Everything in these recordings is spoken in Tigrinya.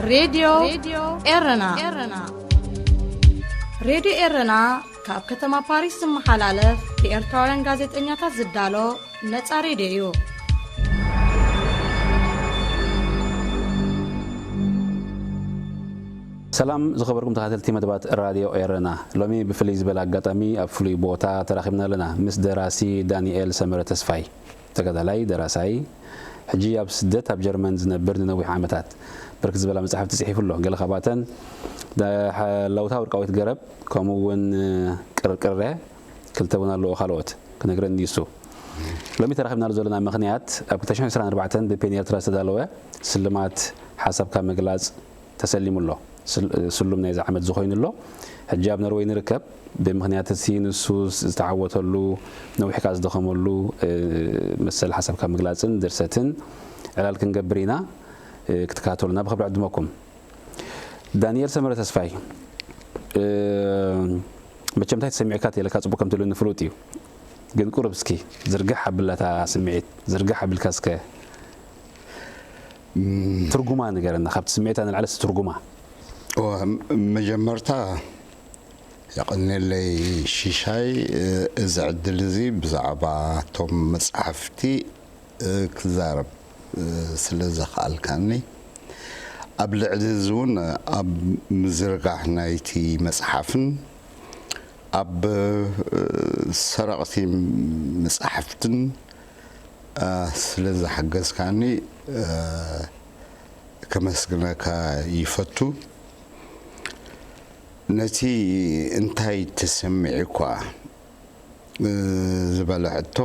ሬድዮ ኤረና። ሬድዮ ኤረና ካብ ከተማ ፓሪስ ዝመሓላለፍ ብኤርትራውያን ጋዜጠኛታት ዝዳሎ ነጻ ሬድዮ እዩ። ሰላም ዝኸበርኩም ተኸታተልቲ መደባት ራድዮ ኤረና፣ ሎሚ ብፍልይ ዝበለ ኣጋጣሚ ኣብ ፍሉይ ቦታ ተራኺብና ኣለና። ምስ ደራሲ ዳንኤል ሰመረ ተስፋይ፣ ተጋዳላይ ደራሳይ፣ ሕጂ ኣብ ስደት ኣብ ጀርመን ዝነብር፣ ንነዊሕ ዓመታት ብርክት ዝበላ መጻሕፍቲ ጽሒፉ ኣሎ። ገለ ካብኣተን ደ- ሓ- ለውታ ወርቃዊት ገረብ፣ ከምኡ እውን ቅርቅረ፣ ክልተ እውን ኣለዎ ካልኦት ክነግረኒ እሱ። ሎሚ ተራኺብናሉ ዘለና ምኽንያት ኣብ ክልተ ሽሕን ዕስራን ኣርባዕተን ብፔን ኤርትራ ዝተዳለወ ስልማት ሓሳብካ ምግላጽ ተሰሊሙ ኣሎ። ስል- ስሉም ናይዚ ዓመት ዝኾይኑ ኣሎ። ሕጂ ኣብ ኖርወይ ንርከብ። ብምኽንያት እቲ ንሱ ዝተዓወተሉ ነዊሕ ከኣ ዝደኸመሉ እ፣ መሰል ሓሳብካ ምግላጽን ድርሰትን ዕላል ክንገብር ኢና። እ፣ ክትከታተሉና ብኽብሪ ዕድመኩም። ዳንኤል ሰመረ ተስፋይ፣ እ፣ መቸም እንታይ ተሰሚዕካ ተለካ ጽቡቅ ከም ትብለኒ ፍሉጥ እዩ። ግን ቁሩብ እስኪ ዝርግሕ ኣብለታ ስምዒት ዝርግሕ ኣብልካ እስከ ትርጉማ ንገረና፣ ካብቲ ስምዒታ ንላዕሊ እስቲ ትርጉማ። እወ፣ መጀመርታ የቐንየለይ ሽሻይ፣ እዚ ዕድል እዚ ብዛዕባ እቶም መጽሓፍቲ ክዛረብ ስለ ዘኽኣልካኒ። ኣብ ልዕሊ እዚ እውን ኣብ ምዝርጋሕ ናይቲ መጽሓፍን ኣብ ሰረቕቲ መጻሕፍትን ስለ ዝሓገዝካኒ ከመስግነካ ይፈቱ። ነቲ እንታይ ተሰሚዑኳ ዝበለ ሕቶ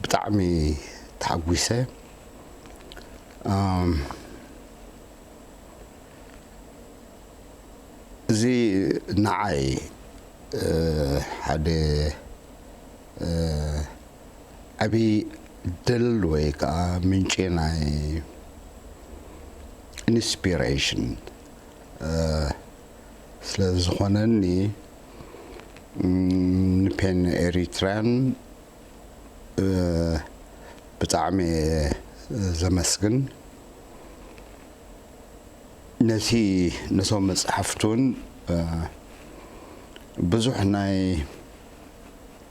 ብጣዕሚ ተሓጒሰ። እዚ ንዓይ ሓደ ዓብዪ ድል ወይ ከዓ ምንጪ ናይ ኢንስፒሬሽን ስለ ዝኾነኒ፣ ንፔን ኤሪትራን ብጣዕሚ እየ ዘመስግን። ነቲ ነቶም መፅሓፍቲ እውን ብዙሕ ናይ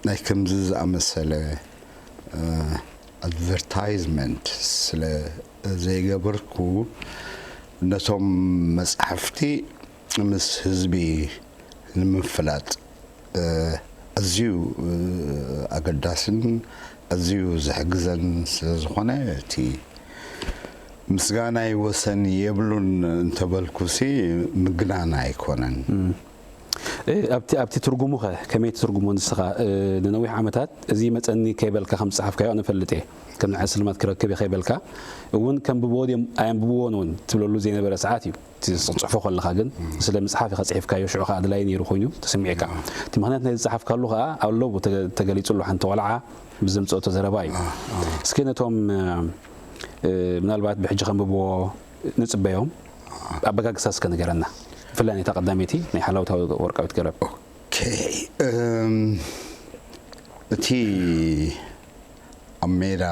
ናይ ከምዚ ዝኣመሰለ ኣድቨርታይዝመንት ስለ ዘይገበርኩ፣ ነቶም መፅሓፍቲ ምስ ህዝቢ ንምፍላጥ ኣዝዩ ኣገዳስን ኣዝዩ ዝሕግዘን ስለ ዝኾነ፣ እቲ ምስጋናይ ወሰን የብሉን እንተበልኩሲ ምግናን ኣይኮነን። ኣብቲ ኣብቲ ትርጉሙኸ ከመይ ትትርጉሞ ንስኻ? ንነዊሕ ዓመታት እዚ መጸኒ ከይበልካ ከም ዝጸሓፍካዮ ኣነ እፈልጥ እየ። ከም ንዓይ ስልማት ክረክብ እየ ከይበልካ እውን ከንብብዎ ድዮም ኣየንብብዎን እውን ትብለሉ ዘይነበረ ሰዓት እዩ። እቲ ክትጽሕፎ ከለኻ ግን ስለ ምጽሓፍ ኢኻ ጽሒፍካዮ፣ ሽዑ ከኣ ኣድላዪ ነይሩ ኮይኑ ተሰሚዕካ። እቲ ምኽንያት ናይ ዝጸሓፍካሉ ከኣ ኣለቡ ተገሊጹ ኣሎ። ሓንቲ ቆልዓ ብዘምጽኦቶ ዘረባ እዩ። እስኪ ነቶም ምናልባት ብሕጂ ከንብብዎ ንጽበዮም ኣበጋግሳ እስከ ንገረና፣ ብፍላይ ነታ ቀዳመይቲ ናይ ሓላውታ ወርቃዊት ገረብ። ኦኬ፣ እም፣ እቲ ኣብ ሜዳ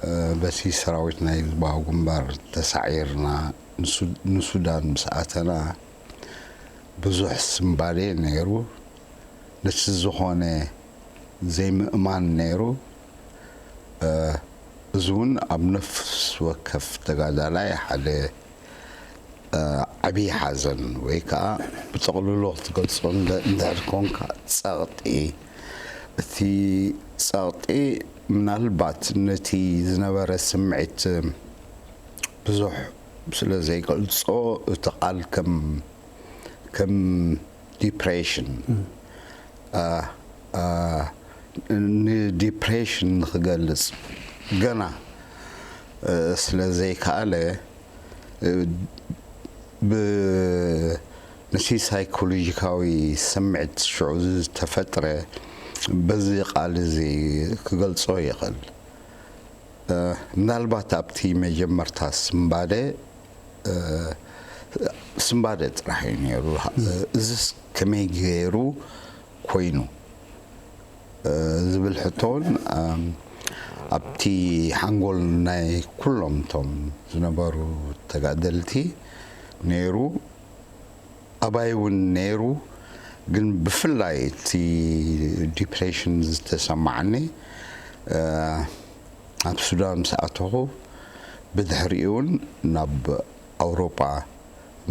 እ፣ በቲ ሰራዊት ናይ ህዝባዊ ግንባር ተሳዒርና ንሱ- ንሱዳን ምስ ኣተና ብዙሕ ስምባዴ ነይሩ። ነቲ ዝኾነ ዘይምእማን ነይሩ። እዚ እውን ኣብ ነፍሲ ወከፍ ተጋዳላይ ሓደ ዓብዪ ሓዘን ወይ ከዓ ብጥቕልሎ ክትገልፆ እንድሕር ኮንካ ፀቕጢ፣ እቲ ፀቕጢ ምናልባት ነቲ ዝነበረ ስምዒት ብዙሕ ስለ ዘይገልፆ እቲ ቃል ከም ከም ዲፕሬሽን ንዲፕሬሽን ንክገልፅ ገና ስለ ዘይከኣለ ብ ነቲ ሳይኮሎጂካዊ ስምዒት ሽዑ ዝተፈጥረ በዚ ቃል እዚ ክገልጾ ይኽእል። ምናልባት ኣብቲ መጀመርታ ስምባደ ስምባደ ጥራሕ እዩ ነይሩ። እዚስ ከመይ ገይሩ ኮይኑ ዝብል ሕቶን ኣብቲ ሓንጎል ናይ ኩሎም እቶም ዝነበሩ ተጋደልቲ ነይሩ። ኣባይ እውን ነይሩ። ግን ብፍላይ እቲ ዲፕሬሽን ዝተሰማዓኒ ኣብ ሱዳን ምስ ኣተኹ፣ ብድሕሪኡ እውን ናብ ኣውሮጳ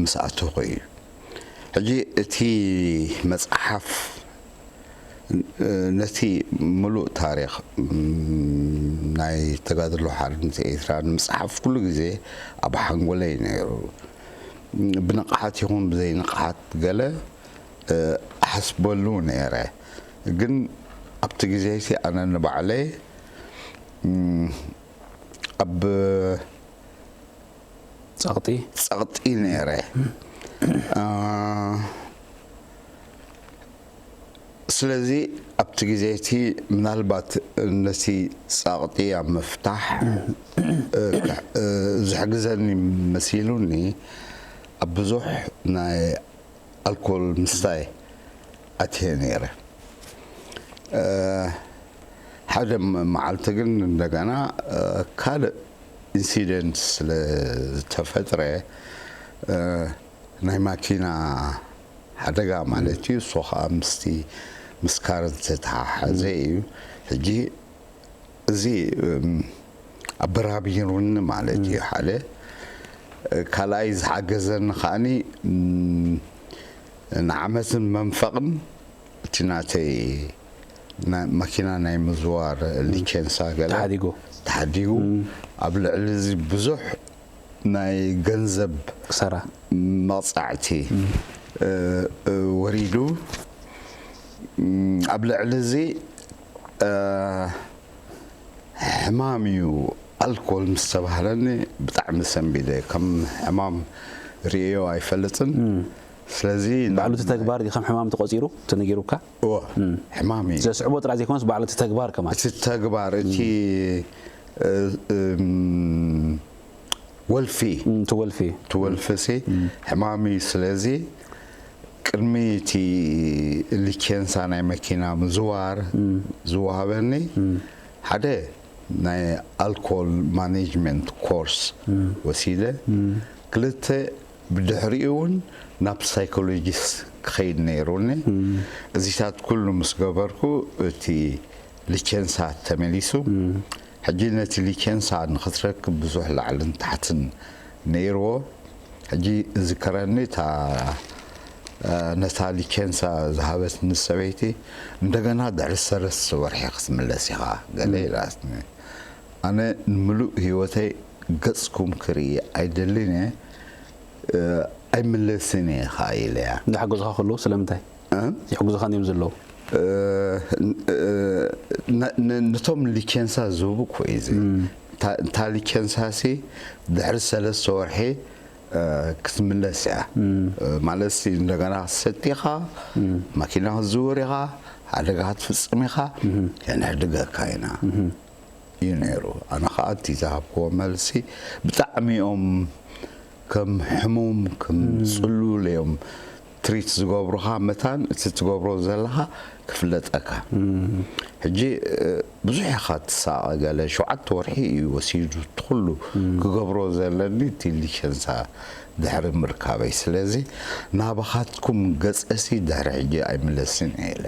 ምስ ኣተኹ እዩ። ሕጂ እቲ መጽሓፍ ነቲ ምሉእ ታሪኽ ናይ ተጋድሎ ሓርነት ኤርትራ ንምጽሓፍ ኩሉ ግዜ ኣብ ሓንጎለይ ነይሩ። ብንቕሓት ይኹን ብዘይንቕሓት ገለ ኣሕስበሉ ነይረ። ግን ኣብቲ ግዜ እቲ ኣነ ንባዕለይ ኣብ ጸቕጢ ጸቕጢ ነይረ። ስለዚ ኣብቲ ግዜ እቲ ምናልባት ነቲ ጸቕጢ ኣብ ምፍታሕ ዝሕግዘኒ መሲሉኒ ኣብ ብዙሕ ናይ ኣልኮል ምስታይ ኣትየ ነይረ። ሓደ መዓልቲ ግን እንደገና ካልእ ኢንሲደንት ስለ ዝተፈጥረ ናይ ማኪና ሓደጋ ማለት እዩ። እሱ ከዓ ምስቲ ምስ ካረን ዝተተሓሓዘ እዩ። ሕጂ እዚ ኣበራቢሩኒ ማለት እዩ ሓደ። ካልኣይ ዝሓገዘኒ ከዓኒ ንዓመትን መንፈቕን እቲ ናተይ መኪና ናይ ምዝዋር ሊቸንሳ ገለ ተሓዲጉ። ኣብ ልዕሊ እዚ ብዙሕ ናይ ገንዘብ ክሳራ። መቕጻዕቲ ወሪዱ። ኣብ ልዕሊ እዚ ሕማም እዩ ኣልኮል ምስ ተባህለኒ ብጣዕሚ ሰንቢደ። ከም ሕማም ርእዮ ኣይፈልጥን። ስለዚ ባዕሉ እቲ ተግባር ከም ሕማም ተቆጺሩ ተነጊሩካ? እወ፣ ሕማም እዩ። ዘስዕቦ ጥራይ ዘይኮነስ ባዕሉ እቲ ተግባር ከማን እቲ ተግባር እቲ ወልፊ እቲ ወልፊ እቲ ወልፊ ሲ ሕማም እዩ። ስለዚ ቅድሚ እቲ ሊቸንሳ ናይ መኪና ምዝዋር ዝወሃበኒ ሓደ ናይ ኣልኮል ማኔጅመንት ኮርስ ወሲደ። ክልተ ብድሕሪኡ እውን ናብ ሳይኮሎጂስት ክኸይድ ነይሩኒ። እዚታት ኩሉ ምስ ገበርኩ እቲ ሊቸንሳ ተመሊሱ። ሕጂ ነቲ ሊቸንሳ ንኽትረክብ ብዙሕ ላዕልን ታሕትን ነይርዎ። ሕጂ ዝከረኒ እታ ነታ ሊቸንሳ ዝሃበትኒ ሰበይቲ እንደገና ድሕሪ ሰለስተ ወርሒ ክትምለስ ኢኻ ገለ ኢላትኒ። ኣነ ንምሉእ ህይወተይ ገጽኩም ክርኢ ኣይደልን እየ። ኣይምለስን እየ ኸዓ ኢለያ። ዝሓገዙኻ ከለዉ ስለምንታይ ይሕግዙኻ እንድዮም ዘለዉ? ነቶም ሊቸንሳ ዝህቡ እኮ እዩ እዚ። እታ ሊቸንሳ ሲ ድሕሪ ሰለስተ ወርሒ ክትምለስ እያ። ማለት ሲ እንደገና ክትሰቲ ኢኻ፣ ማኪና ክትዝውር ኢኻ፣ ሓደጋ ክትፍጽም ኢኻ፣ ከነሕድገካ ኢና። እዩ ነይሩ። ኣነ ኸዓ እቲ ዝሃብክዎ መልሲ ብጣዕሚ እዮም ከም ሕሙም ከም ጽሉል እዮም ትሪት ዝገብሩኻ መታን እቲ ትገብሮ ዘለኻ ክፍለጠካ። ሕጂ ብዙሕ ኢኻ ትሳቐ ገለ ሸውዓተ ወርሒ እዩ ወሲዱ እቲ ኩሉ ክገብሮ ዘለኒ እቲ ሊሸንሳ ድሕሪ ምርካበይ። ስለዚ ናባኻትኩም ገጸሲ ድሕሪ ሕጂ ኣይምለስን እየ ኢለ።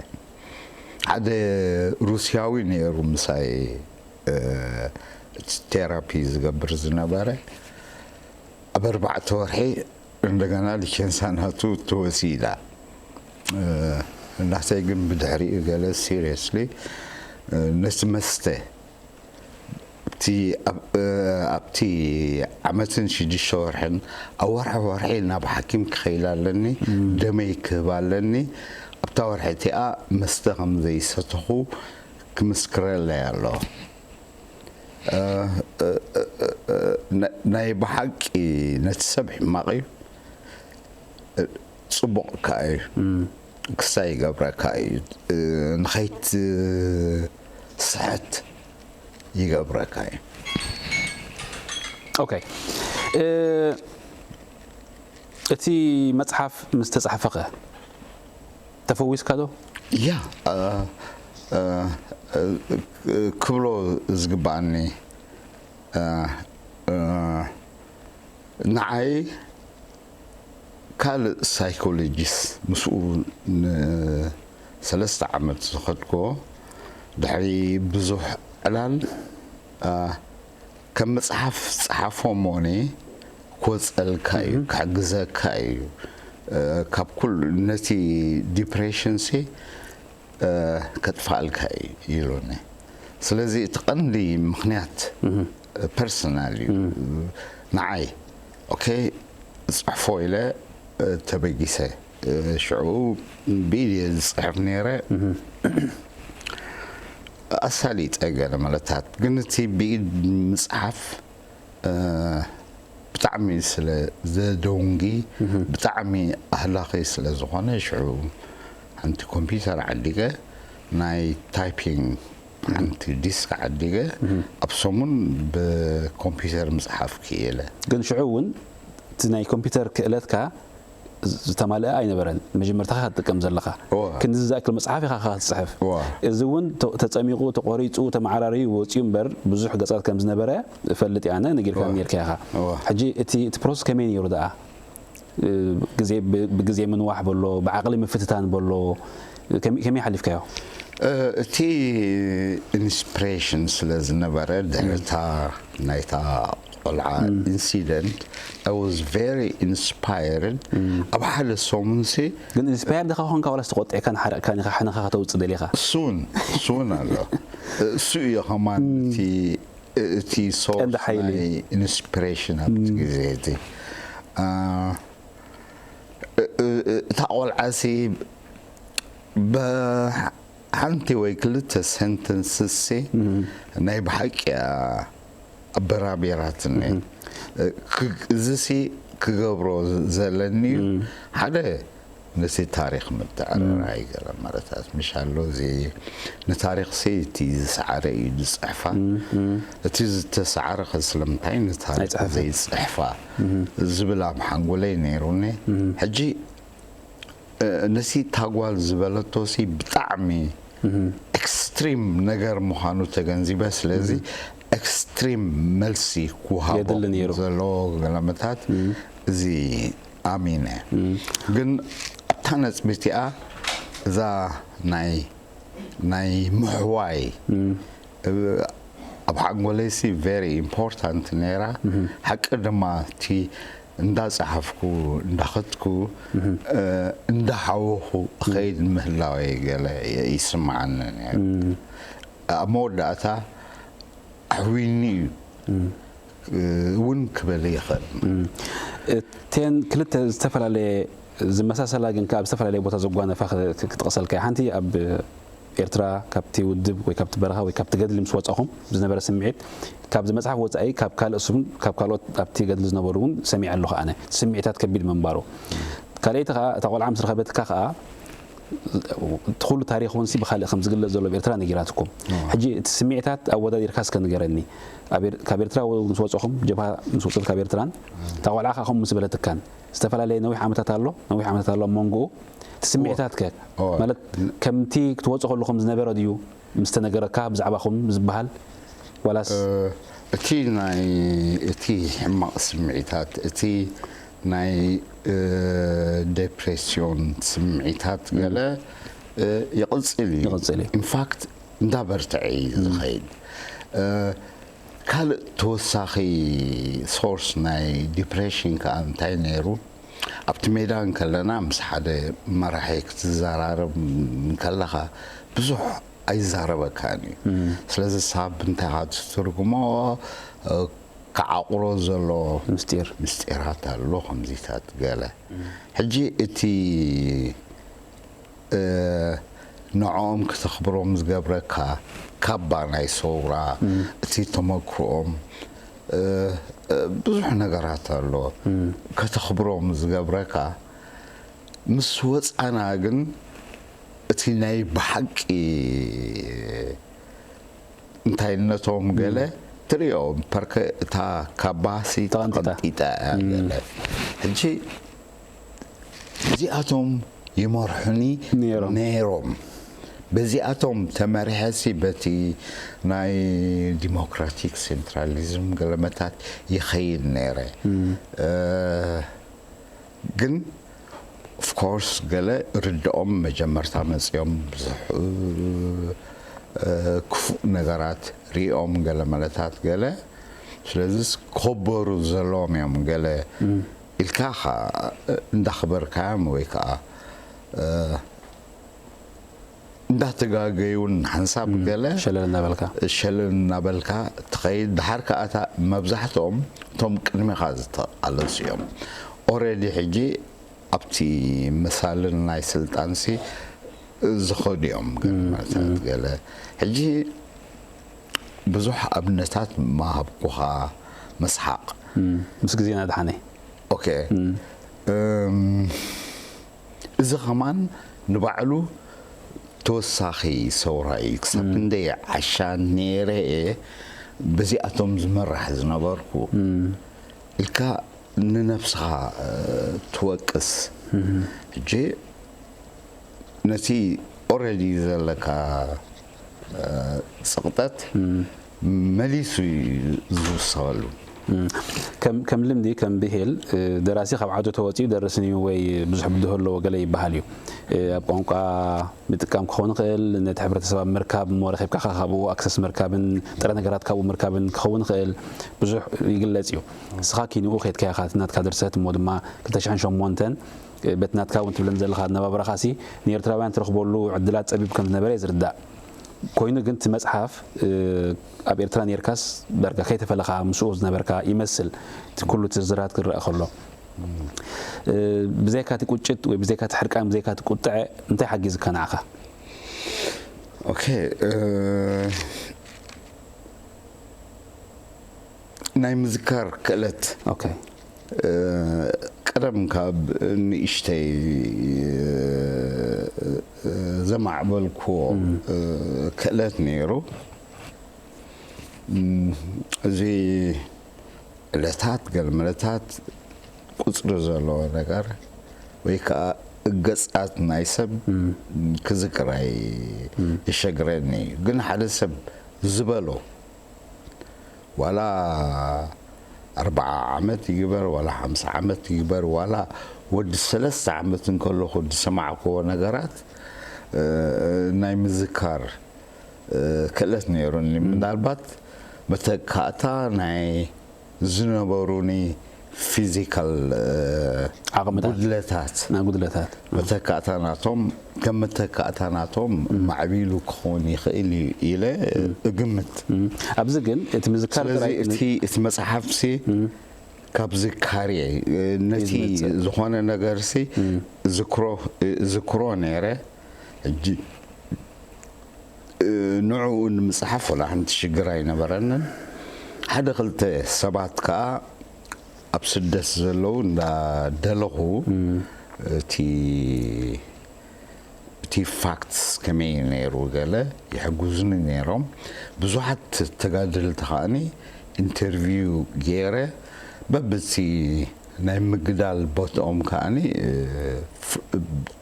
ሓደ ሩስያዊ ነይሩ ምሳይ እቲ ቴራፒ ዝገብር ዝነበረ ኣብ ኣርባዕተ ወርሒ እንደገና ሊቸንሳ ናቱ ተወሲዳ። ናተይ ግን ብድሕሪኡ ገለ ሲሪየስሊ ነቲ መስተ ኣብቲ ኣብቲ ዓመትን ሽዱሽተ ወርሕን ኣብ ወርሒ ወርሒ ናብ ሓኪም ክኸይድ ኣለኒ፣ ደመይ ክህብ ኣለኒ። ኣብታ ወርሒ እቲኣ መስተ ከም ዘይሰተኹ ክምስክረለይ ኣሎ። ናይ ብሓቂ ነቲ ሰብ ሕማቕ እዩ፣ ጽቡቕ ከኣ እዩ። ክስታይ ይገብረካ እዩ። ንኸይትስሕት ይገብረካ እዩ። ኦኬ። እቲ መጽሓፍ ምስ ተጻሕፈኸ ተፈዊስካ ዶ? ያ ክብሎ ዝግባኣኒ፣ ንዓይ ካልእ ሳይኮሎጂስት ምስኡ ንሰለስተ ዓመት ዝኸድኩዎ፣ ድሕሪ ብዙሕ ዕላል፣ ከም መጽሓፍ ጸሓፎ እሞኒ ክወጸልካ እዩ፣ ክሕግዘካ እዩ፣ ካብ ኩሉ ነቲ ዲፕሬሽንሲ ከጥፋልካ እዩ ኢሉኒ። ስለዚ እቲ ቀንዲ ምኽንያት ፐርሰናል እዩ ንዓይ። ኦኬ፣ ጽሕፎ ኢለ ተበጊሰ፣ ሽዑ ብኢድ እየ ዝጽሕፍ ነይረ። ኣሳሊጠ ገለ መለታት፣ ግን እቲ ብኢድ ምጽሓፍ ብጣዕሚ ስለ ዘደንጉ፣ ብጣዕሚ ኣህላኺ ስለ ዝኾነ፣ ሽዑ ሓንቲ ኮምፒውተር ዓዲገ፣ ናይ ታይፒንግ ሓንቲ ዲስክ ዓዲገ፣ ኣብ ሰሙን ብኮምፒውተር ምጽሓፍ ክኢለ። ግን ሽዑ እውን እቲ ናይ ኮምፒውተር ክእለትካ ዝተማልአ ኣይነበረን። መጀመርታኻ ትጥቀም ዘለኻ ክንዚ ዝኣክል መጽሓፍ ኢኻ ትጽሕፍ። እዚ እውን ተጸሚቑ፣ ተቖሪጹ፣ ተመዓራርዩ ወጺኡ እምበር፣ ብዙሕ ገጻት ከም ዝነበረ እፈልጥ እየ ኣነ። ነጊርካኒ ነርካ ኢኻ። ሕጂ እቲ ፕሮሰስ ከመይ ነይሩ ደኣ? ብግዜ ምንዋሕ በሎ፣ ብዓቕሊ ምፍትታን በሎ፣ ከመይ ሓሊፍካዮ? እቲ ኢንስፕሬሽን ስለ ዝነበረ፣ ድሕርታ ናይታ ቆልዓ ኢንሲደንት፣ I was very inspired። ኣብ ሓደ ሰሙንሲ ግን ኢንስፓየርድ ኢኻ ኮንካ ዋላስ ተቖጢዕካ ንሓረቕካ ኢኻ፣ ሕነኻ ከተውፅእ ደሊኻ? እሱን እሱን ኣሎ። እሱ እዩ ከማን እቲ እቲ ሶርስ ናይ ኢንስፒሬሽን ኣብቲ ግዜ እቲ። እታ ቆልዓሲ ብሓንቲ ወይ ክልተ ሰንተንስሲ ናይ ብሓቂ እያ ኣበራቢራትኒ። እዚሲ ክገብሮ ዘለኒ እዩ። ሓደ ነቲ ታሪኽ ምትዕርራይ ገለ መረታት ምሽ ኣሎ። እዚ ንታሪኽሲ እቲ ዝሰዓረ እዩ ዝጽሕፋ። እቲ ዝተሰዓረ ከ ስለምንታይ ንታሪኽ ዘይጽሕፋ ዝብል ኣብ ሓንጎለይ ነይሩኒ። ሕጂ ነቲ ታጓል ዝበለቶሲ ብጣዕሚ ኤክስትሪም ነገር ምዃኑ ተገንዚበ። ስለዚ ኤክስትሪም መልሲ ክወሃቦ ዘለዎ ገለመታት እዚ ኣሚነ። ግን ኣብታ ነጥቢ እቲኣ እዛ ናይ ናይ ምሕዋይ ኣብ ሓንጎለይሲ ቨሪ ኢምፖርታንት ነይራ። ሓቂ ድማ እቲ እንዳጸሓፍኩ እንዳኸድኩ እንዳሓወኹ ኸይድ ምህላወይ ገለ ይስምዓኒ ነይሩ። ኣብ መወዳእታ ኣሕዊኒ እዩ እውን ክበል ይኽእል። እተን ክልተ ዝተፈላለየ ዝመሳሰላ ግን ከኣ ኣብ ዝተፈላለየ ቦታ ዘጓነፋ ክትጠቕሰልካ እየ። ሓንቲ ኣብ ኤርትራ ካብቲ ውድብ ወይ ካብቲ በረኻ ወይ ካብቲ ገድሊ ምስ ወጻኹም ዝነበረ ስምዒት፣ ካብዚ መጽሓፍ ወጻኢ ካብ ካልእ ስም ካብ ካልኦት ኣብቲ ገድሊ ዝነበሩ እውን ሰሚዐ ኣለኹ ኣነ፣ ስምዒታት ከቢድ ምንባሩ። ካልኣይቲ ከኣ እታ ቆልዓ ምስ ረኸበትካ ከኣ እቲ ኩሉ ታሪኽ እውን ሲ ብኻልእ ከም ዝግለጽ ዘሎ ኣብ ኤርትራ ነጊራትኩም። ሕጂ እቲ ስምዒታት ኣወዳዲርካ እስከ ንገረኒ። ኣብ ኤር- ካብ ኤርትራ ምስ ወጻኹም፣ ጀብሃ ምስ ወጸት ካብ ኤርትራን እታ ቆልዓ ከኣ ከምኡ ምስ በለትካን ዝተፈላለየ ነዊሕ ዓመታት ኣሎ፣ ነዊሕ ዓመታት ኣሎ ኣብ መንጎኡ። እቲ ስምዒታት ከ ማለት ከምቲ ክትወጹ ከለኹም ዝነበረ ድዩ ምስ ተነገረካ ብዛዕባኹም ዝበሃል ዋላስ? እቲ ናይ እቲ ሕማቕ ስምዒታት፣ እቲ ናይ ዴፕሬስዮን ስምዒታት ገለ ይቕጽል እዩ። ይቕጽል እዩ። ኢንፋክት እንዳበርትዐ እዩ ዝኸይድ። ካልእ ተወሳኺ ሶርስ ናይ ዲፕሬሽን ከኣ እንታይ ነይሩ? ኣብቲ ሜዳ እንከለና ምስ ሓደ መራሒ ክትዘራረብ እንከለኻ ብዙሕ ኣይዛረበካን እዩ። ስለዚ ሳብ እንታይ ኢኻ ትትርጉሞ? ክዓቑሮ ዘሎ ምስጢር ምስጢራት ኣሎ፣ ከምዚታት ገለ። ሕጂ እቲ ንዕኦም ክተኽብሮም ዝገብረካ ካባ ናይ ሰውራ፣ እቲ ተመክሮኦም፣ ብዙሕ ነገራት ኣሎ ከተኽብሮም ዝገብረካ። ምስ ወጻና ግን እቲ ናይ ብሓቂ እንታይነቶም ገለ ትሪኦ። ፐርከ እታ ካባሲ ተቐንጢጣ። ተቐንጢጣ እያ ገለ። ሕጂ እዚኣቶም ይመርሑኒ ነይሮም። ነይሮም። በዚኣቶም ተመሪሐሲ በቲ ናይ ዲሞክራቲክ ሴንትራሊዝም ገለመታት ይኸይድ ነይረ። ግን ኦፍኮርስ ገለ ርድኦም መጀመርታ መፅኦም ብዙሕ ክፉእ ነገራት ሪኦም ገለ መለታት ገለ ስለዚስ ከበሩ ዘለዎም እዮም ገለ ኢልካ እንዳኽበርካዮም ወይ ከዓ እንዳተጋገዩን ሓንሳብ ገለ ሸለል እናበልካ ሸለል እናበልካ ትኸይድ። ድሓር ከኣታ መብዛሕትኦም እቶም ቅድሚኻ ዝተቓለሱ እዮም። ኦረዲ ሕጂ ኣብቲ መሳልን ናይ ስልጣንሲ ዝኸዱ እዮም ገለ ማለታት ገለ ሕጂ ብዙሕ ኣብነታት ማሃብኩኻ መስሓቕ ምስ ግዜና ድሓነይ ኦኬ እም፣ እዚ ኸማን ንባዕሉ ተወሳኺ ሰውራ እዩ። ክሳብ ክንደይ ዓሻ ነይረ እየ በዚኣቶም ዝመራሕ ዝነበርኩ ኢልካ ንነብስኻ እ፣ ትወቅስ። ሕጂ ነቲ ኦረዲ ዘለካ እ፣ ጽቕጠት መሊሱ እዩ ዝውሰኸሉ። ከም ከም ልምዲ ከም ብሄል ደራሲ ካብ ዓዱ ተወፂኡ ደርስን እዩ ወይ ብዙሕ ብድሆ ኣለዎ ገለ ይበሃል እዩ። ኣብ ቋንቋ ምጥቃም ክኸውን ይኽእል፣ ነቲ ሕብረተሰብ ኣብ ምርካብ እሞ ረኺብካ ካብኡ ኣክሰስ ምርካብን ጥረ ነገራት ካብኡ ምርካብን ክኸውን ይኽእል ብዙሕ ይግለጽ እዩ። ንስኻ ኪንኡ ከድካ ኢኻ ናትካ ድርሰት እሞ ድማ ክልተ ሽሕን ሸሞንተን በቲ ናትካ እውን ትብለን ዘለኻ ኣነባብራኻሲ ንኤርትራውያን ትረኽበሉ ዕድላት ጸቢብ ከም ዝነበረ እዩ ዝርዳእ። ኮይኑ ግን እቲ መጽሓፍ ኣብ ኤርትራ ኔርካስ ዳርጋ ከይተፈለኻ ምስኡ ዝነበርካ ይመስል እቲ ኩሉ እቲ ዝርዝራት ክረኣ ከሎ። ብዘይካ እቲ ቁጭት ወይ ብዘይካ እቲ ሕርቃን ብዘይካ እቲ ቁጥዐ እንታይ ሓጊዝካ ንዓኻ? ኦኬ ናይ ምዝካር ክእለት ኦኬ ቀደም ካብ ንእሽተይ ዘማዕበልክዎ ክእለት ነይሩ። እዚ ዕለታት ገለመለታት ቁፅሪ ዘለዎ ነገር ወይ ከዓ ገፃት ናይ ሰብ ክዝክር የሸግረኒ እዩ። ግን ሓደ ሰብ ዝበሎ ዋላ ኣርብዓ ዓመት ይግበር ዋላ ሓምሳ ዓመት ይግበር ዋላ ወዲ ሰለስተ ዓመት እንከለኹ ዝሰማዕክዎ ነገራት ናይ ምዝካር ክእለት ነይሩኒ። ምናልባት መተካእታ ናይ ዝነበሩኒ ፊዚካል ዓቕምታት። ጉድለታት ናይ ጉድለታት መተካእታ ናቶም ከም መተካእታ ናቶም ማዕቢሉ ክኸውን ይኽእል እዩ ኢለ እግምት። ኣብዚ ግን እቲ ምዝካር ስለዚ ጥራይ እቲ እቲ መጽሓፍሲ ካብ ዝካርየ ነቲ ዝመጽእ። ዝኾነ ነገርሲ ዝክሮ ዝክሮ ነይረ። ሕጂ ንዕኡ ንምጽሓፍ ወላ ሓንቲ ሽግር ኣይነበረንን። ሓደ ክልተ ሰባት ከኣ ኣብ ስደት ዘለዉ እንዳደለኹ እቲ እቲ ፋክትስ ከመይ ነይሩ ገለ ይሕግዙኒ ነይሮም። ብዙሓት ተጋደልቲ ከኣኒ ኢንተርቪው ገይረ በብቲ ናይ ምግዳል ቦትኦም ከኣኒ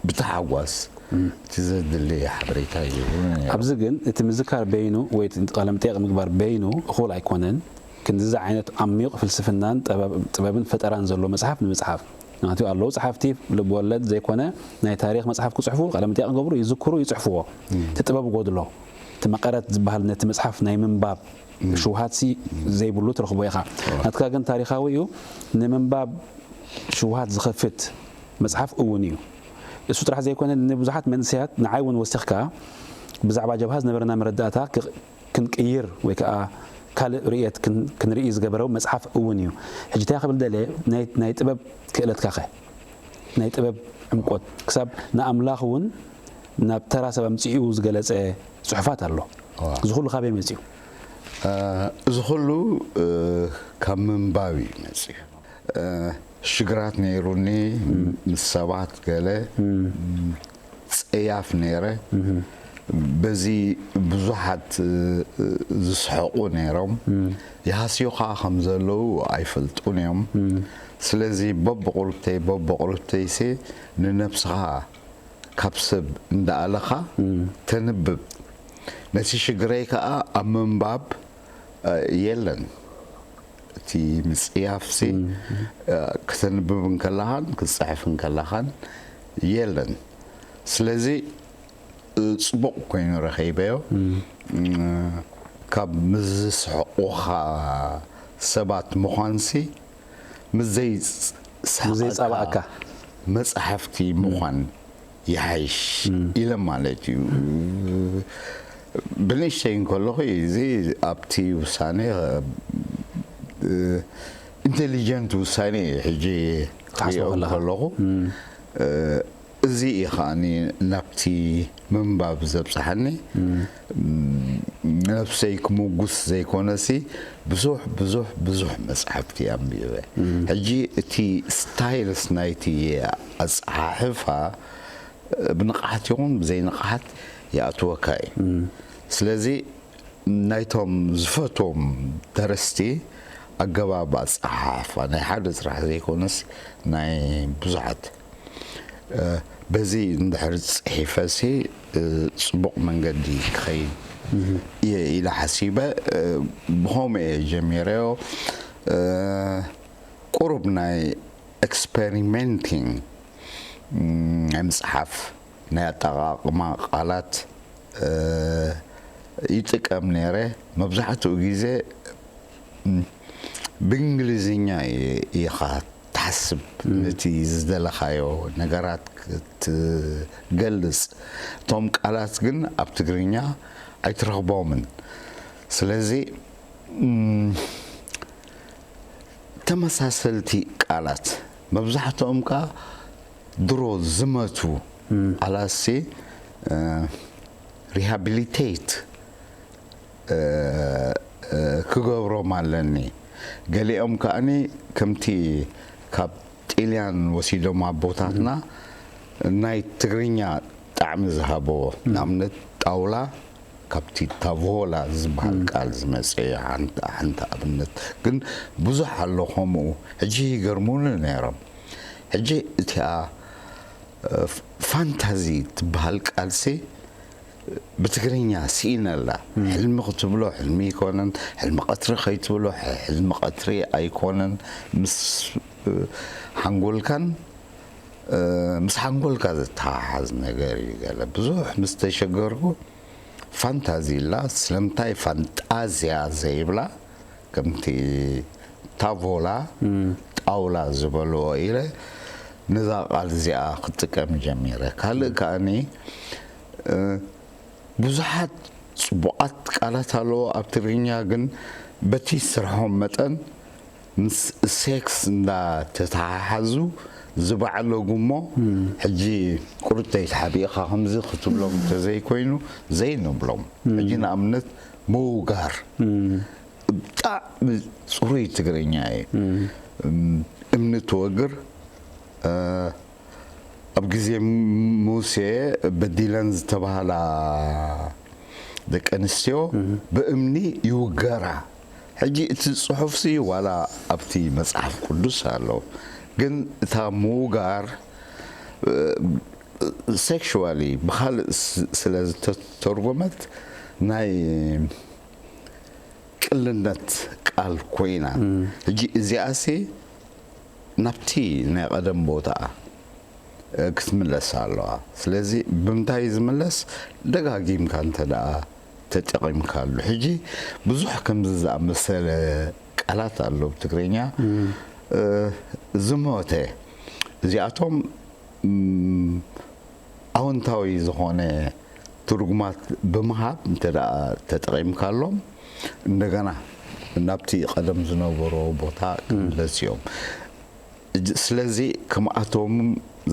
ብተሓጓስ እቲ ዘድሊ ሓበሬታ ይህቡኒ ነይሮም። ኣብዚ ግን እቲ ምዝካር በይኑ ወይ እቲ ቃለ መጠየቕ ምግባር በይኑ እኹል ኣይኮነን። ክንድዚ ዓይነት ዓሚቕ ፍልስፍናን ጠበብ- ጥበብን ፈጠራን ዘሎ መጽሓፍ ንምጽሓፍ ምክንያቱ ኣለዉ ጸሓፍቲ ልብ ወለድ ዘይኮነ ናይ ታሪኽ መጽሓፍ ክጽሕፉ ቃለ መጠየቕ ክገብሩ ይዝክሩ ይጽሕፍዎ እቲ ጥበብ ጎድሎ እቲ መቐረት ዝበሃል ነቲ መጽሓፍ ናይ ምንባብ ሽውሃትሲ ዘይብሉ ትረኽቦ ኢኻ ናትካ ግን ታሪኻዊ እዩ ንምንባብ ሽውሃት ዝኸፍት መጽሓፍ እውን እዩ እሱ ጥራሕ ዘይኮነ ንብዙሓት መንእሰያት ንዓይ እውን ወሲኽካ ብዛዕባ ጀብሃ ዝነበረና መረዳእታ ክንቅይር ወይ ከዓ ካልእ ርእየት ክንርኢ ዝገበረው መፅሓፍ እውን እዩ። ሕጂ እንታይ ክብል ደለ ናይ ጥበብ ክእለትካ ኸ ናይ ጥበብ ዕምቆት ክሳብ ንኣምላኽ እውን ናብ ተራ ሰብ ኣምፅኡ ዝገለፀ ፅሑፋት ኣሎ። እዚ ኩሉ ካበይ መፅኡ? እዚ ኩሉ ካብ ምንባብ እዩ መፅኡ። ሽግራት ነይሩኒ ምስ ሰባት ገለ ፀያፍ ነይረ። በዚ ብዙሓት ዝስሕቑ ነይሮም። ይሃስዩኻ ከም ዘለዉ ኣይፈልጡን እዮም። ስለዚ በብቑርብተይ በብቑርብተይሲ ንነብስኻ ካብ ሰብ እንዳኣለኻ ተንብብ። ነቲ ሽግረይ ከኣ ኣብ ምንባብ የለን። እቲ ምጽያፍሲ ክተንብብ እንከለኻን ክትጽሕፍ እንከለኻን የለን። ስለዚ ጽቡቕ ኮይኑ ረኺበዮ። ካብ ምስ ዝስሕቑኻ ሰባት ምዃንሲ ምስ ዘይጸባእካ መጻሕፍቲ ምዃን ይሓይሽ ኢለ ማለት እዩ። ብንእሽተይ እንከለኹ እዚ ኣብቲ ውሳነ ኢንቴሊጀንት ውሳነ እዩ ሕጂ ክሓስቦ ከለኹ እዚ እዩ ከዓኒ ናብቲ ምንባብ ዘብጽሓኒ። ነብሰይ ክምጉስ ዘይኮነሲ ብዙሕ ብዙሕ ብዙሕ መጽሓፍቲ ኣንቢበ። ሕጂ እቲ ስታይልስ ናይቲ ኣጸሓሕፋ ብንቕሓት ይኹን ብዘይንቕሓት ይኣትወካ እዩ። ስለዚ ናይቶም ዝፈትዎም ደረስቲ ኣገባብ ኣጸሓሕፋ ናይ ሓደ ጥራሕ ዘይኮነስ ናይ ብዙሓት በዚ እንድሕር ጽሒፈሲ ጽቡቕ መንገዲ ክኸይድ እየ ኢለ ሓሲበ። ብኸምኡ እየ ጀሚረዮ። ቁሩብ ናይ ኤክስፐሪሜንቲንግ ናይ ምጽሓፍ ናይ ኣጠቓቕማ ቃላት ይጥቀም ነይረ። መብዛሕትኡ ግዜ ብእንግሊዝኛ ኢኻ ትሓስብ ነቲ ዝደለኻዮ ነገራት ክትገልጽ። እቶም ቃላት ግን ኣብ ትግርኛ ኣይትረኽቦምን። ስለዚ ተመሳሰልቲ ቃላት መብዛሕትኦም ከኣ ድሮ ዝመቱ ቃላትሲ ሪሃቢሊቴት ክገብሮም ኣለኒ። ገሊኦም ከኣኒ ከምቲ ካብ ጢልያን ወሲዶም ኣቦታትና ናይ ትግርኛ ጣዕሚ ዝሃበዎ ንኣብነት ጣውላ ካብቲ ታቮላ ዝበሃል ቃል ዝመጸ እዩ። ሓንቲ ኣብነት ግን ብዙሕ ኣሎ ከምኡ። ሕጂ ይገርሙኒ ነይሮም። ሕጂ እቲኣ ፋንታዚ ትበሃል ቃልሲ ብትግርኛ ስኢነላ። ሕልሚ ክትብሎ ሕልሚ ኣይኮነን፣ ሕልሚ ቀትሪ ከይትብሎ ሕልሚ ቀትሪ ኣይኮነን። ምስ ሓንጎልካን ምስ ሓንጎልካ ዝተሓሓዝ ነገር እዩ። ገለ ብዙሕ ምስ ተሸገርኩ ፋንታዚ ኢላ። ስለምንታይ ፋንጣዝያ ዘይብላ ከምቲ ታቮላ ጣውላ ዝበልዎ ኢለ ነዛ ቃል እዚኣ ክጥቀም ጀሚረ። ካልእ ከኣኒ ብዙሓት ጽቡቓት ቃላት ኣለዎ ኣብ ትግርኛ፣ ግን በቲ ስርሖም መጠን ምስ ሴክስ እንዳተተሓሓዙ ዝበዕለጉ እሞ ሕጂ ቁርተይ ተሓቢእኻ ከምዚ ክትብሎም እንተዘይኮይኑ ዘይንብሎም። ሕጂ ንኣብነት ምውጋር ብጣዕሚ ጽሩይ ትግርኛ እዩ። እምኒ ትወግር ኣብ ግዜ ሙሴ በዲለን ዝተባህላ ደቂ ኣንስትዮ ብእምኒ ይውገራ። ሕጂ እቲ ጽሑፍሲ ዋላ ኣብቲ መጽሓፍ ቅዱስ ኣሎ፣ ግን እታ ምውጋር ሴክሽዋሊ ብኻልእ ስለ ዝተተርጎመት ናይ ቅልነት ቃል ኮይና። ሕጂ እዚኣሲ ናብቲ ናይ ቀደም ቦታኣ ክትምለስ ኣለዋ። ስለዚ ብምንታይ ዝምለስ? ደጋጊምካ እንተ ደኣ ተጠቒምካሉ። ሕጂ ብዙሕ ከምዚ ዝኣመሰለ ቃላት ኣሎ ብትግርኛ ዝሞተ። እዚኣቶም ኣወንታዊ ዝኾነ ትርጉማት ብምሃብ እንተ ደኣ ተጠቒምካሎም እንደገና ናብቲ ቀደም ዝነበሮ ቦታ ክምለስ እዮም። ስለዚ ከምኣቶም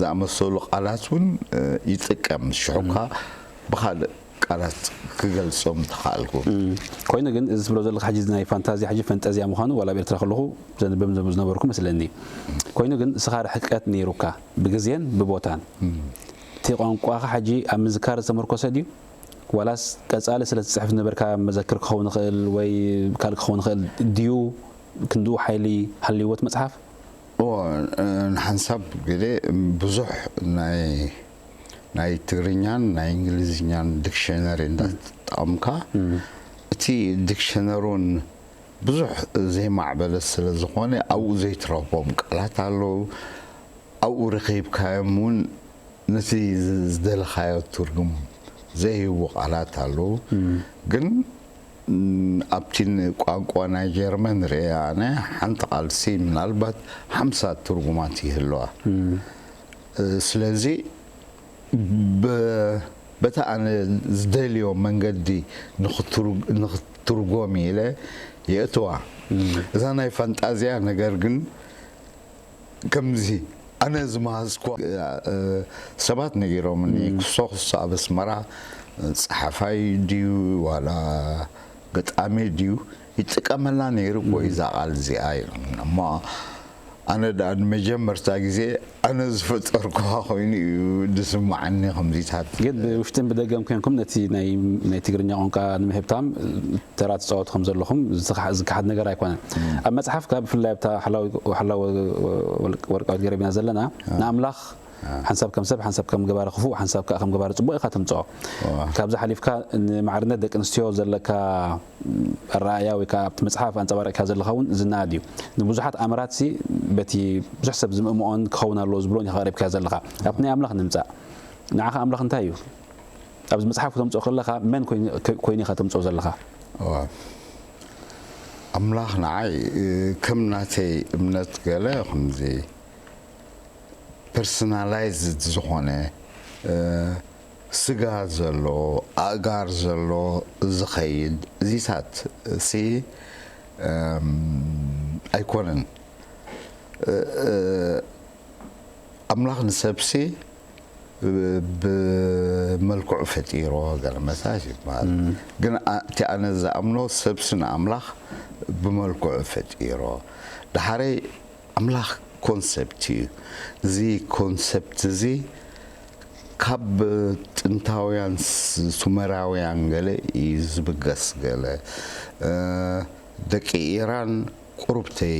ዝኣመሰሉ ቃላት እውን ይጥቀም። ሽሑካ ብኻልእ ቃላት ክገልጾም ተኻእልኩ። ኮይኑ ግን እዚ ትብሎ ዘለካ ሕጂ ናይ ፋንታዝያ ሕጂ ፈንጠዝያ ምዃኑ ዋላ ኣብ ኤርትራ ከለኹ ዘንብብ ዝነበርኩ መስለኒ። ኮይኑ ግን እስኻ ርሕቀት ነይሩካ ብግዜን ብቦታን። እቲ ቋንቋኻ ሕጂ ኣብ ምዝካር ዝተመርኮሰ ድዩ? ዋላስ ቀጻሊ ስለ ትጽሕፍ ዝነበርካ መዘክር ክኸውን ይኽእል ወይ ካልእ ክኸውን ይኽእል ድዩ? ክንድኡ ሓይሊ ሃልይዎ እቲ መጽሓፍ? እዎ፣ ንሓንሳብ ግዜ ብዙሕ ናይ ናይ ትግርኛን ናይ እንግሊዝኛን ዲክሽነሪ እንዳተጠቐምካ እቲ ዲክሽነሪ እውን ብዙሕ ዘይማዕበለ ስለ ዝኾነ ኣብኡ ዘይትረኽቦም ቃላት ኣለዉ። ኣብኡ ረኺብካዮም እውን ነቲ ዝደለኻዮ ትርጉም ዘይህቡ ቃላት ኣለዉ። ግን ኣብቲ ቋንቋ ናይ ጀርመን ርአ ኣነ ሓንቲ ቃልሲ ምናልባት ሓምሳ ትርጉማት ይህልዋ። ስለዚ በታ ኣነ ዝደልዮ መንገዲ ንክትርጎም ኢለ የእትዋ። እዛ ናይ ፋንጣዝያ ነገር ግን ከምዚ ኣነ ዝመሃዝኳ ሰባት ነጊሮምኒ። ክሶ ክሶ ኣብ ኣስመራ ጸሓፋይ ድዩ ዋላ ገጣሚ ድዩ ይጥቀመላ ነይሩ እኮ እዛ ቃል እዚኣ ኢሎም። እሞ ኣነ ደኣ ንመጀመርታ ግዜ ኣነ ዝፈጠርኩዋ ኮይኑ እዩ ዝስምዓኒ። ከምዚታት ግን ብውሽጥን ብደገን ኮንኩም ነቲ ናይ ናይ ትግርኛ ቋንቋ ንምህብታም ተራ ትጻወቱ ከም ዘለኹም ዝትኻ- ዝከሓድ ነገር ኣይኮነን። ኣብ መጽሓፍካ ብፍላይ ኣብታ ሓላዊ ሓላዊ ወርቃዊት ገረብ ኢና ዘለና ንኣምላኽ ሓንሳብ ከም ሰብ ሓንሳብ ከም ገባሪ ክፉእ ሓንሳብ ከዓ ከም ገባሪ ጽቡቕ ኢኻ ትምጽኦ። ካብዚ ሓሊፍካ ንማዕርነት ደቂ ኣንስትዮ ዘለካ ኣረኣእያ ወይ ከዓ ኣብቲ መጽሓፍ ኣንጸባሪቕካ ዘለኻ እውን ዝነኣድ እዩ። ንብዙሓት ኣምራትሲ በቲ ብዙሕ ሰብ ዝምእምኦን ክኸውን ኣለዎ ዝብሎን ኢኻ ቀሪብካዮ ዘለኻ። ኣብቲ ናይ ኣምላኽ ንምጻእ ንዓኻ ኣምላኽ እንታይ እዩ? ኣብዚ መጽሓፍ ክተምጽኦ ከለኻ መን ኮይኑ ኢኻ ተምጽኦ ዘለኻ? ኣምላኽ ንዓይ ከም ናተይ እምነት ገለ ከምዚ ፐርሶናላይዝድ ዝኾነ ስጋ ዘሎ ኣእጋር ዘሎ ዝኸይድ እዚታት ሲ ኣይኮነን። ኣምላኽ ንሰብሲ ብመልክዑ ፈጢሮ ገለ መሳሽ ይበሃል። ግን እቲ ኣነ ዝኣምኖ ሰብሲ ንኣምላኽ ብመልክዑ ፈጢሮ። ድሓረይ ኣምላኽ ኮንሰፕት እዩ። እዚ ኮንሰፕት እዚ ካብ ጥንታውያን ሱመራውያን ገለ እዩ ዝብገስ። ገለ ደቂ ኢራን ቁሩብተይ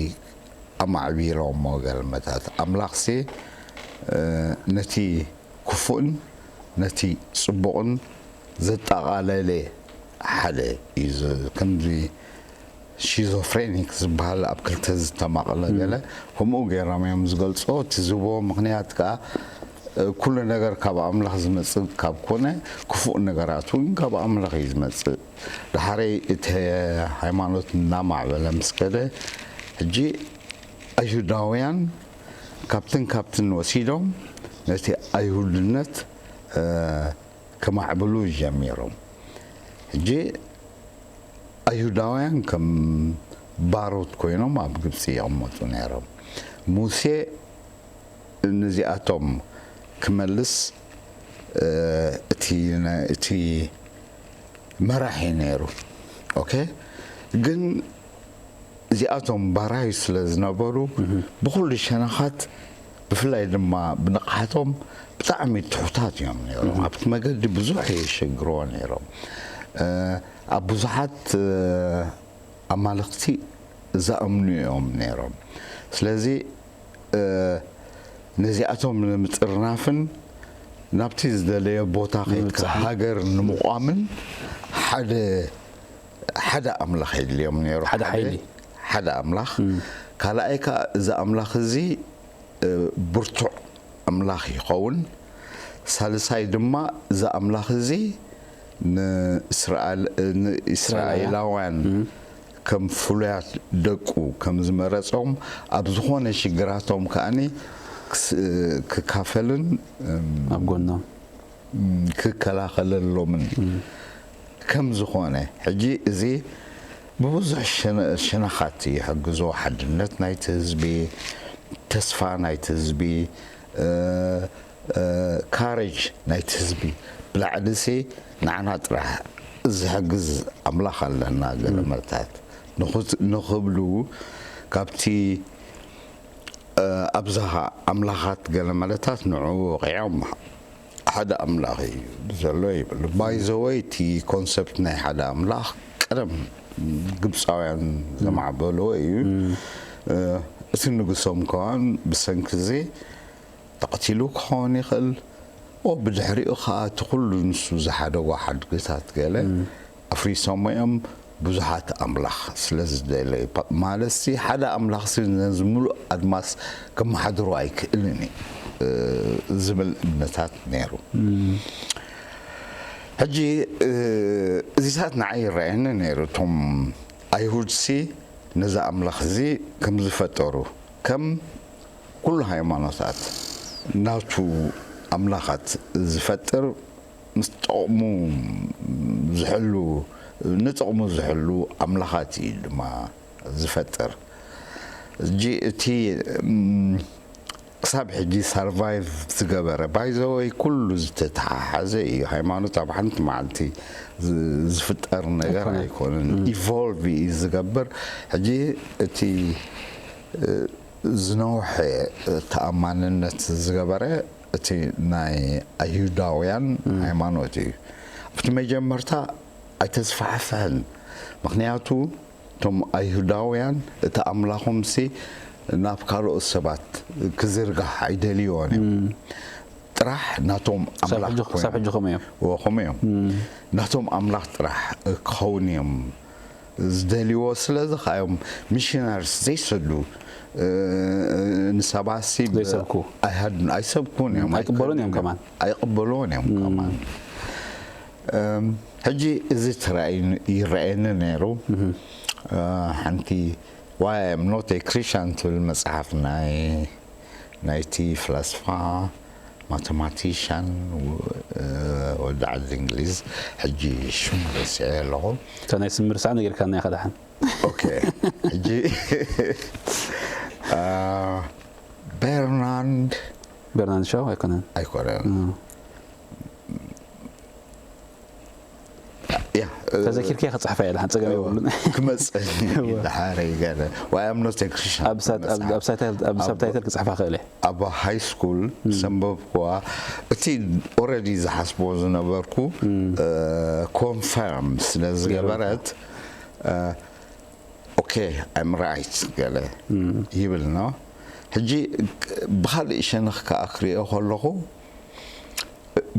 ኣማዕቢሎሞ ገልመታት ኣምላኽሲ ነቲ ክፉእን ነቲ ጽቡቕን ዘጠቓለለ ሓደ እዩ። ከምዚ ሺዞፍሬኒክ ዝበሃል ኣብ ክልተ ዝተማቕለ ገለ ከምኡ ገይሮም እዮም ዝገልጾ። እቲ ዝህቦ ምኽንያት ከኣ ኩሉ ነገር ካብ ኣምላኽ ዝመጽእ ካብ ኮነ ክፉእ ነገራት እውን ካብ ኣምላኽ እዩ ዝመጽእ። ድሓረይ እቲ ሃይማኖት እናማዕበለ ምስ ከደ ሕጂ ኣይሁዳውያን ካብትን ካብትን ወሲዶም ነቲ ኣይሁድነት ከማዕብሉ ጀሚሮም። ሕጂ ኣይሁዳውያን ከም ባሮት ኮይኖም ኣብ ግብፂ ይቕመጡ ነይሮም። ሙሴ ነዚኣቶም ክመልስ እቲ እቲ መራሒ ነይሩ። ኦኬ ግን እዚኣቶም ባራዩ ስለ ዝነበሩ ብኩሉ ሸነኻት ብፍላይ ድማ ብንቕሓቶም ብጣዕሚ ትሑታት እዮም ነይሮም። ኣብቲ መገዲ ብዙሕ የሸግርዎ ነይሮም። ኣብ ብዙሓት ኣማልኽቲ ዝኣምኑ እዮም ነይሮም። ስለዚ ነዚኣቶም ንምጥርናፍን ናብቲ ዝደለዮ ቦታ ከይድካ ሃገር ንምቋምን ሓደ ሓደ ኣምላኽ የድልዮም ነይሩ። ሓደ ሓይሊ። ሓደ ኣምላኽ። ካልኣይ ከዓ እዚ ኣምላኽ እዚ ብርቱዕ ኣምላኽ ይኸውን። ሳልሳይ ድማ እዚ ኣምላኽ እዚ ንእስራኤል ንእስራኤላውያን ከም ፍሉያት ደቁ ከም ዝመረጾም ኣብ ዝኾነ ሽግራቶም ከኣኒ ክካፈልን ኣብ ጎኖም ክከላኸለሎምን ከም ዝኾነ ሕጂ እዚ ብብዙሕ ሸነኻት ይሕግዞ። ሓድነት ናይቲ ህዝቢ፣ ተስፋ ናይቲ ህዝቢ፣ ካሬጅ ናይቲ ህዝቢ ብላዕሊሲ ንዓና ጥራሕ ዝሕግዝ ኣምላኽ ኣለና ገለ መርታት ንኽብሉ ካብቲ ኣብዝሃ ኣምላኻት ገለ መለታት ንዕኡ ወቒዖም ሓደ ኣምላኽ እዩ ዘሎ ይብል። ባይዘወይ እቲ ኮንሰፕት ናይ ሓደ ኣምላኽ ቀደም ግብፃውያን ዘማዕበልዎ እዩ። እቲ ንጉሶም ከዋን ብሰንኪ እዚ ተቐቲሉ ክኸውን ይኽእል፣ ብድሕሪኡ ከዓ እቲ ኩሉ ንሱ ዝሓደጎ ሓድግታት ገለ ኣፍሪሶሞ እዮም። ብዙሓት ኣምላኽ ስለ ዝደለዩ፣ ፓ-፣ ማለት ሲ ሓደ ኣምላኽ ሲ ነዚ ምሉእ ኣድማስ ከመሓድሮ ኣይክእልን እዩ፣ እ፣ ዝብል እምነታት ነይሩ። ሕጂ፣ እ፣ እዚታት ንዓይ ይረኣየኒ ነይሩ። እቶም ኣይሁድ ሲ ነዚ ኣምላኽ እዚ ከም ዝፈጠሩ፣ ከም ኩሉ ሃይማኖታት ናቱ ኣምላኻት ዝፈጥር፣ ምስ ጥቕሙ ዝሕሉ፣ ንጥቕሙ ዝሕሉ ኣምላኻት እዩ ድማ ዝፈጥር። እጂ እቲ፣ እም፣ ክሳብ ሕጂ ሰርቫይቭ ዝገበረ፣ ባይዘወይ ኩሉ ዝተተሓሓዘ እዩ። ሃይማኖት ኣብ ሓንቲ መዓልቲ ዝ-፣ ዝፍጠር ነገር ኣይኮነን። ኣይኮነን። እም። ኢቮልቭ እዩ ዝገብር። ሕጂ እቲ፣ እ፣ ዝነውሐ ተኣማንነት ዝገበረ እቲ ናይ ኣይሁዳውያን እም። ሃይማኖት እዩ። ኣብቲ መጀመርታ ኣይተስፋሕፍሐን። ምኽንያቱ እቶም ኣይሁዳውያን እቲ ኣምላኾምሲ ናብ ካልኦት ሰባት ክዝርጋሕ ኣይደልይዎን እዮም። እም። ጥራሕ ናቶም ክሳብ ኣምላኽ ሕጂ፣ ክሳብ ኮይኖም። ሕጂ ከምኡ እዮም። እዎ፣ ከምኡ እዮም። እም። ናቶም ኣምላኽ ጥራሕ ክኸውን እዮም ዝደልይዎ። ስለዚ ከዓ እዮም ሚሽነርስ ዘይሰዱ፣ እ፣ ንሰባሲ ብ-፣ ዘይሰብኩ። ኣይሃድን፣ ኣይሰብኩን እዮም፣ ኣይቅበሉን እዮም ኣይከዱን ከማን። ኣይቅበሉን እዮም እም። ከማን። እም፣ ሕጂ እዚ ተራእዩ-፣ ይረኣየኒ ነይሩ። እህ። እ፣ ሓንቲ ዋይ ኣም ኖት ኤ ክሪስቻን ትብል መጽሓፍ ናይ፣ ናይቲ ፍላስፋ ማተማቲሻን፣ እ፣ ወዲ ዓዲ እንግሊዝ፣ ሕጂ ሽሙ ረሲዐ ኣለኹ። እታ ናይ ስም ምርሳዕ ነጊርካና ኢኻ ደሓን። ኦኬ። ሕጂ፣ እ፣ በርናንድ በርናንድ ሻው ኣይኮነን። ኣይኮነን። እም። ያ፣ እ፣ ተዘኪርካዮ ክጽሕፋ እየ፣ ደሓን ጸገም እዋ፣ የብሉን። ክመጽእ እዋ። ደሓረይ ገለ። ዋይ ኣም ኖት ኤ ክሪስቻን ኣብ ሳት-፣ ኣብ፣ መጽሓፍ። ኣብ ሳይታይል-፣ ኣብ ኣብ ሳብታይትል ክጽሕፋ ክእል እየ። ኣብ ሃይ ስኩል እም። ዘንበብኩዋ፣ እቲ ኦረዲ ዝሓስቦ ዝነበርኩ፣ እም። እ፣ ኮንፈርም ስለ ዝገበረት፣ እ፣ ኦኬ፣ I'm right ገለ እም። ይብል ነው። ሕጂ ብኻልእ ሸነኽ ከኣ ክሪኦ ከለኹ፣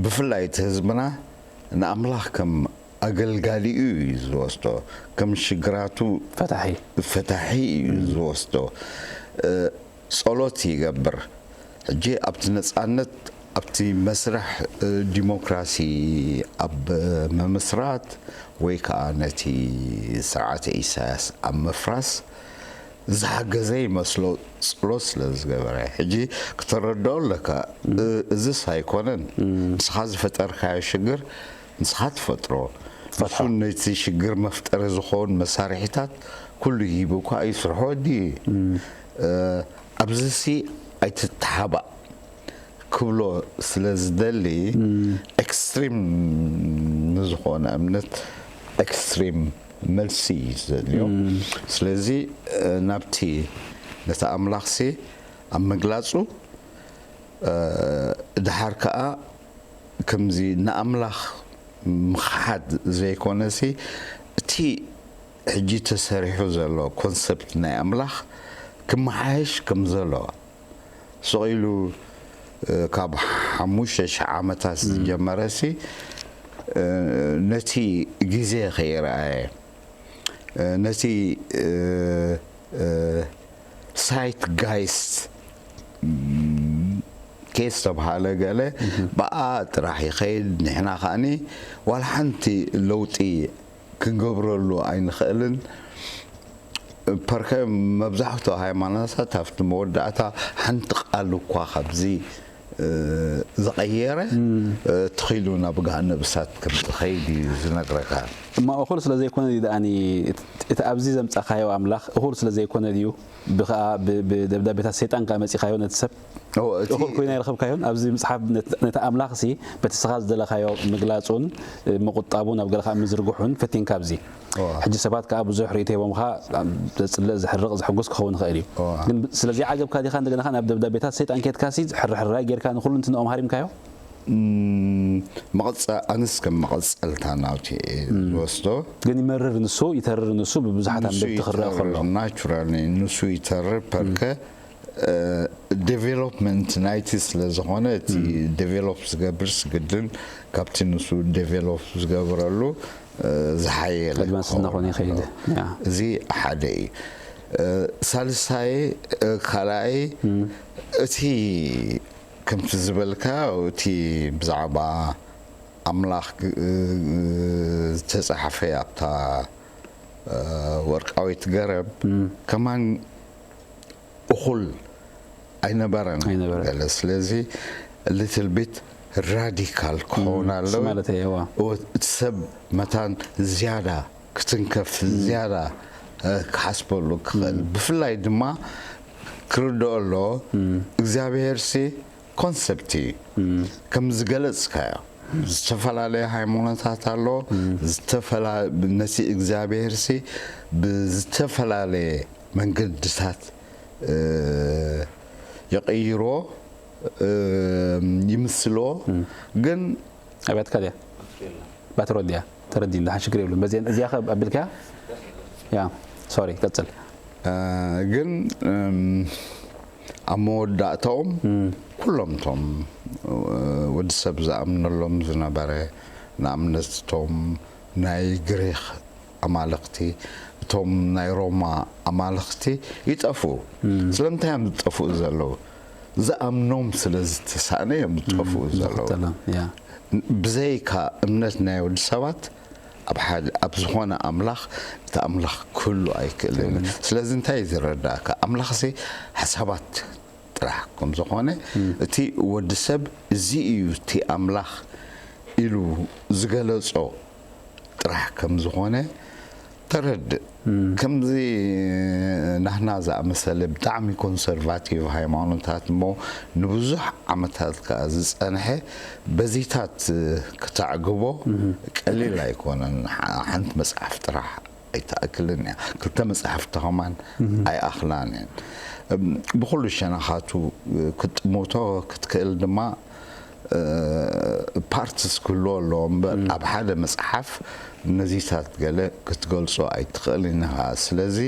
ብፍላይ እቲ ህዝብና ንኣምላኽ ከም ኣገልጋሊኡ እዩ ዝወስዶ፣ ከም ሽግራቱ ፈታሒ። ፈታሒ እዩ እም። ዝወስዶ። እ፣ ጸሎት ይገብር። ሕጂ ኣብቲ ነጻነት፣ ኣብቲ መስርሕ፣ እ፣ ዲሞክራሲ ኣብ ምምስራት ወይ ከኣ ነቲ ስርዓተ ኢሳያስ ኣብ ምፍራስ ዝሓገዘ ይመስሎ፣ ጸሎት ስለ ዝገበረ። ሕጂ ክተረድኦ ኣለካ፣ እም። እ-፣ እዝስ ኣይኮነን። እም። ንስኻ ዝፈጠርካዮ ሽግር ንስኻ ትፈጥሮ። ፈትሖ። ንሱ ነቲ ሽግር መፍጠሪ ዝኸውን መሳርሒታት ኩሉ ሂቡካ እዩ ስርሖ ድዩ? እም። እ፣ ኣብዚሲ ኣይትተሓባእ ክብሎ ስለ ዝደሊ፣ እም። ኤክስትሪም ንዝኾነ እምነት ኤክስትሪም መልሲ እዩ ዘድልዮ። እም። ስለዚ፣ እ፣ ናብቲ ነቲ ኣምላኽሲ ኣብ ምግላጹ፣ እ፣ ድሓር ከኣ ከምዚ ንኣምላኽ ምኽሓድ ዘይኮነሲ፣ እቲ ሕጂ ተሰሪሑ ዘሎ ኮንሰፕት ናይ ኣምላኽ ክመሓየሽ ከም ዘሎ፣ ስቕ ኢሉ፣ እ፣ ካብ ሓሙሽተ ሽሕ ዓመታት እም። ዝጀመረሲ፣ እ፣ ነቲ ግዜ ከይረኣየ፣ እ፣ ነቲ፣ እ፣ እ፣ ሳይት ጋይስት፣ እም፣ ከየስተብሃለ ገለ እህ። ብኣ ጥራሕ ይኸይድ። ንሕና ከኣኒ ዋላ ሓንቲ ለውጢ ክንገብረሉ ኣይንኽእልን። ፐርከ መብዛሕትኡ ሃይማኖታት ኣብቲ መወዳእታ ሓንቲ ቃል እኳ ካብዚ፣ እ፣ ዝቐየረ፣ እም። እ፣ ትኺሉ ናብ ገሃነብ እሳት ከም ዝኸይድ እዩ ዝነግረካ። እማ እኹል ስለ ዘይኮነ ድዩ ደኣኒ እቲ፣ እቲ ኣብዚ ዘምጻኻዮ ኣምላኽ እኹል ስለ ዘይኮነ ድዩ ብኸኣ ብ-፣ ብደብዳቤታት ሰይጣን ከኣ መጺኻዮ ነቲ ሰብ? ኦ፣ እቲ እኹል ኮይና ይረኸብካዮን ኣብዚ ምጽሓፍ ነት-፣ ነቲ ኣምላኽሲ በቲ ስኻ ዝደለኻዮ ምግላጹን፣ እ፣ ምቑጣቡን ኣብ ገለኻ ምዝርግሑን ፈቲንካ ኣብዚ። ኦ። ሕጂ ሰባት ከኣ ብዙሕ ርእይቶ ሂቦምኻ፣ ዘጽልእ፣ ዘሕርቕ፣ ዘሕጉስ ክኸውን ይኽእል እዩ። ኦ። ግን ስለዚ ዓገብካ ዲኻ እንደገና ናብ ደብዳቤታት ሰይጣን ኬድካሲ ሕርሕራይ ጌርካ ንኹሉ እንትንኦም ሃሪምካዮ? እም፣ መቐጸ-፣ ኣነስ ከም መቐጸልታ ናውቲ እየ እም። ዝወስዶ። ግን ይመርር ንሱ፣ ይተርር ንሱ፣ ብብዙሓት ንሱ ኣንበብቲ ክረአ ይተርር፣ ከሎ። ናቹራሊ ንሱ ይተርር፣ ፐርከ እም። ዴቨሎፕመንት ናይቲ ስለ ዝኾነ፣ እቲ ዴቨሎፕ ዝገብርስ ግድን ካብቲ ንሱ ዴቨሎፕ ዝገብረሉ ዝሓየለ ኣድቫንስ እናኾነ ይኸይድ። እዚ ሓደ እዩ። ሳልሳይ፣ ካልኣይ፣ እቲ ከምቲ ዝበልካ፣ እቲ ብዛዕባ ኣምላኽ ዝተጻሕፈ ኣብታ ወርቃዊት ገረብ ከማን እኹል ኣይነበረን። ኣይነበረን። ገለ ስለዚ ሊትል ቢት ራዲካል ክኸውን ኣለዎ። ማለት እየ። እቲ ሰብ መታን ዝያዳ ክትንከፍ፣ ዝያዳ ክሓስበሉ ክኽእል፣ ብፍላይ ድማ ክርድኦ ኣለዎ እግዚኣብሔር ሲ ኮንሰፕት እዩ። ከም ዝገለጽካዮ፣ ዝተፈላለየ ሃይማኖታት ኣሎ። ነቲ እግዚኣብሔር ሲ ብዝተፈላለየ መንገድታት ይቕይሮ፣ ይምስሎ። ግን ኣብያትካ ድያ? ባትሮ ድያ? ተረዲን፣ ደሓን፣ ሽግር የብሉን። በዚአን እዚኣ ከ ኣቢልካያ? ያ፣ ሶሪ፣ ቀጽል። ግን ኣብ መወዳእታኦም ኩሎም እቶም ወዲ ሰብ ዝኣምነሎም ዝነበረ፣ ንኣብነት እቶም ናይ ግሪኽ ኣማልኽቲ፣ እቶም ናይ ሮማ ኣማልኽቲ ይጠፍኡ። ስለምንታይ እዮም ዝጠፍኡ ዘለዉ? ዝኣምኖም ስለ ዝተሳእነ እዮም ዝጠፍኡ ዘለዉ። ብዘይካ እምነት ናይ ወዲ ሰባት ኣብ ሓደ፣ ኣብ ዝኾነ ኣምላኽ፣ እቲ ኣምላኽ ክህሉ ኣይክእልን እዩ። ስለዚ እንታይ እዩ ዝረዳእካ? ኣምላኽሲ ሓሳባት ጥራሕ ከም ዝኾነ፣ እቲ ወዲ ሰብ እዚ እዩ እቲ ኣምላኽ ኢሉ ዝገለጾ ጥራሕ ከም ዝኾነ ተረድእ። ከምዚ ናህና ዝኣመሰለ ብጣዕሚ ኮንሰርቫቲቭ ሃይማኖታት እሞ ንብዙሕ ዓመታት ከኣ ዝጸንሐ፣ በዚታት ክተዕግቦ ቀሊል ኣይኮነን። ሓንቲ መጽሓፍ ጥራሕ ኣይትኣክልን እያ። ክልተ መጽሓፍቲ ከማን ኣይኣኽላን እየን። ብኹሉ ሸነኻቱ ክትጥምቶ ክትክእል ድማ ፓርትስ ክህልዎ ኣለዎ እምበር፣ ኣብ ሓደ መጽሓፍ ነዚታት ገለ ክትገልጾ ኣይትኽእልን ኢኻ። ስለዚ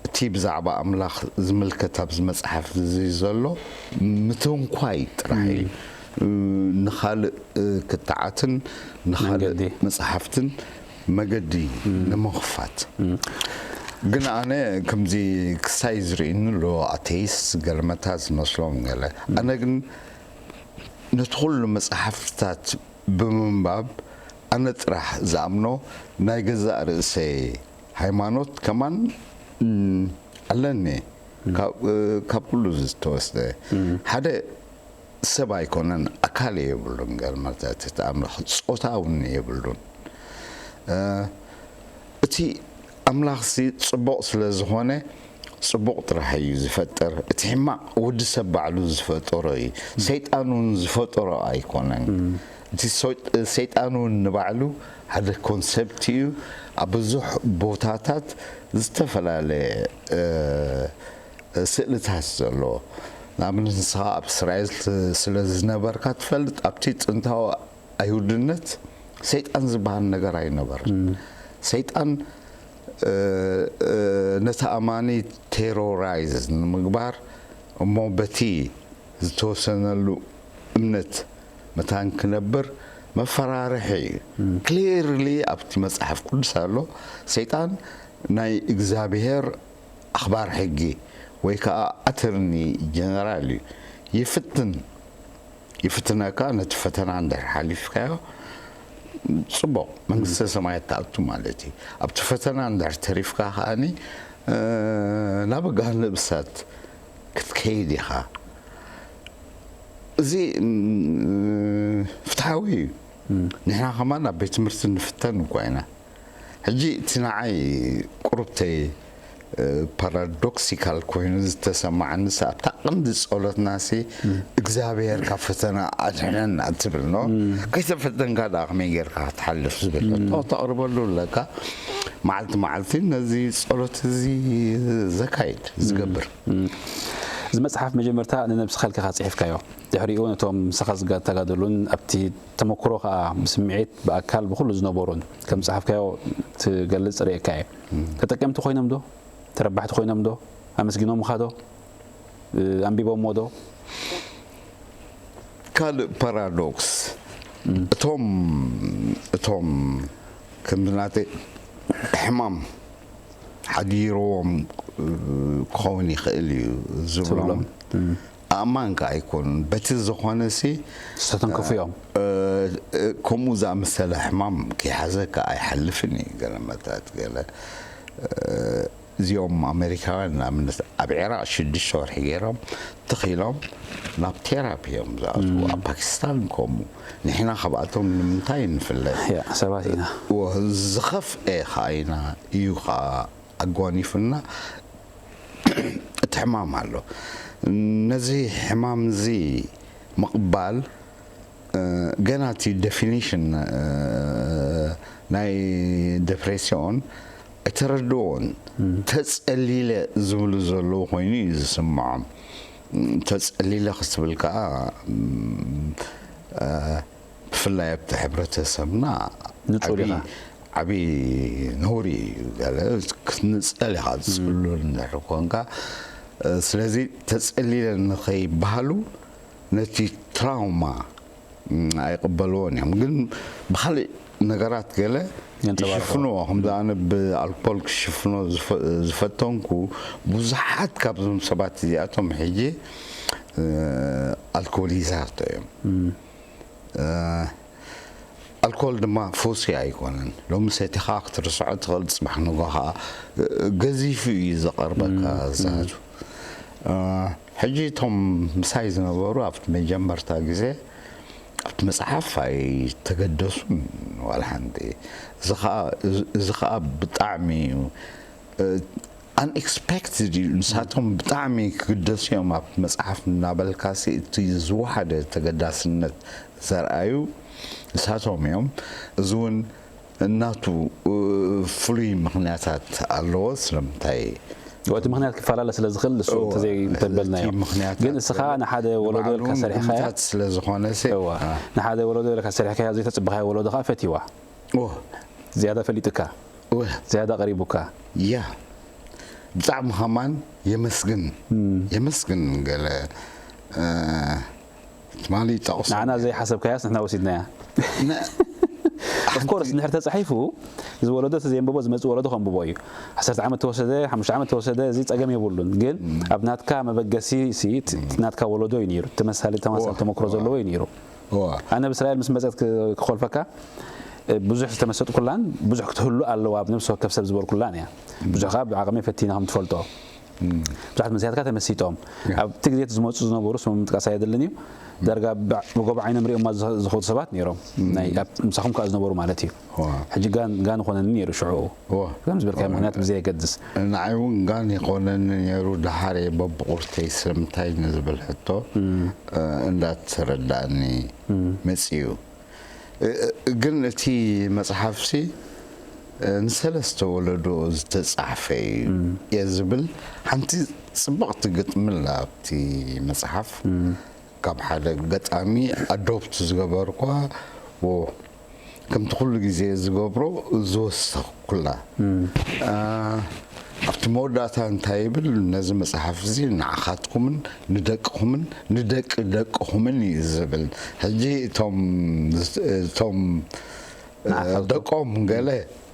እቲ ብዛዕባ ኣምላኽ ዝምልከት ኣብዚ መጽሓፍ እዚ ዘሎ ምትንኳይ ጥራሕ እዩ። ንኻልእ ክትዓትን ንኻልእ መጽሓፍትን መገዲ ንምኽፋት። ግን ኣነ ከምዚ ክሳይ ዝርእይኒ ኣሎ፣ ኣቴይስት ገለመታ ዝመስሎም ገለ። ኣነ ግን ነቲ ኩሉ መጽሓፍታት ብምንባብ፣ ኣነ ጥራሕ ዝኣምኖ ናይ ገዛእ ርእሰይ ሃይማኖት ከማን ኣለኒ። ካብ ኩሉ ዝተወስደ ሓደ ሰብ ኣይኮነን፣ ኣካል የብሉን። ገርመታት እቲ ኣምላኽ ጾታ እውን የብሉን። እቲ ኣምላኽሲ ጽቡቕ ስለ ዝኾነ ጽቡቕ ጥራሕ እዩ ዝፈጥር። እቲ ሕማቕ ወዲ ሰብ ባዕሉ ዝፈጠሮ እዩ። ሰይጣን እውን ዝፈጠሮ ኣይኮነን። እቲ ሰይጣን እውን ንባዕሉ ሓደ ኮንሰፕት እዩ። ኣብ ብዙሕ ቦታታት ዝተፈላለየ ስእልታት ዘለዎ። ንኣብነት ንስኻ ኣብ እስራኤል ስለ ዝነበርካ ትፈልጥ፣ ኣብቲ ጥንታዊ ኣይሁድነት ሰይጣን ዝበሃል ነገር ኣይነበረን። ሰይጣን ነቲ ኣማኒ ቴሮራይዝ ንምግባር እሞ በቲ ዝተወሰነሉ እምነት መታን ክነብር መፈራርሒ እዩ። ክሊርሊ ኣብቲ መጽሓፍ ቅዱስ ኣሎ። ሰይጣን ናይ እግዚኣብሔር ኣኽባር ሕጊ ወይ ከዓ ኣተርኒ ጀነራል እዩ። ይፍትን ይፍትነካ። ነቲ ፈተና እንድሕር ሓሊፍካዮ ጽቡቕ መንግስተ ሰማያት ትኣቱ ማለት እዩ። ኣብቲ ፈተና እንድሕር ተሪፍካ ከኣኒ ናብ ገሃነብ እሳት ክትከይድ ኢኻ። እዚ ፍትሓዊ እዩ። ንሕና ከማን ኣብ ቤት ትምህርቲ ንፍተን እኳ ኢና። ሕጂ እቲ ንዓይ ቁሩብተይ ፓራዶክሲካል ኮይኑ ዝተሰማዓኒ፣ ኣብታ ቀንዲ ጸሎትናሲ እግዚኣብሔር ካብ ፈተና ኣድሕነና ትብል ኖ። ከይተፈተንካ ደኣ ከመይ ጌርካ ክትሓልፍ ዝብል ሕቶ ተቕርበሉ ኣለካ። መዓልቲ መዓልቲ ነዚ ጸሎት እዚ ዘካይድ ዝገብር። እዚ መጽሓፍ መጀመርታ ንነብስኻ ኢልካ ጽሒፍካዮ፣ ድሕሪኡ ነቶም ምሳኻ ዝተጋደሉን ኣብቲ ተመክሮ ከኣ ብስምዒት ብኣካል ብኹሉ ዝነበሩን ከም ዝጸሓፍካዮ ትገልጽ ርእየካ እየ። ተጠቀምቲ ኮይኖም ዶ? ተረባሕቲ ኮይኖም ዶ? ኣመስጊኖምኻ ዶ? ኣንቢቦሞ ዶ? ካልእ ፓራዶክስ፣ እቶም እቶም ከምዚ ናተይ ሕማም ሓዲርዎም ክኸውን ይኽእል እዩ ዝብሎም ኣእማን ከኣ ኣይኮኑን። በቲ ዝኾነሲ ዝተተንከፉ እዮም። ከምኡ ዝኣመሰለ ሕማም ከይሓዘካ ኣይሓልፍን እዩ። ገለ መታት ገለ እዚኦም ኣሜሪካውያን ንኣብነት ኣብ ዒራቕ ሽዱሽተ ወርሒ ገይሮም ትኺሎም ናብ ቴራፒ እዮም ዝኣትዉ። ኣብ ፓኪስታን ከምኡ። ንሕና ካብኣቶም ንምንታይ ንፍለ? ሰባት ኢና። ዝኸፍኤ ከኣ ኢና እዩ ከኣ ኣጓኒፉና። እቲ ሕማም ኣሎ። ነዚ ሕማም እዚ ምቕባል ገና እቲ ዴፊኒሽን ናይ ዴፕሬሲዮን ኣይተረድኦን። ተጸሊለ ዝብሉ ዘለዉ ኮይኑ እዩ ዝስምዖም። ተጸሊለ ክትብል ከኣ ብፍላይ ኣብቲ ሕብረተሰብና ዓቢ ነውሪ እዩ። ገለ ክትንጸል ኢኻ ዝጽሉል እንድሕር ኮንካ። ስለዚ ተጸሊለ ንኸይበሃሉ ነቲ ትራውማ ኣይቕበልዎን እዮም። ግን ብኻልእ ነገራት ገለ ይሽፍንዎ። ከምዚ ኣነ ብኣልኮል ክሽፍኖ ዝፈተንኩ ብዙሓት ካብዞም ሰባት እዚኣቶም ሕጂ ኣልኮሊዛቶ እዮም። ኣልኮል ድማ ፈውሲ ኣይኮነን። ሎሚ ሰቲኻ ክትርስዖ ትኽእል፣ ጽባሕ ንጎ ኸኣ ገዚፉ እዩ ዘቐርበካ ዛቱ። ሕጂ እቶም ምሳይ ዝነበሩ ኣብቲ መጀመርታ ግዜ ኣብቲ መጽሓፍ ኣይተገደሱን ዋላ ሓንቲ። እዚ ኸኣ ብጣዕሚ እዩ unexpected እዩ። ንሳቶም ብጣዕሚ ክግደሱ እዮም ኣብቲ መጽሓፍ እናበልካሲ እቲ ዝወሓደ ተገዳስነት ዘርኣዩ ንሳቶም እዮም። እዚ እውን እናቱ ፍሉይ ምኽንያታት ኣለዎ። ስለምንታይ እቲ ምኽንያት ክፈላለ ስለ ዝኽእል ንሱ እንተዘይተበልናዮ። ግን እስኻ ንሓደ ወለዶ ኢልካ ሰሪሕካያ። ስለ ዝኾነ ንሓደ ወለዶ ኢልካ ሰሪሕካያ፣ ዘይተጽበኻዮ ወለዶ ከዓ ፈትይዋ። ዝያዳ ፈሊጥካ፣ ዝያዳ ቀሪቡካ። ያ ብጣዕሚ ከማን የመስግን የመስግን ገለ ትማሊ ጠቕሱ ንዓና ዘይሓሰብካያስ ንሕና ወሲድናያ። ኦፍኮርስ እንድሕር ተጻሒፉ እዚ ወለዶ እቲ ዘየንበቦ ዝመጽእ ወለዶ ከንብቦ እዩ። ዓሰርተ ዓመት ተወሰደ፣ ሓሙሽተ ዓመት ተወሰደ፣ እዚ ጸገም የብሉን። ግን ኣብ ናትካ መበገሲ ሲ ናትካ ወለዶ እዩ ነይሩ። ተመሳሳሊ ተማሳሊ ተመክሮ ዘለዎ እዩ ነይሩ። ኣነ ብእስራኤል ምስ መጸት ክኾልፈካ ብዙሕ ዝተመሰጥኩላን ብዙሕ ክትህሉ ኣለዋ ኣብ ነብሲ ወከፍ ሰብ ዝበልኩላን እያ። ብዙሕ ከዓ ብዓቕመይ ፈቲነ ከም ትፈልጦ ብዙሓት መንስያትካ ተመሲጦም ኣብቲ ግዜ ዝመፁ ዝነበሩ ስሞም ምጥቃስ ኣየድልን እዩ። ዳርጋ ብጎቦ ዓይኖም ሪኦማ ዝኸዱ ሰባት ነይሮም፣ ምሳኹም ከዓ ዝነበሩ ማለት እዩ። ሕጂ ጋን ጋን ይኾነኒ ነይሩ ሽዑ ከም ዝበልካዮ ምኽንያት ብዘየገድስ። ንዓይ እውን ጋን ይኾነኒ ነይሩ። ደሓር እየ በብቑርተይ ስለምንታይ ንዝብል ሕቶ እንዳተረዳእኒ መፂኡ። ግን እቲ መፅሓፍሲ ንሰለስተ ወለዶ ዝተፃሕፈ እዩ እየ ዝብል ሓንቲ ፅብቕቲ ግጥሚ ኣላ ኣብቲ መፅሓፍ። ካብ ሓደ ገጣሚ ኣዶፕት ዝገበርኳ ከምቲ ኩሉ ግዜ ዝገብሮ ዝወሰኽኩላ ኣብቲ መወዳእታ እንታይ ይብል? ነዚ መፅሓፍ እዚ ንዓኻትኩምን ንደቅኹምን ንደቂ ደቅኹምን እዩ ዝብል። ሕጂ እቶም እቶም ደቆም ገለ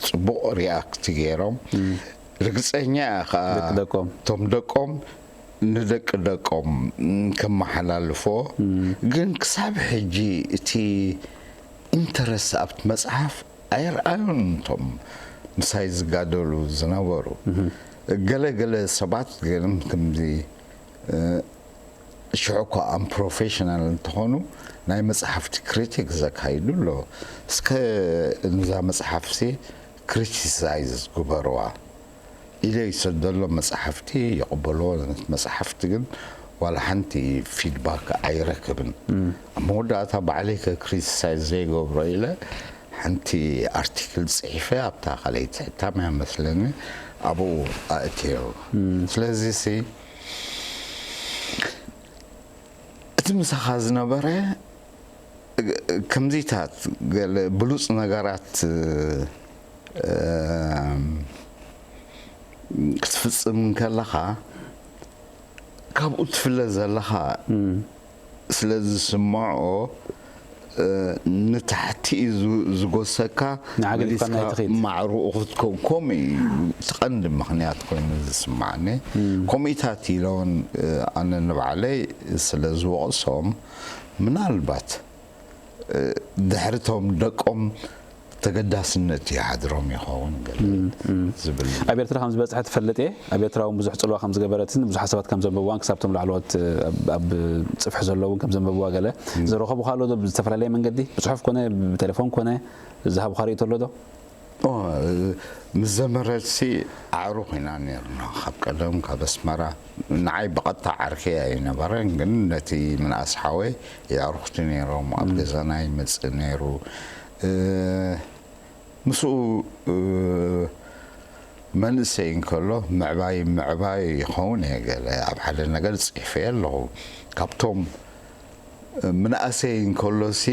ፅቡቕ ሪኣክት ገይሮም ርግፀኛ እያ ከዓ እቶም ደቆም ንደቂ ደቆም ከመሓላልፎ። ግን ክሳብ ሕጂ እቲ ኢንተረስት ኣብቲ መፅሓፍ ኣየርኣዩን እቶም ምሳይ ዝጋደሉ ዝነበሩ። ገለ ገለ ሰባት ግን ከምዚ ሽዑ እኳ ኣም ፕሮፌሽናል እንተኾኑ ናይ መፅሓፍቲ ክሪቲክ ዘካይዱ ኣሎ። እስከ ንዛ መፅሓፍሲ ክሪቲሳይዝ ግበርዋ ኢለ ይሰደሎም መፅሓፍቲ ይቕበልዎ። ነቲ መፅሓፍቲ ግን ዋላ ሓንቲ ፊድባክ ኣይረክብን። ኣብ መወዳእታ ባዕለይ ከክሪቲሳይዝ ዘይገብሮ ኢለ ሓንቲ ኣርቲክል ፅሒፈ ኣብታ ካልኣይቲ ሕታም እያ መስለኒ ኣብኡ ኣእትዮ። ስለዚ ሲ እቲ ምሳኻ ዝነበረ ከምዚታት ገለ ብሉፅ ነገራት ክትፍፅም እንከለኻ ካብኡ ትፍለ ዘለኻ ስለ ዝስምዖ፣ እ፣ ንታሕቲ እዩ ዝ-፣ ዝጎሰካ። ንዓ ገዲፍካ መሊስካ ናይ ትኸይድ። ማዕርኡ ክትከው-፣ ከምኡ እዩ እቲ ቀንዲ ምኽንያት ኮይኑ ዝስማዓኒ። ከምኡታት ኢለ እውን፣ እ፣ ኣነ ንባዕለይ ስለ ዝወቕሶም፣ ምናልባት፣ እ፣ ድሕሪቶም ደቆም ተገዳስነት ይሓድሮም ይኸውን ገለ ዝብል። ኣብ ኤርትራ ከም ዝበጽሐ ትፈልጥ እየ። ኣብ ኤርትራ እውን ብዙሕ ጽልዋ ከም ዝገበረትን ብዙሕ ሓሳባት ከም ዘንበብዋን ክሳብቶም ላዕለዎት ኣብ፣ ኣብ ጽፍሒ ዘለዉ እውን ከም ዘንበብዋ ገለ ዘረኸቡኻ ኣሎ ዶ? ብዝተፈላለየ መንገዲ፣ ብጽሑፍ ኮነ ብቴሌፎን ኮነ ዝሃቡኻ ርእይቶ ኣሎ ዶ? ኦ፣ ምስ ዘመረትሲ ኣዕሩኽ ኢና ነይርና። ካብ ቀደም ካብ ኣስመራ ንዓይ ብቐጥታ ዓርከይ ኣይነበረን፣ ግን ነቲ ምንኣስ ሓወይ የዕሩኽቲ ነይሮም። ኣብ ገዛና ይመጽእ ነይሩ። እ፣ ምስኡ፣ እ፣ መንእሰይ እንከሎ ምዕባይ፣ ምዕባይ ይኸውን እየ። ገለ ኣብ ሓደ ነገር ጽሒፈ ኣለኹ። ካብቶም ምንኣሰይ እንከሎሲ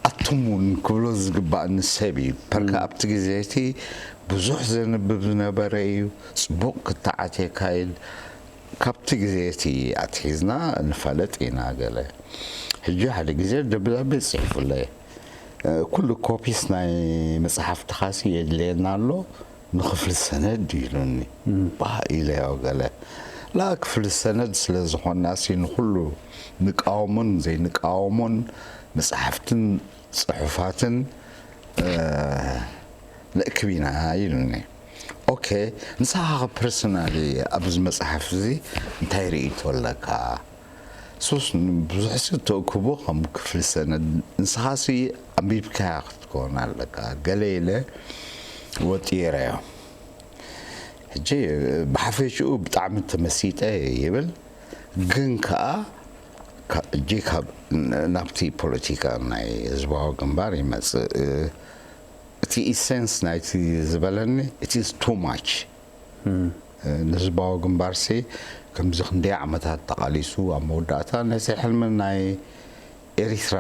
ኣቱም እውን ክብሎ ዝግባእኒ ሰብ እዩ። ፐርከ ኣብቲ ግዜ እቲ ብዙሕ ዘንብብ ዝነበረ እዩ። ጽቡቕ ክትዓት የካይድ። ካብቲ ግዜ እቲ ኣትሒዝና ንፋለጥ ኢና ገለ። ሕጂ ሓደ ግዜ ደብዳቤ ጽሒፉለይ። እ፣ ኩሉ ኮፒስ ናይ መጽሓፍትኻሲ የድልየና ኣሎ፣ ንክፍሊ ሰነድ ኢሉኒ። ባህ ኢለዮ ገለ። ላ ክፍሊ ሰነድ ስለ ዝኾንናሲ ንኹሉ ንቃወሞን ዘይንቃወሞን መጽሓፍትን ጽሑፋትን፣ እ፣ ነእክብ ኢና ኢሉኒ። ኦኬ፣ ንስኻ ኸ ፐርሰናሊ ኣብዚ መጽሓፍ እዚ እንታይ ርእይቶ ኣለካ? ሱስ ብዙሕ ሲ ተእክቦ ከም ክፍሊ ሰነድ ንስኻሲ ኣንቢብካያ ክትከውን ኣለካ። ገለ ኢለ ወጢረዮ። ሕጂ ብሓፈሽኡ ብጣዕሚ ተመሲጠ ይብል፣ ግን ከኣ ካ-፣ ሕጂ ካብ ን-፣ ናብቲ ፖለቲካ ናይ ህዝባዊ ግንባር ይመጽእ። እቲ ኢሰንስ ናይቲ ዝበለኒ፣ it is too much። ንህዝባዊ ግንባርሲ ከምዚ ክንደይ ዓመታት ተቓሊሱ፣ ኣብ መወዳእታ ነቲ ሕልሚ ናይ ኤሪትራ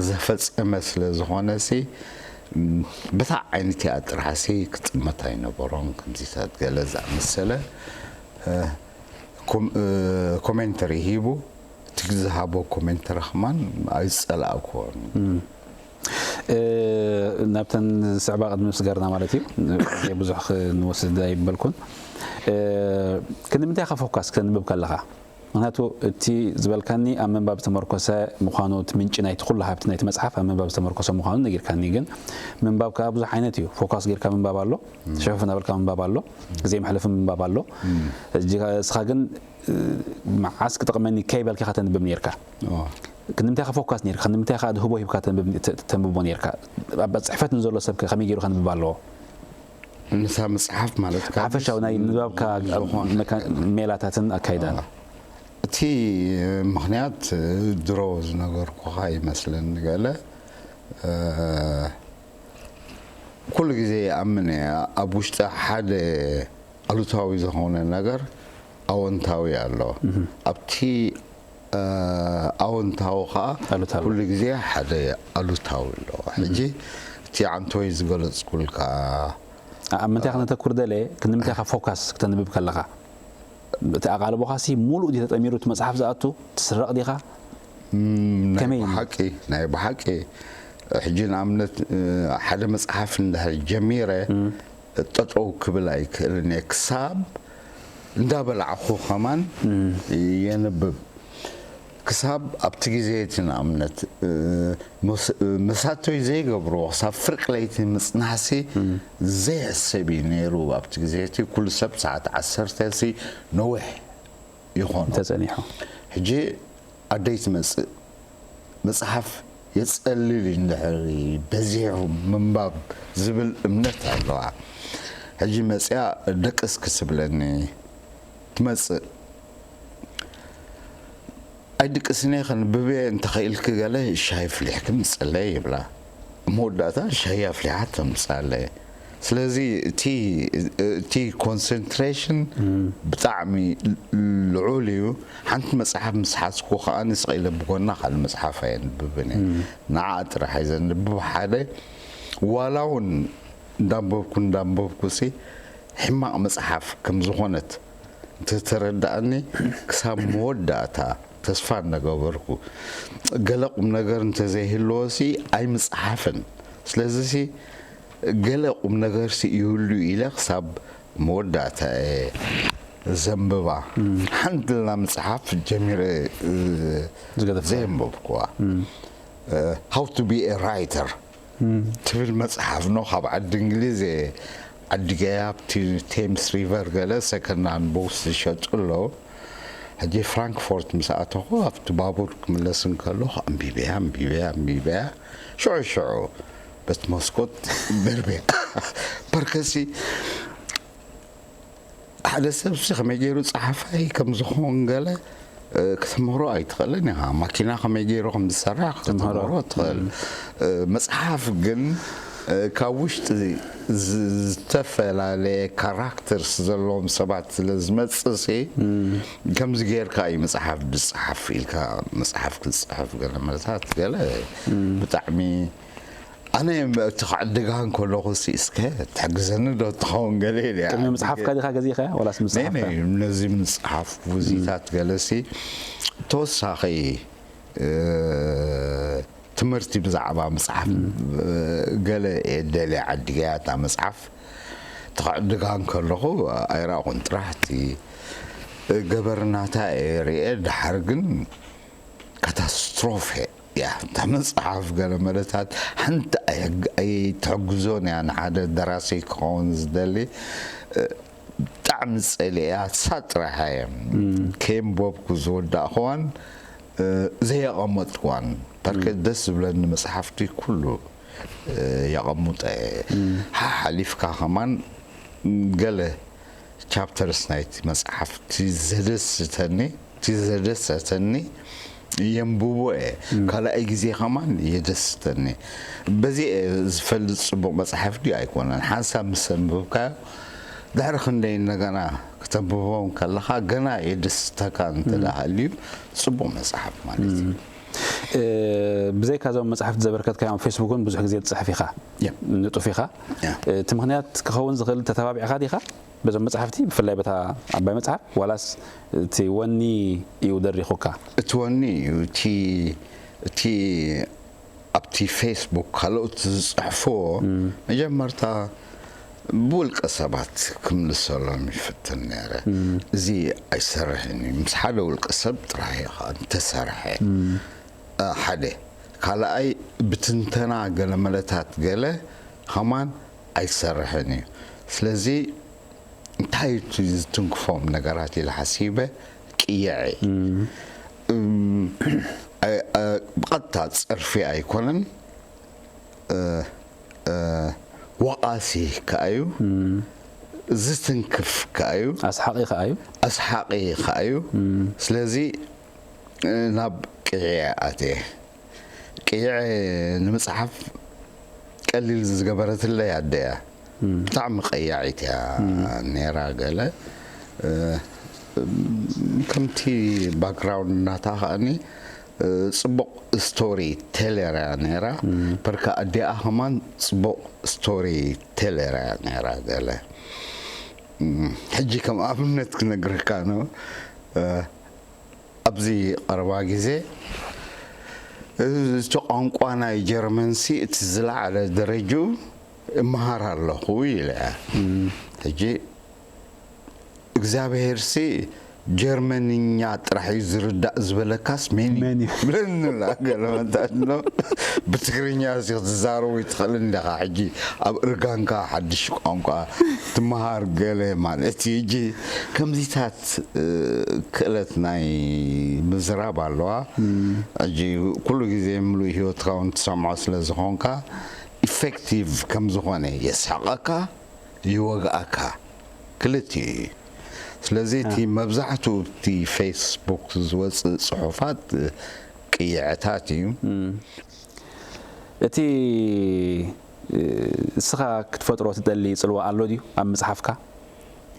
ዘፈጸመ ስለ ዝኾነሲ፣ ም፣ በታ ዓይነት እያ ጥራሕሲ ክጥመት ኣይነበሮን። ከምዚታት ገለ ዝኣመሰለ፣ እ፣ ኮም-፣ እ፣ ኮሜንተሪ ሂቡ፣ እቲ ዝሃቦ ኮሜንተሪ ከማን ኣይጸላእኩዎን። እ፣ ናብተን ዝስዕባ ቅድሚ ምስጋርና ማለት እዩ። ግዜ ብዙሕ ክንወስድ ኣይበልኩን። እ፣ ክንምንታይ ኢኻ ፎካስ ከተንብብ ከለኻ? ምኽንያቱ እቲ ዝበልካኒ ኣብ ምንባብ ዝተመርኮሰ ምዃኑ፣ እቲ ምንጪ ናይቲ ኩሉ ሃብቲ ናይቲ መጽሓፍ ኣብ ምንባብ ዝተመርኮሰ ምዃኑ ነጊርካኒ። ግን ምንባብ ከኣ ብዙሕ ዓይነት እዩ። ፎካስ ጌርካ ምንባብ ኣሎ፣ ሸፈፍ እናበልካ ምንባብ ኣሎ፣ ግዜ መሕለፊ ምንባብ ኣሎ። ሕጂ እስኻ ግን፣ እ፣ መዓስ ክጠቕመኒ ከይበልካ ኢኻ ተንብብ ኔርካ? ኦ። ክንምንታይ ኢኻ ፎካስ ኔርካ? ክንምንታይ ኢኻ ኣድህቦ ሂብካ ተንብብ፣ ተ-፣ ተንብቦ ኔርካ? ኣብ ጽሕፈት ንዘሎ ሰብ ከ ከመይ ገይሩ ከንብብ ኣለዎ? ንሳ መጽሓፍ ማለት ካብ ሓፈሻዊ ናይ ንባብካ ዝኾነ መካ-፣ ሜላታትን ኣካይዳን። አ፣ እቲ ምኽንያት ድሮ ዝነገርኩኻ ይመስለኒ ገለ፣ እ፣ ኩሉ ግዜ ይኣምን እየ፣ ኣብ ውሽጢ ሓደ ኣሉታዊ ዝኾነ ነገር ኣወንታዊ ኣሎ። ኣብቲ፣ እ፣ ኣወንታዊ ኸኣ ኣሉታዊ። ኩሉ ግዜ ሓደ ኣሉታዊ ኣሎ። ሕጂ እቲ ዓንቶይ ዝገለጽኩልካ፣ ኣብ ምንታይ ከነተኩር ደለ፣ ክንምንታይ ኢኻ ፎካስ ክተንብብ ከለኻ? እቲ ኣቓልቦኻሲ ሙሉእ ድዩ ተጠሚሩ እቲ መጽሓፍ ዝኣቱ? ትስረቕ ዲኻ? እም፣ ናይ ከመይ? ብሓቂ፣ ናይ ብሓቂ። ሕጂ ንኣብነት፣ እ፣ ሓደ መጽሓፍ እንድሕር ጀሚረ፣ እም። ጠጠው ክብል ኣይክእልን እየ። ክሳብ እንዳበላዕኹ ከማን እም። የንብብ። ክሳብ ኣብቲ ግዜ እቲ ንኣብነት፣ እ፣ መስ-፣ እ፣ መሳቶይ ዘይገብርዎ ክሳብ ፍርቂ ለይቲ ምጽናሕሲ እም። ዘይሕሰብ እዩ ነይሩ። ኣብቲ ግዜ እቲ ኩሉ ሰብ ሰዓት ዓሰርተ ሲ ነዊሕ ይኾኖ። ተጸኒሑ። ሕጂ ኣደይ ትመጽእ፣ መጽሓፍ የጸልል እዩ እንድሕር በዚሑ ምንባብ ዝብል እምነት ኣለዋ። ሕጂ መጽያ ደቅስ ክትብለኒ ትመጽእ። ኣይድቅስን እየ፣ ከንብብ እየ፣ እንተኸኢልኪ ገለ ሻሂ ኣፍሊሕኪ ምጽለይ ይብላ። ኣብ መወዳእታ ሻሂ ኣፍሊሓ ተምጽኣለይ። ስለዚ እቲ፣ እቲ ኮንሰንትሬሽን እም። ብጣዕሚ ልዑል እዩ። ሓንቲ መጽሓፍ ምስ ሓዝኩ ከኣ ስቕ ኢለ ብጎና ካልእ መጽሓፍ ኣየንብብን እየ። እም። ንዓኣ ጥራሕ እየ ዘንብብ። ሓደ ዋላ እውን እንዳንበብኩ እንዳንበብኩ ሲ ሕማቕ መጽሓፍ ከም ዝኾነት እንተተረዳእኒ ክሳብ መወዳእታ ተስፋ እናገበርኩ፣ ገለ ቁም ነገር እንተዘይህልዎ ሲ ኣይምጽሓፍን። ስለዚ ሲ ገለ ቁም ነገር ሲ ይህሉ ኢለ ክሳብ መወዳእታ እየ ዘንብባ። ሓንቲ ላ መጽሓፍ ጀሚረ፣ እ፣ ዝገደፍኩዋ። ዘየንበብኩዋ። እ፣ How to be a writer ትብል መጽሓፍ ኖ፣ ካብ ዓዲ እንግሊዝ እየ ዓዲ ገያ ኣብቲ ቴምስ ሪቨር ገለ ሰከንድ ሃንድ ቦክስ ዝሸጡ ኣለዉ። ሕጂ ፍራንክፎርት ምስ ኣተኹ ኣብቲ ባቡር ክምለስ እንከለኹ ኣንቢበያ፣ ኣንቢበያ፣ ኣንቢበያ። ሽዑ ሽዑ በቲ መስኮት ደርብያ። በርከሲ ሓደ ሰብሲ ከመይ ገይሩ ጸሓፋይ ከም ዝኾን ገለ፣ እ፣ ክትምህሮ ኣይትኽእልን ኢኻ። ማኪና ከመይ ገይሩ ከም ዝሰርሕ ትምህሮ። ክትምህሮ ትኽእል። እ፣ መጽሓፍ ግን፣ እ፣ ካብ ውሽጢ ዝ-፣ ዝተፈላለየ ካራክተርስ ዘለዎም ሰባት ስለ ዝመጽእ ሲ፣ ከምዚ ጌርካ እዩ መጽሓፍ ዝጸሓፍ ኢልካ መጽሓፍ ክትጽሕፍ ገለ መለታት ገለ ብጣዕሚ ኣነ እቲ ክዕድጋ እንከለኹ ሲ እስከ ትሕግዘኒ ዶ ትኸውን ገለ ኢለ እየ ቅድሚ ዓድገ። ምጽሓፍካ ዲኻ ገዚእኻያ? ዋላስ ምስ ነይ፣ ጸሓፍካ? ነይ፣ ነዚ ምጽሓፍ ውዚታት ገለሲ ተወሳኺ፣ እ፣ ትምህርቲ ብዛዕባ መጽሓፍ፣ እ፣ ገለ እየ ደልየ ዓድገያ እታ መጽሓፍ። እቲ ክዕድጋ እንከለኹ ኣይረኣኹን። ጥራሕ እቲ ገበርናታ እየ ርእየ። ድሓር ግን ካታስትሮፈ እያ እታ መጽሓፍ። ገለ መለታት ሓንቲ ኣይ-፣ ኣይተሕግዞን እያ ንሓደ ደራሲ ክኸውን ዝደሊ። እ፣ ብጣዕሚ ጸሊእያ፣ እሳ ጥራሕ እየ ከየንበብኩ ዝወዳእክዋን፣ እ፣ ዘየቐመጥክዋን። በርከ ደስ ዝብለኒ መጽሓፍቲ ኩሉ፣ እ፣ የቐምጠ እየ። ሓሓሊፍካ ከማን ገለ ቻፕተርስ ናይቲ መጽሓፍ እቲ ዘደስተኒ፣ እቲ ዘደሰተኒ የንብቦ እየ። ካልኣይ ግዜ ከማን የደስተኒ። በዚ እየ ዝፈልጥ ጽቡቕ መጽሓፍ ድዩ ኣይኮነን። ሓንሳብ ምስ ኣንበብካዮ ድሕሪ ክንደይ እንደገና ክተንብቦ ከለኻ ገና የደስተካ እንተ ደኣ ሃልዩ ጽቡቕ መጽሓፍ ማለት እዩ። እ፣ ብዘይካ እዞም መጽሓፍቲ ዘበርከትካዮም ኣብ ፌስቡክ እውን ብዙሕ ግዜ ትጽሕፍ ኢኻ። ያ። ንጡፍ ኢኻ። ያ። እ፣ እቲ ምኽንያት ክኸውን ዝኽእል ተተባቢዕኻ ዲኻ? በዞም መጽሓፍቲ፣ ብፍላይ በታ ዓባይ መጽሓፍ፣ ዋላስ እቲ ወኒ እዩ ደሪኹካ? እቲ ወኒ እዩ። እቲ፣ እቲ ኣብቲ ፌስቡክ ካልኦት ዝጽሕፍዎ፣ መጀመርታ ብውልቀ ሰባት ክምልሰሎም ይፍትን ነይረ። እዚ ኣይሰርሕን እዩ። ምስ ሓደ ውልቀ ሰብ ጥራሕ እዩ ኸኣ እንተሰርሐ። እ፣ ሓደ። ካልኣይ፣ ብትንተና ገለ መለታት ገለ ኸማን ኣይሰርሕን እዩ። ስለዚ እንታይ እቲ ዝትንክፎም ነገራት ኢለ ሓሲበ ቅይዐ። እም፣ እ፣ እ፣ ብቐጥታ ጸርፊ ኣይኮነን፣ እ፣ እ፣ ወቓሲ ከኣ እዩ፣ ዝትንክፍ ከኣ እዩ፣ ኣስሓቒ ከኣ እዩ። ኣስሓቒ ከኣ እዩ። ስለዚ፣ እ፣ ናብ ቅይዐ ኣትየ። ቅይዐ ንምጽሓፍ ቀሊል ዝገበረትለይ ኣደ እያ። ብጣዕሚ ቀያዒት እያ ነይራ። ገለ፣ እ፣ ከምቲ ባክግራውንድ ናታ ከኣኒ፣ እ፣ ጽቡቕ ስቶሪ ቴለር እያ ነይራ። በርካ ኣዲኣ ከማን ጽቡቕ ስቶሪ ቴለር እያ ነይራ። ገለ፣ እም፣ ሕጂ ከም ኣብነት ክነግረካ ነው። እ፣ ኣብዚ ቀረባ ግዜ፣ እ፣ እቲ ቋንቋ ናይ ጀርመንሲ እቲ ዝለዓለ ደረጅኡ እመሃር ኣለኹ ኢለ እያ። ሕጂ እግዚኣብሄርሲ ጀርመንኛ ጥራሕ እዩ ዝርዳእ ዝበለካስ መን እዩ? መን እዩ? ብለኒ ኣላ ገለ መታድኖ። ብትግርኛ እዚ ክትዛረቡ ይትኽእል እንዲኻ። ሕጂ ኣብ እርጋንካ ሓድሽ ቋንቋ ትመሃር ገለ ማለት እዩ። ሕጂ ከምዚታት፣ እ፣ ክእለት ናይ ምዝራብ ኣለዋ። ሕጂ ኩሉ ግዜ ምሉእ ህይወትካ እውን ትሰምዖ ስለ ዝኾንካ ኢፌክቲቭ ከም ዝኾነ የስሕቐካ። ይወግኣካ። ክልቲኡ እዩ። ስለዚ እቲ አ። መብዛሕትኡ እቲ ፌስቡክ ዝወጽእ ጽሑፋት ቅይዐታት እዩ። እም። እቲ፣ እ፣ እስኻ ክትፈጥሮ ትደሊ ጽልዋ ኣሎ ድዩ ኣብ ምጽሓፍካ?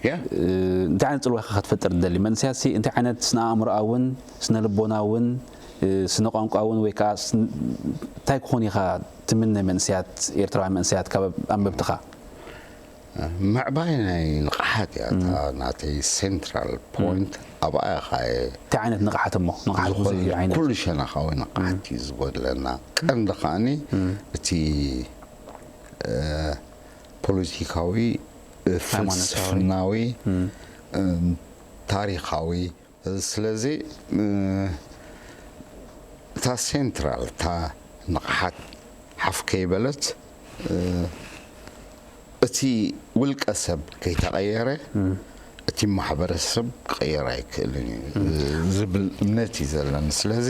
ያ። እ፣ እንታይ ዓይነት ጽልዋ ኢኻ ክትፈጥር ትደሊ? መንእሰያትሲ እንታይ ዓይነት ስነ ኣእምሮኣውን፣ ስነ ልቦናውን፣ እ፣ ስነ ቋንቋውን ወይ ከኣ ስን-፣ እንታይ ክኾኑ ኢኻ ትምነ መንእሰያት፣ ኤርትራውያን መንእሰያት ካብ ኣንበብትኻ? ምዕባይ ናይ ንቕሓት እያ እታ ናተይ ሴንትራል ፖይንት። ኣብኣ ኢኻ እየ እንታይ ዓይነት ንቕሓት እሞ? ንቕሓት ብዙሕ እዩ ዓይነት። ኩሉ ሸነኻዊ ንቕሓት እዩ ዝጎድለና። ቀንዲ ከዓኒ እቲ ፖለቲካዊ፣ ፍልስፍናዊ፣ ታሪኻዊ፣ ስለዚ እታ ሴንትራል እታ ንቕሓት ሓፍ ከይበለት፣ እቲ ውልቀ ሰብ ከይተቐየረ እቲ ማሕበረሰብ ክቕየር ኣይክእልን እዩ ዝብል እምነት እዩ ዘለኒ። ስለዚ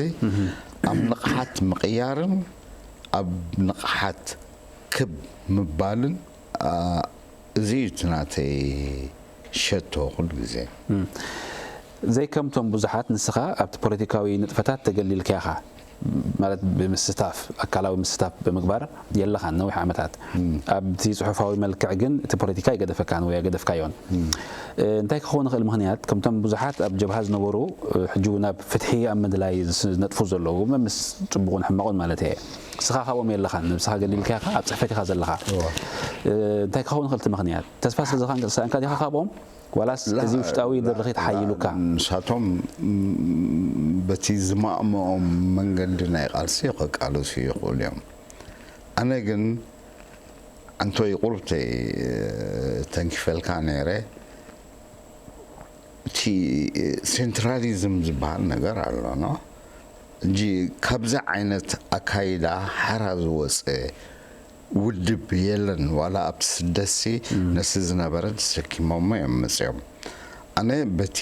ኣብ ንቕሓት ምቕያርን ኣብ ንቕሓት ክብ ምባልን፣ እዚ እዩ እቲ ናተይ ሸቶ ኩሉ ግዜ። ዘይከምቶም ብዙሓት፣ ንስኻ ኣብቲ ፖለቲካዊ ንጥፈታት ተገሊልካ ኢኻ፣ ማለት ብምስታፍ፣ ኣካላዊ ምስታፍ ብምግባር የለኻን ነዊሕ ዓመታት። ኣብቲ ጽሑፋዊ መልክዕ ግን እቲ ፖለቲካ ኣይገደፈካን ወይ ኣይገደፍካዮን። እንታይ ክኸውን ይኽእል ምኽንያት? ከምቶም ብዙሓት ኣብ ጀብሃ ዝነበሩ፣ ሕጂ እውን ኣብ ፍትሒ ኣብ ምድላይ ዝነጥፉ ዘለዉ፣ መምስ ጽቡቕን ሕማቑን ማለት እየ። ንስኻ ካብኦም የለኻን፣ ነብስኻ ገሊልካ ኢኻ፣ ኣብ ጽሕፈት ኢኻ ዘለኻ። እንታይ ክኸውን ይኽእል እቲ ምኽንያት? ተስፋ ስለ ዝኸንካ ዲኻ ካብኦም? ዋላስ እዚ ውሽጣዊ ድርኺት ሓይሉካ? ንሳቶም በቲ ዝማእምኦም መንገዲ ናይ ቃልሲ ክቃለሱ ይኽእሉ እዮም። ኣነ ግን ኣንቶይ ቁርብተይ ተንኪፈልካ ነይረ። እቲ ሴንትራሊዝም ዝበሃል ነገር ኣሎ ኖ እንጂ ካብዚ ዓይነት ኣካይዳ ሓራ ዝወፀ ውድብ የለን። ዋላ ኣብቲ ስደትሲ ነቲ ዝነበረ ተሰኪሞሞ እዮም መፅኦም። ኣነ በቲ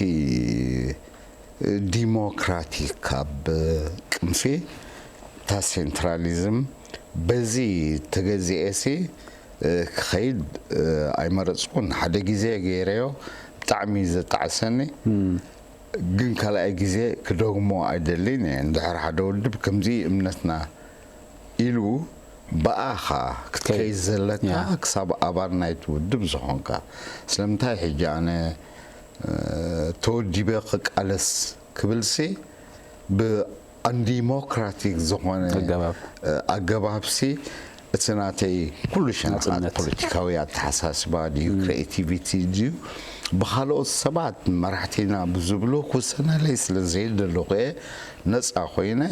ዲሞክራቲክ ካብ ቅንፊ እታ ሴንትራሊዝም በዚ ተገዚኤሲ ክኸይድ ኣይመረፅኩን። ሓደ ግዜ ገይረዮ ብጣዕሚ ዘጣዕሰኒ፣ ግን ካልኣይ ግዜ ክደግሞ ኣይደልን እየ። እንድሕር ሓደ ውድብ ከምዚ እምነትና ኢሉ ብኣኻ ክትከይድ ዘለካ ክሳብ ኣባል ናይቲ ውድብ ዝኾንካ። ስለምንታይ ሕጂ ኣነ ተወዲበ ክቃለስ ክብልሲ ብኣንዲሞክራቲክ ዝኾነ ኣገባብሲ እቲ ናተይ ኩሉ ሸነኻት ፖለቲካዊ ኣተሓሳስባ ድዩ፣ ክሬቲቪቲ ድዩ፣ ብኻልኦት ሰባት መራሕቲና ብዝብሉ ክውሰነለይ ስለ ዘይደለኹ እየ ነፃ ኮይነ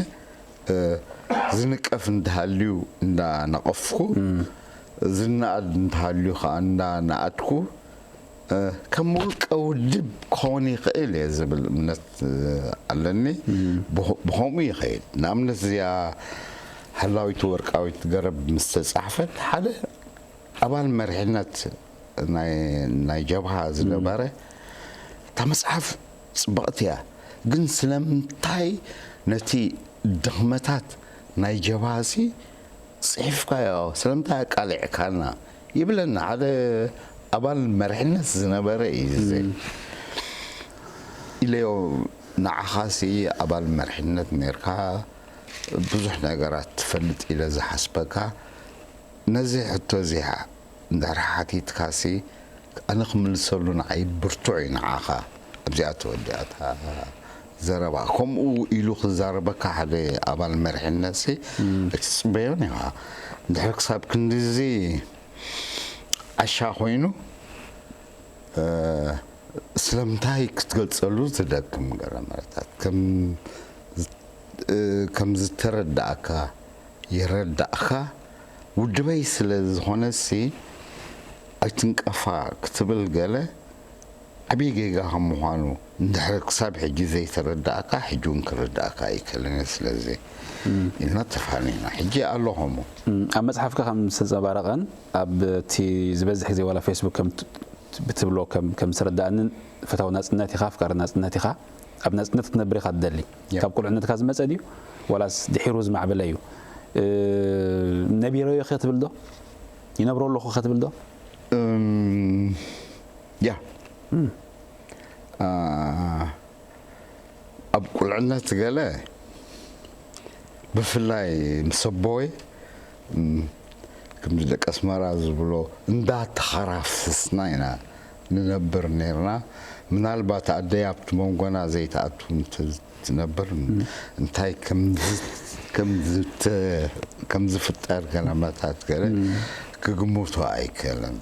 ዝንቀፍ እንተሃልዩ እንዳነቐፍኩ፣ ዝነኣድ እንተሃልዩ ከዓ እንዳነኣድኩ፣ ከም ውልቀ ውድብ ክኸውን ይኽእል እየ ዝብል እምነት ኣለኒ። ብኸምኡ ይኸይድ። ንኣብነት እዚኣ ሓላዊት ወርቃዊት ገረብ ምስ ተጻሕፈት ሓደ ኣባል መሪሕነት ናይ ጀብሃ ዝነበረ እታ መጽሓፍ ጽብቕቲ እያ፣ ግን ስለምንታይ ነቲ ድኽመታት ናይ ጀብሃሲ ጽሒፍካዮ ስለምንታይ ኣቃሊዕካና ይብለና ሓደ ኣባል መሪሕነት ዝነበረ እዩ። እዚ ኢለዮ፣ ንዓኻሲ ኣባል መሪሕነት ነርካ ብዙሕ ነገራት ትፈልጥ ኢለ ዝሓስበካ፣ ነዚ ሕቶ እዚ እንድሕር ሓቲትካሲ ኣነ ክምልሰሉ ንዓይ ብርቱዕ እዩ ንዓኻ ኣብዚኣ ተወዲኣ እታ ዘረባ። ከምኡ ኢሉ ክዛረበካ ሓደ ኣባል መሪሕነትሲ ኣይትፅበዮን ኢኻ። እንድሕር ክሳብ ክንድዚ ዓሻ ኮይኑ ስለምንታይ ክትገልፀሉ ትደክም ገለ መረታት ከም ዝተረዳእካ ይረዳእካ ውድበይ ስለ ዝኾነሲ ኣይትንቀፋ ክትብል ገለ ዓብዪ ጌጋ ከም ምዃኑ እንድሕር ክሳብ ሕጂ ዘይተረዳእካ ሕጂ እውን ክርዳእካ ኣይክእልን እየ። ስለዚ ኢልና ተፋኒና ሕጂ ኣሎ ከምኡ። ኣብ መፅሓፍካ ከም ዝተፀባረቐን ኣብ እቲ ዝበዝሕ ግዜ ዋላ ፌስቡክ ከም ብትብሎ ከም ዝተረዳእንን ፈታዊ ናፅነት ኢኻ፣ ኣፍቃሪ ናፅነት ኢኻ። ኣብ ናፅነት ክትነብር ኢኻ ትደሊ። ካብ ቁልዕነትካ ዝመፀ ድዩ ዋላስ ድሒሩ ዝማዕበለ እዩ? ነቢረዮ ከ ትብል ዶ? ይነብሮ ኣለኹ ከ ትብል ዶ? ያ ኣብ ቁልዕነት ገለ ብፍላይ ምስ ኣቦይ ከምዚ ደቂ ኣስመራ ዝብሎ እንዳተኸራፍስና ኢና ንነብር ነርና። ምናልባት ኣደይ ኣብቲ መንጎና ዘይትኣቱ ትነብር እንታይ ከም ዝፍጠር ገለመታት ገለ ክግምቶ ኣይክእልን።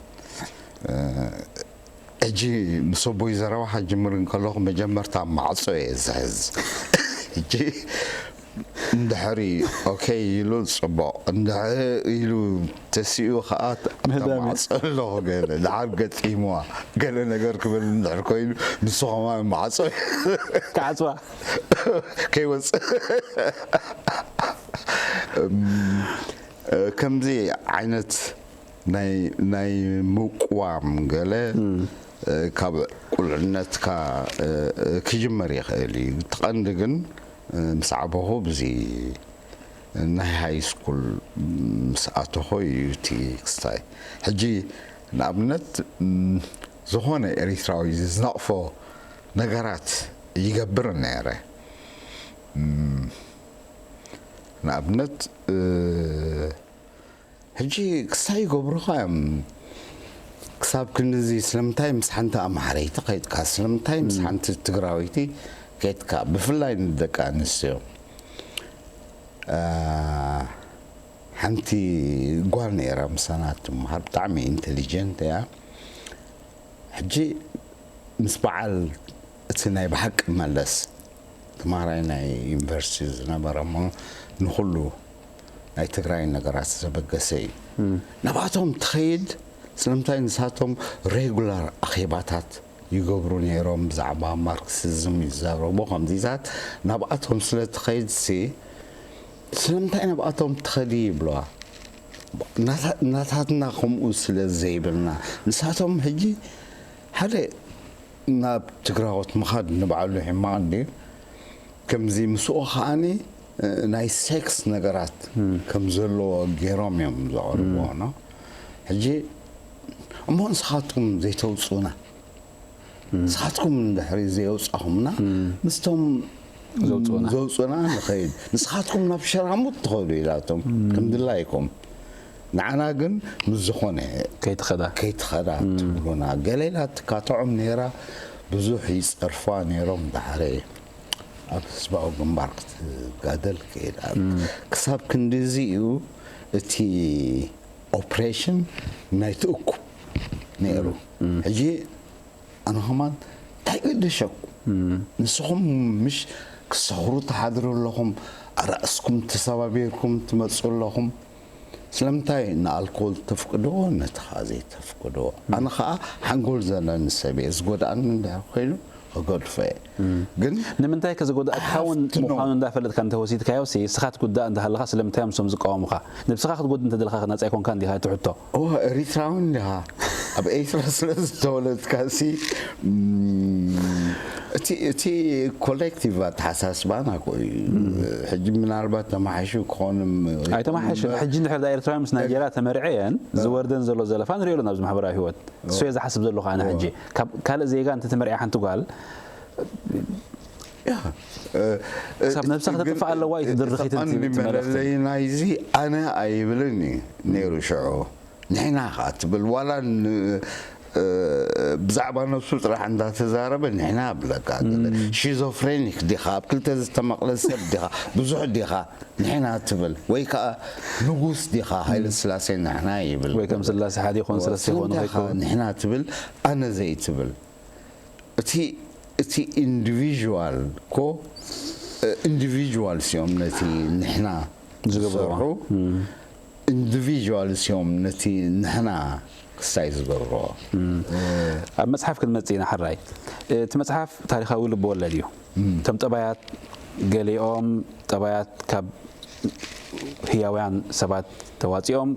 ሕጂ ምስ ኣቦይ ዘረባ ክጅምር እንከለኹ መጀመርታ ማዕጾ እየ ዝሕዝ። ሕጂ እንድሕሪ ኦኬ ኢሉ ጽቡቕ፣ እንድሕሪ ኢሉ ተሲኡ ከኣ ኣብታ ምህዳም እዩ። ማዕጾ ኣለኹ ገለ ድሓር ገጢምዋ ገለ ነገር ክብል እንድሕር ኮይኑ ንሱ ከማን ማዕጾ ክዓጽዋ። ከይወጽእ። እም፣ ከምዚ ዓይነት ናይ፣ ናይ ምቁዋም ገለ፣ ካብ ቁልዕነትካ ክጅመር ይኽእል እዩ። እቲ ቀንዲ ግን ምስ ዓበኹ ብዚ ናይ ሃይ ስኩል ምስ ኣተኹ እዩ እቲ ክስታይ። ሕጂ ንኣብነት ዝኾነ ኤሪትራዊ ዝነቕፎ ነገራት ይገብር ነይረ። ንኣብነት ሕጂ ክሳይ ይገብሩኻ እዮም። ክሳብ ክንድዚ ስለምንታይ ምስ ሓንቲ ኣምሓረይቲ ከይድካ፣ ስለምንታይ ምስ ሓንቲ ትግራወይቲ ከይድካ፣ ብፍላይ ንደቂ ኣንስትዮ። ሓንቲ ጓል ነይራ ምሳና ትመሃር፣ ብጣዕሚ ኢንቴሊጀንት እያ። ሕጂ ምስ በዓል እቲ ናይ ብሓቂ መለስ ተማሃራይ ናይ ዩኒቨርሲቲ ዝነበረ እሞ ንኹሉ ናይ ትግራይ ነገራት ዘበገሰ እዩ። ናብኣቶም ትኸይድ፣ ስለምንታይ ንሳቶም ሬጉላር ኣኼባታት ይገብሩ ነይሮም፣ ብዛዕባ ማርክሲዝም ይዛረቡ፣ ከምዚታት ናብኣቶም ስለ ትኸይድ ሲ ስለምንታይ ናብኣቶም ትኸዲ ይብለዋ። ናታ-፣ ናታትና ከምኡ ስለ ዘይብልና ንሳቶም ሕጂ ሓደ ናብ ትግራዎት ምኻድ ንባዕሉ ሕማቕ እንዲ ከምዚ ምስኡ ከዓኒ ናይ ሴክስ ነገራት ከም ዘለዎ ገይሮም እዮም ዘቕርብዎ። ሕጂ እሞ ንስኻትኩም ዘይተውፅኡና ንስኻትኩም እንድሕሪ ዘየውፃኹምና ምስቶም ዘውፅኡና። ዘውፅኡና ንኸይድ። ንስኻትኩም ናብ ሸራሙጥ ትኸዱ ኢላቶም ከም ድላይኩም። ንዓና ግን ምስ ዝኾነ ከይትኸዳ። ከይትኸዳ ትብሉና። ገለ ኢላ ትካትዖም ነይራ፣ ብዙሕ ይፀርፋ ነይሮም። ዳሕረ ኣብ ህዝባዊ ግንባር ክትጋደል ክኢላ። ክሳብ ክንድዚ እዩ እቲ ኦፕሬሽን ናይ ትእኩብ ነይሩ። ሕጂ ኣነ ኸማን እንታይ ገደሸኩም? ንስኹም ምሽ ክሰኽሩ ትሓድሩ ኣለኹም፣ ኣራእስኩም ተሰባቢርኩም ትመጹ ኣለኹም። ስለምንታይ ንኣልኮል ተፍቅዶ ነቲ ኸኣ ዘይተፍቅዶ? ኣነ ኸኣ ሓንጎል ዘለኒ ሰብ እየ፣ ዝጎድኣኒ እንድሕር ኮይኑ ክገድፎ እየ። ግን ንምንታይ ከ ዝጎድኣካ እውን ሃፍቲ ነው። ምዃኑ እንዳፈለጥካ እንተወሲድካዮ ሲ፣ ንስኻ ትጉዳእ እንዳሃለኻ ስለምንታይ እዮም እሶም ዝቃወሙኻ? ነብስኻ ክትጎድእ እንተደለኻ ናጻ ኣይኮንካን ዲኻ እቲ ሕቶ? እወ፣ ኤሪትራዊ እንዲኻ። ኣብ ኤሪትራ ስለ ዝተወለድካ ሲ፣ ም፣ እቲ፣ እቲ ኮሌክቲቭ ኣተሓሳስባና እኮ እዩ። ሕጂ ምናልባት ተማሓይሹ ክኾን ም-፣ ኣይተማሓየሸን። ሕጂ እንድሕር ዳ ኤርትራውያን ምስ ናይጄርያ ተመርዐየን፣ ዝወርደን ዘሎ ዘለፋ ንሪኦ ኣለና ኣብዚ ማሕበራዊ ህይወት። እሱ እየ ዝሓስብ ዘለኹ ኣነ ሕጂ። ካብ ካልእ ዜጋ እንተተመርዕያ ሓንቲ ጓል፣ ያ፣ እ፣ ክሳብ እ፣ ነብሳ ግን ከተጥፍእ ኣለዋ እዩ እቲ ድርኺትን እቲ ቀንዲ እቲ መልእኽትን። መለለዪ ናይዚ ኣነ ኣይብልን እዩ ነይሩ ሽዑ። ንሕና ኸኣ ትብል ዋላ ን-፣ እ፣ ብዛዕባ ነብሱ ጥራሕ እንዳተዛረበ ንሕና ብለካ። ሽዞፍሬኒክ ዲኻ? ኣብ ክልተ ዝተመቕለ ሰብ ዲኻ? ብዙሕ ዲኻ? ንሕና ትብል ወይ ከኣ ንጉስ ዲኻ? ሃይለ ስላሴ ንሕና ይብል። ወይ ከም ስላሴ ሓደ ይኾን ሰለስተ ይኾን ስለምንታይ ከይኮን? ኸኣ ንሕና ትብል ኣነ ዘይትብል? እቲ፣ እቲ ኢንዲቪዥዋል እኮ፣ እ፣ ኢንዲቪዥዋልስ እዮም ነቲ ንሕና ዝገብርዎ። ዝሰርሑ። ኢንዲቪዥዋልስ እዮም ነቲ ንሕና ክሳይ ዝገብርዎ። ኣብ መጽሓፍ ክንመጽእ ኢና። ሕራይ፣ እቲ መጽሓፍ ታሪኻዊ ልብ ወለድ እዩ። እቶም ጠባያት፣ ገሊኦም ጠባያት ካብ ህያውያን ሰባት ተዋጺኦም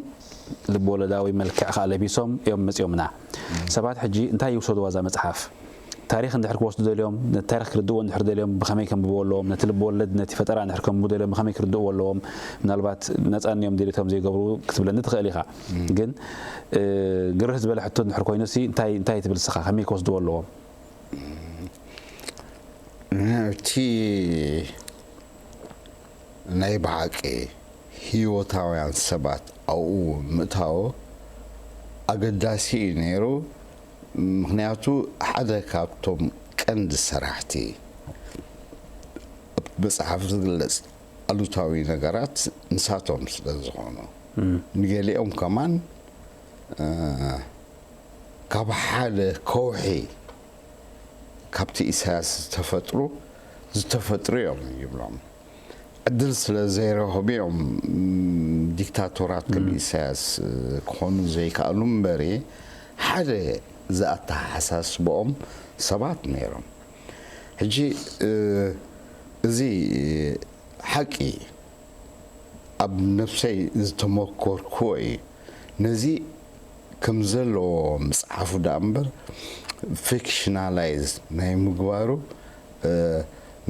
ልብ ወለዳዊ መልክዕ ከኣ ለቢሶም እዮም መጺኦምና። ሰባት ሕጂ እንታይ ይውሰድዋ እዛ መጽሓፍ? ታሪኽ እንድሕር ክወስዱ ደልዮም፣ ነቲ ታሪኽ ክርድእዎ እንድሕር ደልዮም ብኸመይ ከንብብዎ ኣለዎም? ነቲ ልብ ወለድ፣ ነቲ ፈጠራ እንድሕር ከንብቡ ደልዮም ብኸመይ ክርድእዎ ኣለዎም? ምናልባት ነጻ እንዮም ድሌቶም ዘይገብሩ ክትብለኒ ትኽእል ኢኻ። ግን፣ እ፣ ግርህ ዝበለ ሕቶ እንድሕር ኮይኑሲ እንታይ፣ እንታይ ትብል ንስኻ? ከመይ ክወስድዎ ኣለዎም? እቲ ናይ ብሓቂ ህይወታውያን ሰባት ኣብኡ ምእታዉ ኣገዳሲ እዩ ነይሩ። ምኽንያቱ ሓደ ካብቶም ቀንዲ ሰራሕቲ ኣብቲ መጽሓፍ ዝግለጽ ኣሉታዊ ነገራት ንሳቶም ስለ ዝኾኑ፣ ንገሊኦም ከማን፣ እ፣ ካብ ሓደ ከውሒ ካብቲ ኢሳያስ ዝተፈጥሩ ዝተፈጥሩ እዮም ይብሎም። ዕድል ስለ ዘይረኸቡ እዮም ዲክታቶራት ከም ኢሳያስ ክኾኑ ዘይከኣሉ እምበሪ ሓደ ዘኣተሓሳስብኦም ሰባት ነይሮም። ሕጂ እዚ ሓቂ ኣብ ነብሰይ ዝተመኮርክዎ እዩ። ነዚ ከም ዘለዎ ምጽሓፉ ደኣ እምበር ፊክሽናላይዝ ናይ ምግባሩ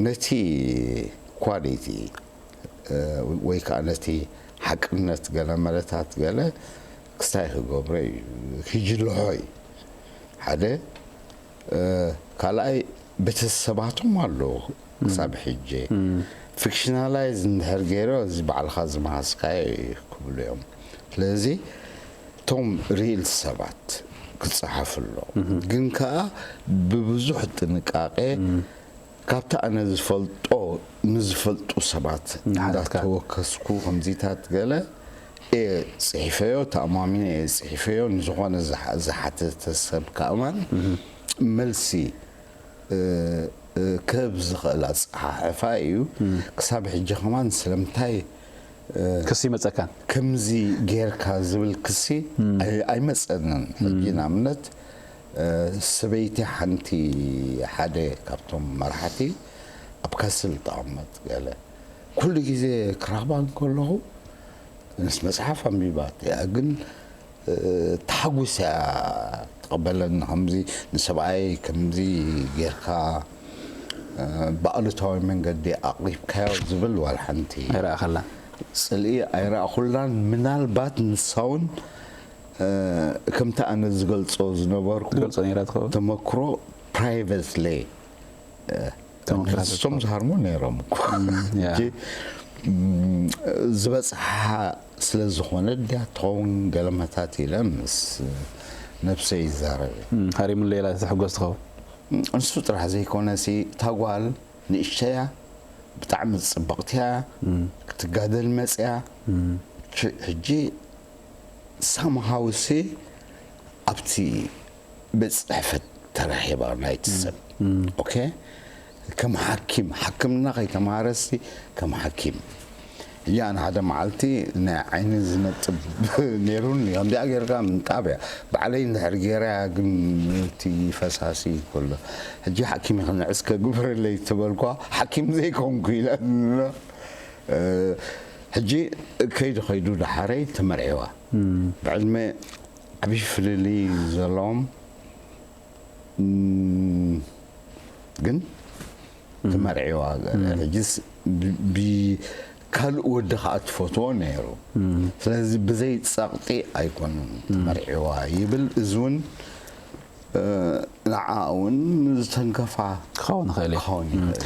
ነቲ ኳሊቲ ወይ ከዓ ነቲ ሓቅነት ገለ መለታት ገለ ክስታይ ክገብሮ እዩ ክጅልሖ እዩ ሓደ ካልኣይ ቤተሰባቶም ኣለዉ ክሳብ ሕጂ ፊክሽናላይዝ እንድሕር ገይሮ እዚ ባዕልኻ ዝመሃዝካዮ እዩ ክብሉ እዮም ስለዚ እቶም ሪል ሰባት ክፀሓፉ ኣለዎ ግን ከዓ ብብዙሕ ጥንቃቄ ካብቲ ኣነ ዝፈልጦ ንዝፈልጡ ሰባት እንዳተወከስኩ ከምዚታት ገለ እየ ፅሒፈዮ ተኣማሚነ እየ ፅሒፈዮ ንዝኾነ ዝሓተተ ሰብ ከኣማን መልሲ ክህብ ዝኽእል ኣፀሓሕፋ እዩ ክሳብ ሕጂ ከማን ስለምንታይ ክሲ መፀካን ከምዚ ጌርካ ዝብል ክሲ ኣይመፀንን ሕጂ ንኣብነት ሰበይቲ ሓንቲ ሓደ ካብቶም መራሕቲ ኣብ ካስል ተቐመጥ ገለ ኩሉ ግዜ ክረኽባ እንከለኹ ምስ መፅሓፍ ኣንቢባ እያ ግን ተሓጒስ እያ ትቐበለኒ ከምዚ ንሰብኣይ ከምዚ ጌርካ ብኣሉታዊ መንገዲ ኣቕሪብካዮ ዝብል ዋላ ሓንቲ ኣይረኣኸላን ፅልኢ ኣይረኣኹላን ምናልባት ንሳ እውን ከምቲ ኣነ ዝገልፆ ዝነበርኩ ትገልፆ ነይራ ትኸውን ተመክሮ ፕራይቨትሊ ተመክራ እቶም ዝሃርሙ ነይሮም እኮ ያ። ሕጂ፣ ም፣ ዝበፅሓ ስለ ዝኾነ ድያ ትኸውን ገለመታት ኢለ ምስ ነብሰይ ይዛረብ እየ። ሃሪሙለይ ኢላ ተሕጎስ ትኸውን ንሱ ጥራሕ ዘይኮነሲ እታ ጓል ንእሽተያ ብጣዕሚ ፅብቕቲ እያ ክትጋደል መፅያ ች- ሕጂ ሳምሃውሲ ኣብቲ ቤት ፅሕፈት ተረኺባ ናይቲ ሰብ ኦኬ ከም ሓኪም ሓክምና ከይተምሃረሲ ከም ሓኪም ሕጂ ኣነ ሓደ መዓልቲ ናይ ዓይኒ ዝነጥብ ነይሩኒ ከምዚኣ ጌርካ ምንጣብ እያ ባዕለይ እንድሕር ጌራ ግን እቲ ፈሳሲ ከሎ ሕጂ ሓኪም ክንዕስ ከግብረለይ ተበልኳ ሓኪም ዘይኮንኩ ኢለ ሕጂ ከይዱ ከይዱ ዳሓረይ ተመርዒዋ ብዕድመ ዓብዪ ፍልልይ ዘለዎም ግን ተመርዒዋ ሕጂስ ካልእ ወዲ ከዓ ትፈትዎ ነይሩ ስለዚ ብዘይ ፀቕጢ ኣይኮኑን ተመርዒዋ ይብል እዚ እውን ንዓ እውን ዝተንከፋ ክኸውን ይኽእል እዩ ክኸውን ይኽእል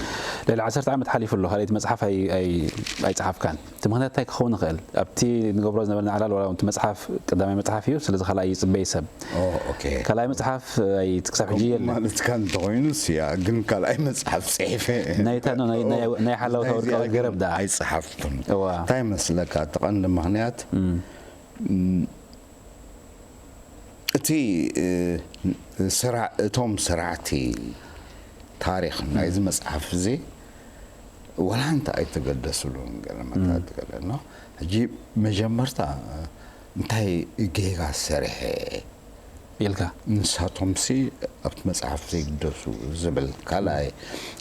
ልዕሊ ዓሰርተ ዓመት ሓሊፉ ኣሎ ካልኣይቲ መፅሓፍ ኣይ- ኣይ- ኣይፀሓፍካን እቲ ምክንያት እንታይ ክኸውን ይኽእል ኣብቲ ንገብሮ ዝነበርና ዕላል ዋላ እቲ መፅሓፍ ቀዳማይ መፅሓፍ እዩ ስለዚ ካልኣይ ይፅበይ ሰብ ኦ፣ ኦኬ ካልኣይ መፅሓፍ ኣይ- ክሳብ ሕጂ የለን ማለትካ እንተኮይኑ ስያ ግን ካልኣይ መፅሓፍ ፅሒፈ ናይታ ኖ- ናይ- ናይ- ናይ ሓላው ናይዚኣ ታወርቃዊ ግን ገረብ ደኣ ኣይፀሓፍኩን እዋ እንታይ መስለካ እቲ ቀንዲ ምክንያት እቲ ስራ እቶም ስራሕቲ ታሪክ ናይዚ መፅሓፍ እዚ ወላ እንተ ኣይተገደስሉን ገለ መታት ገለ ኖ ሕጂ መጀመርታ እንታይ ጌጋ ሰሪሐ ኢልካ ንሳቶምሲ ኣብቲ መፅሓፍ ዘይግደሱ ዝብል ካልኣይ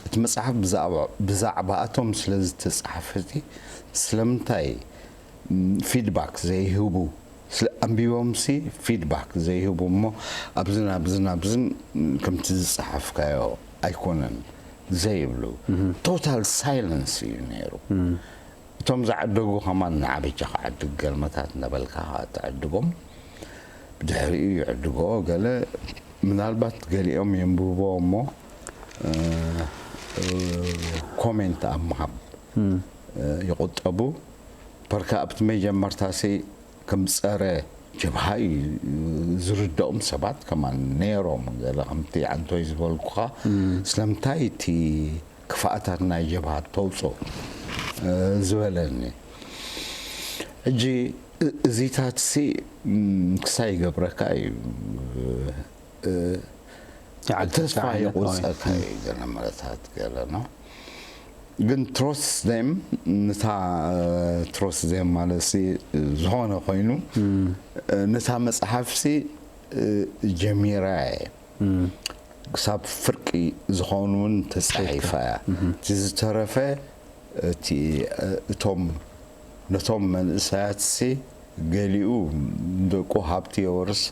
እቲ መፅሓፍ ብዛዕባ- ብዛዕባኣቶም ስለ ዝተፅሓፈ እቲ ስለምንታይ ፊድባክ ዘይህቡ ስለ ኣንቢቦምሲ ፊድባክ ዘይህቡ እሞ ኣብዝን ኣብዝን ኣብዝን ከምቲ ዝፀሓፍካዮ ኣይኮነን ዘይብሉ ቶታል ሳይለንስ እዩ ነይሩ እቶም ዝዓደጉ ከማን ንዓበጃ ክዓድግ ገልመታት ነበልካ ትዕድጎም ብድሕሪኡ ይዕድጎ ገለ ምናልባት ገሊኦም የንብቦ እሞ ኮሜንት ኣብ ምሃብ ይቁጠቡ ፐርካ ኣብቲ መጀመርታሲ ከም ጸረ ጀብሃ እዩ ዝርድኦም ሰባት ከማን ነይሮም ገለ ከምቲ ዓንቶይ ዝበልኩኻ ስለምንታይ እቲ ክፍኣታት ናይ ጀብሃ ተውፅኦ ዝበለኒ ሕጂ እዚታትሲ ክሳይ ይገብረካ እዩ እ፣ ይዓግተካ ተስፋ ዓይነት፣ የቁርፀካ ኦይ። እዩ ገለ መለታት ገለ ነው። ግን ትሮትስዴም ንታ ትሮትስዴም ማለት ሲ ዝኾነ ኮይኑ፣ እ፣ ንታ መፅሓፍ ሲ፣ እ፣ ጀሚራ እየ። እም፣ ክሳብ ፍርቂ ዝኾኑ እውን ተፃሒፋ እያ። እቲ ዝተረፈ እቲ፣ እ፣ እቶም ነቶም መንእሰያት ሲ ገሊኡ ደቁ ሃብቲ የወርስ፣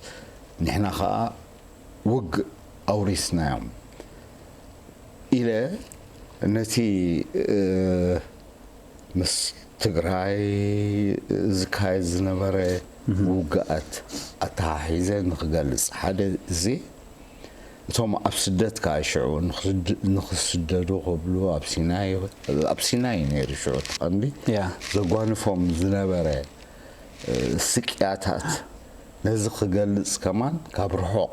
ንሕና ከዓ ውግእ ኣውሪስናዮም ኢለ ነቲ፣ እ፣ ምስ ትግራይ ዝካየድ ዝነበረ ውግኣት ኣተሓሒዘ ንክገልፅ፣ ሓደ እዚ እቶም ኣብ ስደት ከዓ ሽዑ ንክስድ-፣ ንክስደዱ ክብሉ ኣብ ሲናይ፣ ኣብ ሲናይ ነይሩ ሽዑ እቲ ቀንዲ ያ ዘጓንፎም ዝነበረ፣ እ፣ ስቅያታት ነዚ ክገልጽ ከማን ካብ ርሑቕ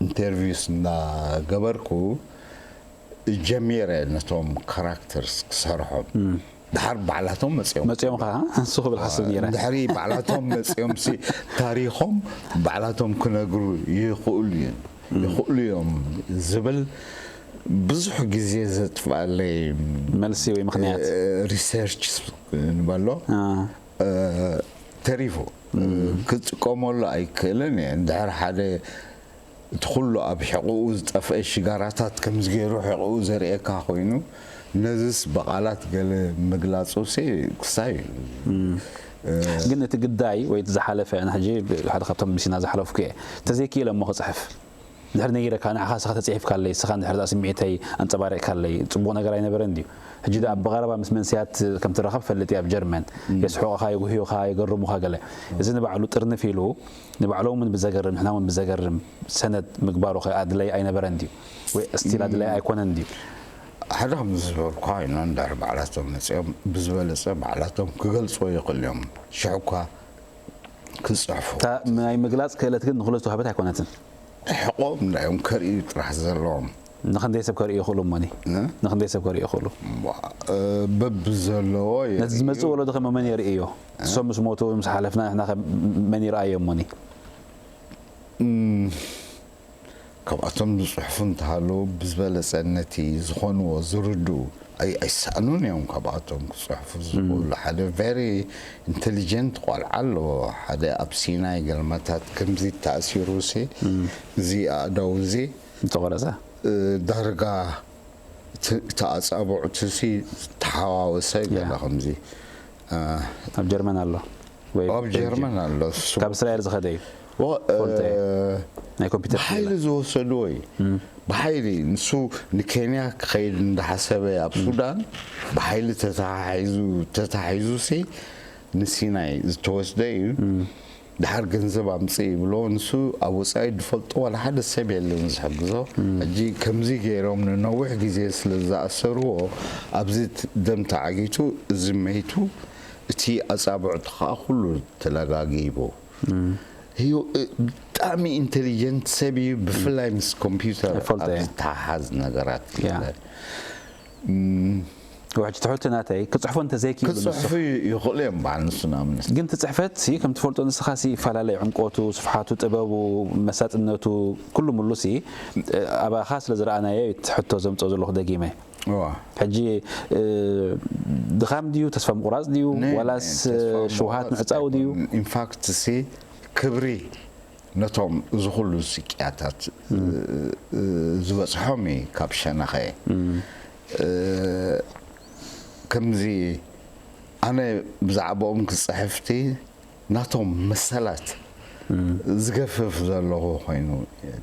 ኢንተርቪውስ እንዳገበርኩ ጀሚረ ነቶም ካራክተርስ ክሰርሖም። ድሓር ባዕላቶም መጽኦም መጽኦም ኸዓ ንሱ ክብል ሓስብ ነይረ። ድሕሪ ባዕላቶም መጽኦም ሲ ታሪኾም ባዕላቶም ክነግሩ ይኽእሉ እዮም፣ ይኽእሉ እዮም ዝብል ብዙሕ ግዜ ዘጥፋለይ መልሲ ወይ ምኽንያት። ሪሰርች ንበሎ አ፣ ተሪፉ። ክጥቀመሉ ኣይክእልን እየ። እንድሕር ሓደ እቲ ኩሉ ኣብ ሕቕኡ ዝጠፍአ ሽጋራታት ከምዚ ገይሩ ሕቕኡ ዘርእየካ ኮይኑ፣ ነዚስ ብቓላት ገለ ምግላጹ ሲ ክሳይ ግን እቲ ግዳይ ወይ እቲ ዝሓለፈ፣ ኣነ ሕጂ ሓደ ካብቶም ብሲና ዝሓለፍኩ እየ። ተዘይክኢለ እሞ ክጽሕፍ። ድሕር ነጊረካ፣ ንዓኻ ስኻ ተጽሒፍካለይ፣ ስኻ እንድሕር እዛ ስምዒተይ ኣንጸባሪቕካለይ፣ ጽቡቕ ነገር ኣይነበረን ድዩ? ሕጂ ደኣ ብቐረባ ምስ መንስያት ከም ትራኸብ ፈልጥ እየ ኣብ ጀርመን። የስሕቑኻ፣ የጉህዩኻ፣ የገርሙኻ ገለ። እዚ ንባዕሉ ጥርንፍ ኢሉ፣ ንባዕሎም እውን ብዘገርም፣ ንሕና እውን ብዘገርም ሰነድ ምግባሩ ኸ ኣድላይ ኣይነበረን ድዩ? ወይ ስቲል ኣድላይ ኣይኮነን ድዩ? ሓደ ከም ዝበልኩ ኮይኑ፣ እንድሕር ባዕላቶም መጺኦም ብዝበለጸ ባዕላቶም ክገልጽዎ ይኽእሉ እዮም። ሽሕ እኳ ክጽሕፉ። እታ ናይ ምግላጽ ክእለት ግን ንኹሉ ዝተዋህበት ኣይኮነትን። ሕቖም እንዳዮም ከርእዩ ጥራሕ ዘለዎም። ንኽንደይ ሰብ ከርእዩ ይኽእሉ እሞኒ? እ? ንኽንደይ ሰብ ከርእዩ ይኽእሉ? እ፣ በብዘለዎ የርእዩ። ነቲ ዝመጽእ ወለዶ ከ መን የርእዮ? እሶም ምስ ሞቱ፣ ምስ ሓለፍና፣ ንሕና ከ መን ይረኣዮ እሞኒ? እም፣ ካብኣቶም ዝጽሕፉ እንተሃለዉ፣ ብዝበለጸ ነቲ ዝኾንዎ ዝርድኡ ኣይ-፣ ኣይሰኣኑን እዮም። ካብኣቶም ክጽሕፉ ዝኽእሉ ሓደ ቨሪ ኢንተሊጀንት ቆልዓ ኣለዎ። ሓደ ኣብ ሲናይ ገልመታት ከምዚ ተኣሲሩ ሲ፣ እዚ ኣእዳው እዚ፣ ዝተቖረጸ? እ፣ ዳርጋ እቲ፣ እቲ ኣጻብዕቱ ሲ ዝተሓዋወሰ ገለ ያ። ከምዚ፣ እ፣ ኣብ ጀርመን ኣሎ? ወይ ኣብ ጀርመን ኣሎ። እሱ ካብ እስራኤል ዝኸደ እዩ? ወ-፣ እ፣ ፎልተ ናይ ኮምፒውተር ብሓይሊ ዝወሰድዎ እዩ። ብሓይሊ ንሱ ንኬንያ ክኸይድ እንዳሓሰበ ኣብ ሱዳን ብሓይሊ ተታሒዙ፣ ተታሒዙ ሲ ንሲናይ ዝተወስደ እዩ። ድሓር ገንዘብ ኣምጽእ ይብሎ። ንሱ ኣብ ወጻኢ ዝፈልጦ ዋላ ሓደ ሰብ የለን ዝሕግዞ። ሕጂ ከምዚ ገይሮም ንነዊሕ ግዜ ስለ ዝኣሰርዎ፣ ኣብዚ ት-፣ ደም ተዓጊቱ፣ እዚ መይቱ፣ እቲ ኣጻብዕቱ ኸኣ ኩሉ ተለጋጊቡ። እዩ፣ እ፣ ብጣዕሚ ኢንተሊጀንት ሰብ እዩ፣ ብፍላይ ምስ ኮምፒውተር ይፈልጦ ኣብ እየ። ዝተሓሓዝ ነገራት ያ። ይለ። እም፣ ውሕጅ ትሕቲ ናተይ ክጽሕፎ እንተዘይክኢሉ ንሱ ክጽሕፉ ይኽእሉ እዮም በዓል ንሱ ንኣብነት። ግን እቲ ጽሕፈት ሲ ከም ትፈልጦ ንስኻ ሲ ይፈላለ እዩ፣ ዕምቆቱ፣ ስፍሓቱ፣ ጥበቡ፣ መሳጥነቱ፣ ኩሉ ምሉ ሲ ኣባኻ ስለ ዝረኣናዮ እዩ እቲ ሕቶ ዘምጽኦ ዘለኹ ደጊመ። እዋ። ሕጂ፣ እ፣ ድኻም ድዩ፣ ተስፋ ምቑራጽ ድዩ፣ ነ-፣ ዋላስ ተስፋ ሽውሃት ምቑራጽ ምዕጻው ድዩ? ኣይኮነን። ኢንፋክት ሲ ክብሪ ነቶም እዚ ኩሉ ስቅያታት፣ እ፣ እ፣ ዝበጽሖም እዩ ካብ ሸነኸ። እ፣ ከምዚ ኣነ ብዛዕባኦም ክጽሕፍቲ ናቶም መሰላት ዝገፍፍ ዘለኹ ኮይኑ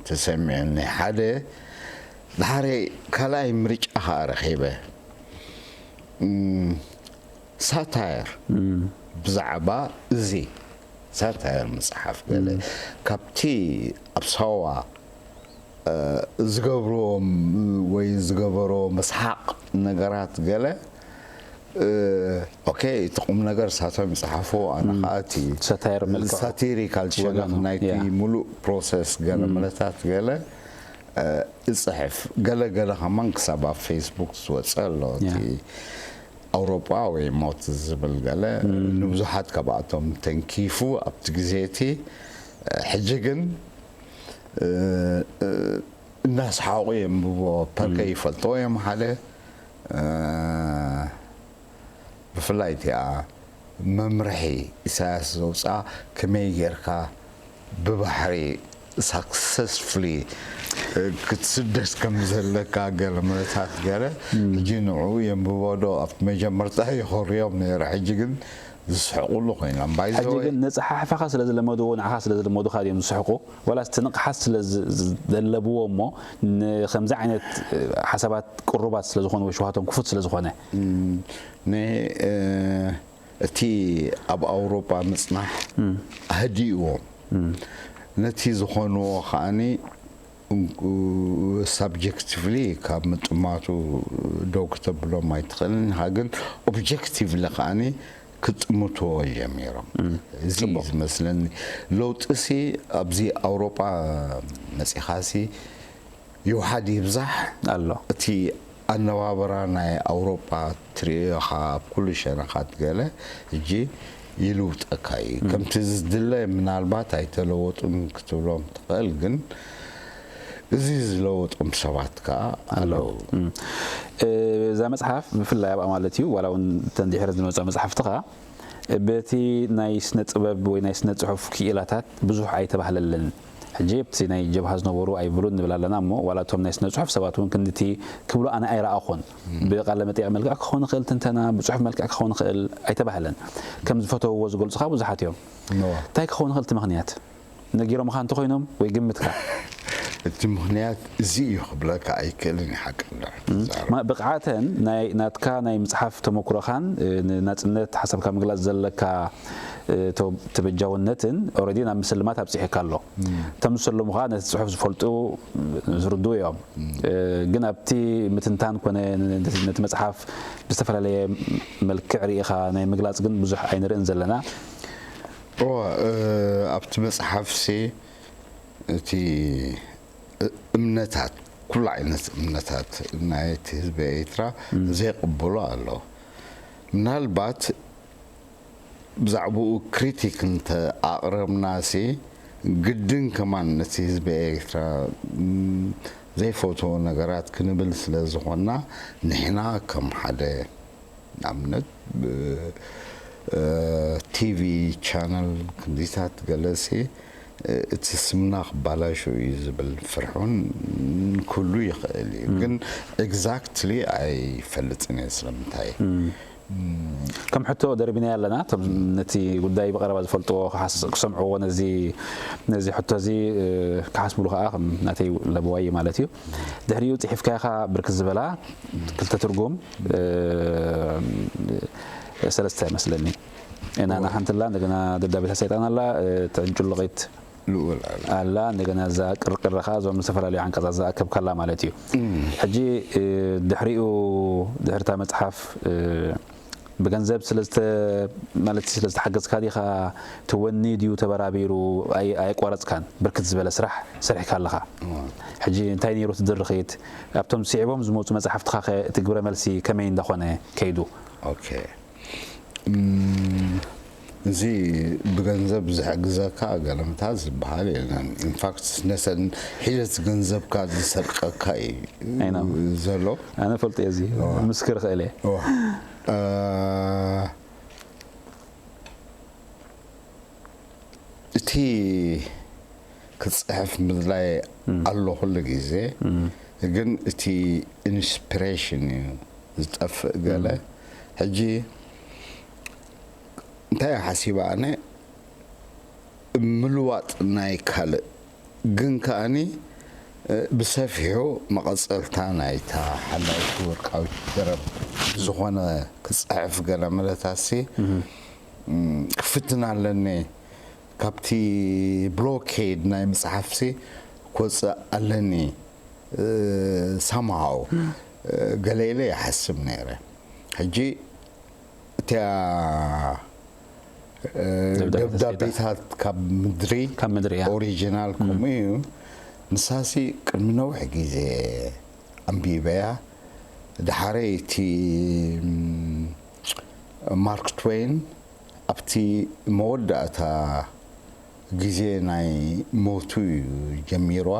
ተሰሚዑኒ። ሓደ ድሓረ ካልኣይ ምርጫ ኸኣ ረኺበ። እም፣ ሳታየር ብዛዕባ እዚ ሳታየር መጽሓፍ ገለ ካብቲ ኣብ ሳዋ፣ እ፣ ዝገብርዎም ወይ ዝገበሮ መስሓቕ ነገራት ገለ፣ እ፣ ኦኬ፣ እቲ ቁም ነገር ሳቶም ይጽሓፎ፣ ኣነ ኸኣ እቲ ሳታየር መልክዑ ሳቲሪካል ሸነኽ ወገኑ፣ ናይቲ ያ። ሙሉእ ፕሮሰስ ገለ ምለታት ገለ፣ እ፣ እጽሕፍ። ገለ ገለ ከማን ክሳብ ኣብ ፌስቡክ ዝወጸ ኣሎ። እቲ ያ። ኣውሮጳ ወይ ሞት ዝብል ገለ ንብዙሓት ካብኣቶም ተንኪፉ ኣብቲ ግዜ እቲ፣ እ፣ ሕጂ ግን እናስሓቑ የንብቦ ፐርከ ይፈልጥዎ እዮም ሓደ ብፍላይ እቲኣ መምርሒ ኢሳያስ ዘውፅኣ ከመይ ጌርካ ብባሕሪ ሳክሰስፉሊ ክትስደድ ከም ዘለካ ገለ ምረታት ገለ ሕጂ ንዑ የንብቦ ዶ ኣብቲ መጀመርታ ይኸርዮም ነይረ ሕጂ ግን ዝስሕቁሉ ኮይኖም ባይዘ ሕጂ ግን ንፀሓሕፋኻ ስለ ዝለመድዎ ንዓኻ ስለ ዝለመዱኻ ድዮም ዝስሕቁ ዋላስ እቲ ንቕሓት ስለ ዝደለብዎ እሞ ንከምዚ ዓይነት ሓሳባት ቅሩባት ስለ ዝኾኑ ወይ ሽውሃቶም ክፉት ስለ ዝኾነ እቲ ኣብ ኣውሮጳ ምፅናሕ ኣህዲእዎም ነቲ ዝኾንዎ ከዓኒ ሳብጀክቲቭሊ ካብ ምጥማቱ ደው ክተብሎም ኣይትኽእልን ኢኻ ግን ኦብጀክቲቭሊ ከዓኒ ክጥምትዎ ጀሚሮም እዚ እዩ ዝመስለኒ ለውጢሲ ኣብዚ ኣውሮጳ መፂኻሲ ይውሓድ ይብዛሕ ኣሎ እቲ ኣነባብራ ናይ ኣውሮጳ ትሪኦ ኢኻ ኣብ ኩሉ ሸነኻት ገለ ሕጂ ይልውጠካ እዩ ከምቲ ዝድለ ምናልባት ኣይተለወጡን ክትብሎም ትኽእል ግን እዚ ዝለወጦም ሰባት ከዓ ኣለዉ እዛ መፅሓፍ ብፍላይ ኣብኣ ማለት እዩ ዋላ እውን ተንድሕረ ዝመፅኦ መፅሓፍትኻ በቲ ናይ ስነ ጥበብ ወይ ናይ ስነ ፅሑፍ ክኢላታት ብዙሕ ኣይተባህለለን ሕጂ ኣብቲ ናይ ጀብሃ ዝነበሩ ኣይብሉን ንብል ኣለና እሞ ዋላ እቶም ናይ ስነ ፅሑፍ ሰባት እውን ክንድቲ ክብሉ ኣነ ኣይረኣኹን ብቃለ መጠይቕ መልክዕ ክኸውን ይኽእል ትንተና ብፅሑፍ መልክዕ ክኸውን ይኽእል ኣይተባህለን ከም ዝፈተውዎ ዝገልፁ ከዓ ብዙሓት እዮም እንታይ ክኸውን ይኽእል እቲ ምኽንያት ነጊሮምኻ እንተኾይኖም ወይ ግምትካ እቲ ምኽንያት እዚ እዩ ክብለካ ኣይክእልን ይሓቅለ ብቕዓተን ናትካ ናይ ምፅሓፍ ተመክሮኻን ንናፅነት ሓሳብካ ምግላፅ ዘለካ ተበጃውነትን ኦረዲ ናብ ምስልማት ኣብፂሕካ ኣሎ እቶም ዝሰለሙኻ ነቲ ፅሑፍ ዝፈልጡ ዝርድኡ እዮም ግን ኣብቲ ምትንታን ኮነ ነቲ መፅሓፍ ብዝተፈላለየ መልክዕ ርኢኻ ናይ ምግላፅ ግን ብዙሕ ኣይንርእን ዘለና እወ ኣብቲ መፅሓፍሲ እቲ እምነታት ኩሉ ዓይነት እምነታት ናይቲ ህዝቢ ኤርትራ ዘይቕብሎ ኣሎ ምናልባት ብዛዕባኡ ክሪቲክ እንተ ኣቕረብናሲ ግድን ከማን ነቲ ህዝቢ ኤርትራ ዘይፈትዎ ነገራት ክንብል ስለ ዝኾንና ንሕና ከም ሓደ ንኣብነት ቲቪ ቻነል ክንዲታት ገለሲ እቲ ስምና ክባላሾ እዩ ዝብል ፍርሑን ክሉ ይኽእል እዩ ግን ኤግዛክትሊ ኣይፈልጥን እየ ስለምንታይ ከም ሕቶ ደርቢናዮ ኣለና እቶም ነቲ ጉዳይ ብቐረባ ዝፈልጥዎ ክሰምዕዎ ነዚ ነዚ ሕቶ እዚ ክሓስብሉ ከዓ ከም ናተይ ለበዋይ ማለት እዩ ድሕሪኡ ፅሒፍካኻ ብርክት ዝበላ ክልተ ትርጉም ሰለስተ መስለኒ እና ሓንቲ ላ እንደገና ደብዳቤታት ሰይጣን ኣላ ትዕንጭሉቂት ልኡል ኣላ። ኣላ እንደገና እዛ ቅርቅር ከዓ እዞም ዝተፈላለዩ ዓንቀፃት ዝኣከብካላ ማለት እዩ ሕጂ ድሕሪኡ ድሕርታ መፅሓፍ ብገንዘብ ስለ ማለት ስለ ዝተሓገዝካ ዲኻ ትወኒ ድዩ ተበራቢሩ ኣየቋረፅካን ብርክት ዝበለ ስራሕ ሰሪሕካ ኣለኻ ሕጂ እንታይ ነይሩ ትድርኺት ኣብቶም ስዒቦም ዝመፁ መፅሓፍትኻ እቲ ግብረ መልሲ ከመይ እንዳኾነ ከይዱ እዚ ብገንዘብ ዝሕግዘካ ገለምታ ዝበሃል የለን ኢንፋክት ነተን ሒደት ገንዘብካ ዝሰርቀካ እዩ ዘሎ ኣነ ፈልጡ እየ እዚ ምስክር ክእል እየ እቲ ክፅሕፍ ምድላይ ኣሎ ኩሉ ግዜ ግን እቲ ኢንስፒሬሽን እዩ ዝጠፍእ ገለ ሕጂ እንታይ ሓሲበ ኣነ ምልዋጥ ናይ ካልእ ግን ከኣኒ ብሰፊሑ መቐፀልታ ናይታ ሓላይት ወርቃዊት ደረብ ዝኾነ ክፅሕፍ ገለ መለታሲ ክፍትን ኣለኒ ካብቲ ብሎኬድ ናይ መፅሓፍሲ ክወፅእ ኣለኒ ሳምሃው ገለ ኢለ ይሓስብ ነይረ ሕጂ እቲያ ደብዳቤታት ካብ ምድሪ ካብ ምድሪ ኦሪጂናል ከምኡ እዩ ንሳሲ ቅድሚ ነዊሕ ግዜ ኣንቢበያ ድሓረይ እቲ ማርክ ትወይን ኣብቲ መወዳእታ ግዜ ናይ ሞቱ እዩ ጀሚርዋ።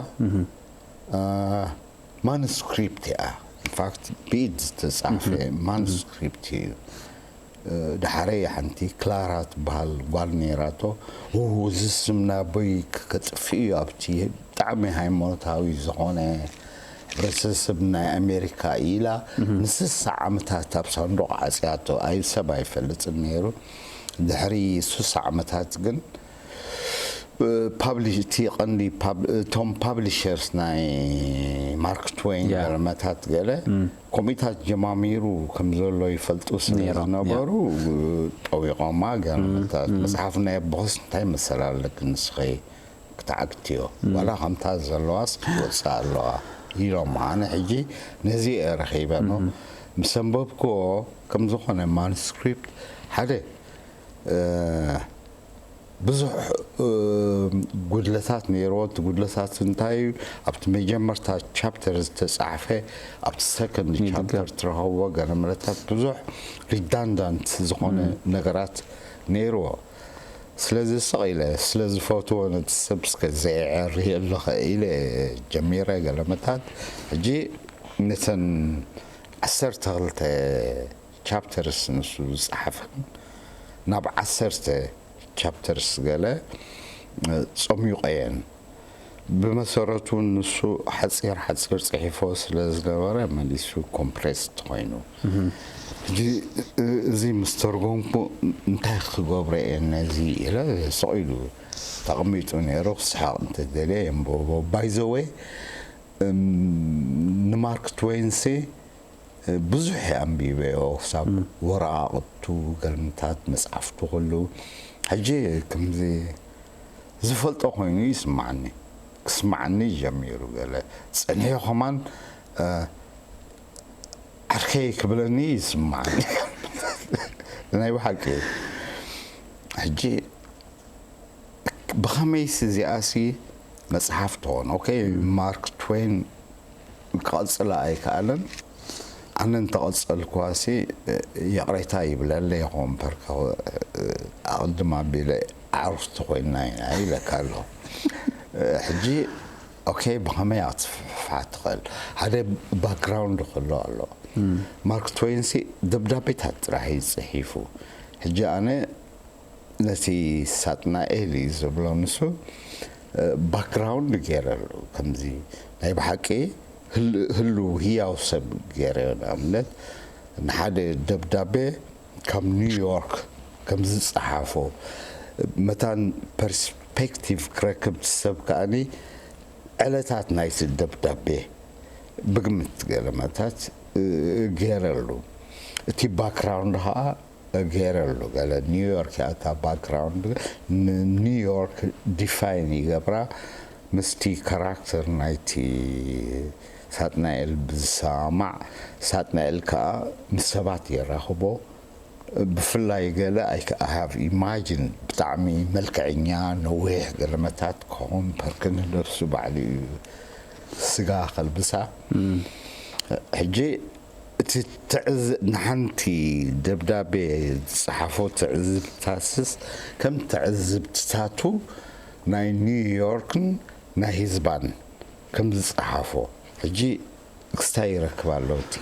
ማኑስክሪፕት እያ። ኢንፋክት ብኢድ ዝተፃሕፈ ማኑስክሪፕት እዩ። ዳሕረይ ሓንቲ ክላራ ትበሃል ጓል ነይራቶ። እዚ ስም ናቦይ ከጥፍእ እዩ ኣብቲ ብጣዕሚ ሃይማኖታዊ ዝኾነ ሕብረተሰብ ናይ ኣሜሪካ ኢላ ንስሳ ዓመታት ኣብ ሳንዱቕ ዓፅያቶ። ኣይ ሰብ ኣይፈልጥን ነይሩ። ድሕሪ ስሳ ዓመታት ግን ፓብሊሽ እቲ ቀንዲ እቶም ፓብሊሸርስ ናይ ማርክ ትወይን ገለመታት ገለ ኮሚታት ጀማሚሩ ከም ዘሎ ይፈልጡ ስለ ዝነበሩ ጠዊቖማ። ገለመታት መፅሓፍ ናይ ኣቦኽስ እንታይ መሰል ኣለክ ንስኸይ ክትዓግትዮ ዋላ ከምታ ዘለዋስ ክትወፅእ ኣለዋ ኢሎም። ኣነ ሕጂ ነዚ እየ ረኺበ። ምስ ኣንበብክዎ ከም ዝኾነ ማኑስክሪፕት ሓደ ብዙሕ ጉድለታት ነይርዎ። እቲ ጉድለታት እንታይ እዩ? ኣብቲ መጀመርታ ቻፕተር ዝተፃሕፈ ኣብቲ ሰከንድ ቻፕተር ትረኸብዎ ገለ መለታት ብዙሕ ሪዳንዳንት ዝኾነ ነገራት ነይርዎ። ስለዚ ስቕ ኢለ ስለ ዝፈትዎ ነቲ ሰብ እስከ ዘየዐርየ ኣለኸ ኢለ ጀሚረ። ገለመታት ሕጂ ነተን ዓሰርተ ክልተ ቻፕተርስ ንሱ ዝፀሓፈን ናብ ዓሰርተ ቻፕተርስ ገለ ፀሚቐየን። ብመሰረቱ ንሱ ሓፂር ሓፂር ፅሒፎ ስለ ዝነበረ መሊሱ ኮምፕሬስድ ኮይኑ። ሕጂ እዚ ምስ ተርጎምኩ እንታይ ክገብሮ እየ ነዚ ኢለ ስቕ ኢሉ ተቐሚጡ ነይሩ። ክስሓቕ እንተደልየ የንብቦ። ባይዘወይ ንማርክ ትወይንሲ ብዙሕ ኣንቢበዮ ክሳብ ወረቓቕቱ ገልምታት መፅሓፍቱ ኩሉ። ሕጂ ከምዚ ዝፈልጦ ኮይኑ ይስማዓኒ። ክስማዓኒ ጀሚሩ ገለ ፀኒሑ ከማን ዓርከይ ክብለኒ ይስማዓኒ። ናይ ብሓቂ ሕጂ ብኸመይስ እዚኣሲ መፅሓፍ ትኾን? ኦኬ ማርክ ትወይን ክቐፅላ ኣይከኣለን። ኣነ እንተቐፀልኩዋሲ ይቕሬታ ይብለለ ይኸውን በር ኣቕድም ኣቢለ ዓርስቲ ኮይና ኢና ኢለካ ኣለኹ። ሕጂ ኦኬ ብኸመይ ክትስፍሕፋ ትኽእል? ሓደ ባክግራውንድ ክህሎ ኣሎ። ማርክ ትወይንሲ ደብዳቤታት ጥራሕ እዩ ፅሒፉ። ሕጂ ኣነ ነቲ ሳጥናኤል እዩ ዝብሎ ንሱ ባክግራውንድ ገይረሉ ከምዚ ናይ ብሓቂ ህሉ ህያው ሰብ ገይረዮ ንኣብነት ንሓደ ደብዳቤ ካብ ኒውዮርክ ከም ዝፀሓፎ መታን ፐርስፔክቲቭ ክረክብ ሰብ ከኣኒ ዕለታት ናይቲ ደብዳቤ ብግምት ገለመታት ገይረሉ እቲ ባክግራውንድ ከዓ ገይረሉ ገለ ኒውዮርክ እያ እታ ባክግራውንድ ንኒውዮርክ ዲፋይን ይገብራ ምስቲ ካራክተር ናይቲ ሳጥናኤል ብዝሰማማዕ ሳጥናኤል ከዓ ምስ ሰባት የራኽቦ ብፍላይ ገለ I have imagine ብጣዕሚ መልክዐኛ ነዊሕ ገለመታት ክኸውን ፐርክን ነብሱ ባዕሉ እዩ ስጋ ከልብሳ ሕጂ እቲ ትዕዝ ንሓንቲ ደብዳቤ ዝጸሓፎ ትዕዝብታስስ ከም ትዕዝብትታቱ ናይ ኒውዮርክን ናይ ህዝባን ከም ዝጸሓፎ ሕጂ ክስታይ ይረክብ ኣሎ እቲ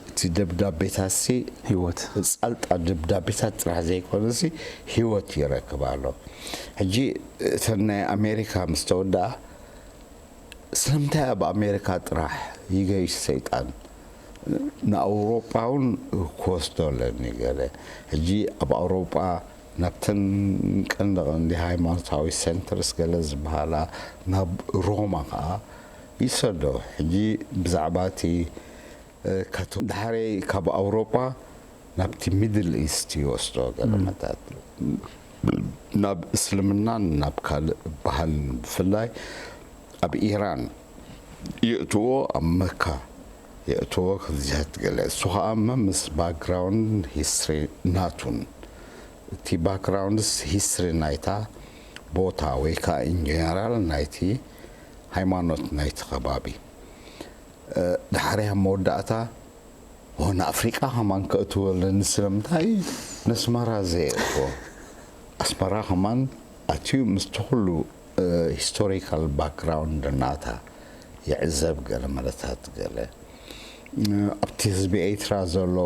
እቲ ደብዳቤታሲ ህይወት ጻልጣ ደብዳቤታት ጥራሕ ዘይኮነሲ ህይወት ይረክብ ኣሎ ሕጂ እተን ናይ ኣሜሪካ ምስ ተወድኣ ስለምንታይ ኣብ ኣሜሪካ ጥራሕ ይገይሽ ሰይጣን ንኣውሮጳ እውን ክወስዶ ኣለኒ ገለ ሕጂ ኣብ ኣውሮጳ ናብተን ቀንዲ ቀንዲ ሃይማኖታዊ ሴንተርስ ገለ ዝበሃላ ናብ ሮማ ከዓ ይሰዶ ሕጂ ብዛዕባ እቲ ዳሕረይ ካብ ኣውሮጳ ናብቲ ሚድል ኢስት ይወስዶ ገለመታት ናብ እስልምናን ናብ ካልእ ባህልን ብፍላይ ኣብ ኢራን የእትዎ ኣብ መካ የእትዎ ክዝህት ገለ እሱ ከዓ ምስ ባክግራውንድ ሂስትሪ ናቱን እቲ ባክግራውንድስ ሂስትሪ ናይታ ቦታ ወይ ከዓ ኢንጀነራል ናይቲ ሃይማኖት ናይቲ ከባቢ ድሓርያ መወዳእታ ንኣፍሪቃ ከማን ከእትወለኒ ስለምንታይ ነስመራ ዘየእትዎ ኣስመራ ከማን ኣትዩ ምስቲ ኩሉ ሂስቶሪካል ባክግራውንድ ናታ ይዕዘብ፣ ገለ መለታት ገለ ኣብቲ ህዝቢ ኤርትራ ዘሎ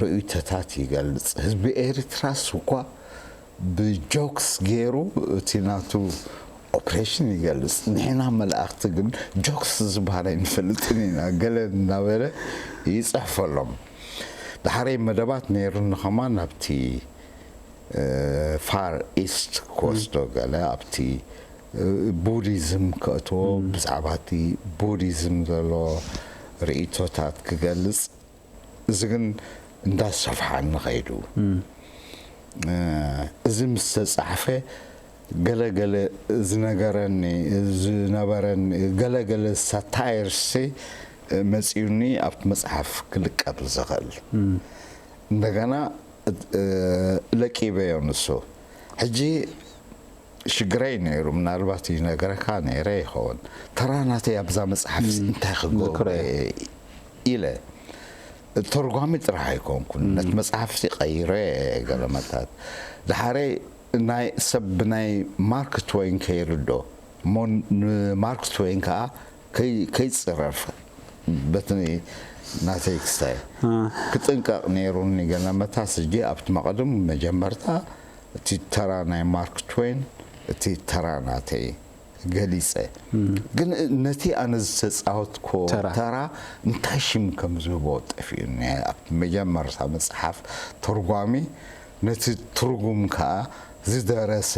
ርእይቶታት ይገልጽ። ህዝቢ ኤርትራስ እኳ ብጆክስ ገይሩ እቲ ናቱ ኦፕሬሽን ይገልጽ። ንሕና መላእኽቲ ግን ጆክስ ዝበሃል ኣይንፈልጥን ኢና፣ ገለ እናበለ ይጽሕፈሎም። ድሓረይ መደባት ነይሩኒ ከማን ናብቲ ፋር ኢስት ክወስዶ ገለ ኣብቲ ቡዲዝም ከእትዎ፣ ብዛዕባ እቲ ቡዲዝም ዘሎ ርእይቶታት ክገልጽ፣ እዚ ግን እንዳሰፍሓኒ ኸይዱ። እዚ ምስ ተጻሕፈ ገለ ገለ ዝነገረኒ ዝነበረኒ ገለ ገለ ሳታየርሲ መጺኡኒ ኣብቲ መጽሓፍ ክልቀብ ዝኽእል። እንደገና ለቂበዮ ንሱ። ሕጂ ሽግረይ ነይሩ፣ ምናልባት ይነግረካ ነይረ ይኸውን። ተራ ናተይ ኣብዛ መጽሓፍ እንታይ ክገብሮ ኢለ። ተርጓሚ ጥራሕ ኣይኮንኩን፣ ነቲ መጽሓፍሲ ቀይረ ገለመታት። ድሓረይ ናይ ሰብ ብናይ ማርክ ትወይን ከይርዶ እሞ ንማርክ ትወይን ከኣ ከይ- ከይጽረፍ በቲ ናተይ ክስታይ ክጥንቀቕ ነይሩኒ። ገለመታት ሕጂ ኣብቲ መቐድም መጀመርታ እቲ ተራ ናይ ማርክ ትወይን እቲ ተራ ናተይ ገሊጸ። ግን ነቲ ኣነ ዝተጻወትኮ ተራ። ተራ እንታይ ሽም ከም ዝህቦ ጠፊኡኒ። ኣብቲ መጀመርታ መጽሓፍ ተርጓሚ ነቲ ትርጉም ከኣ ዝደረሰ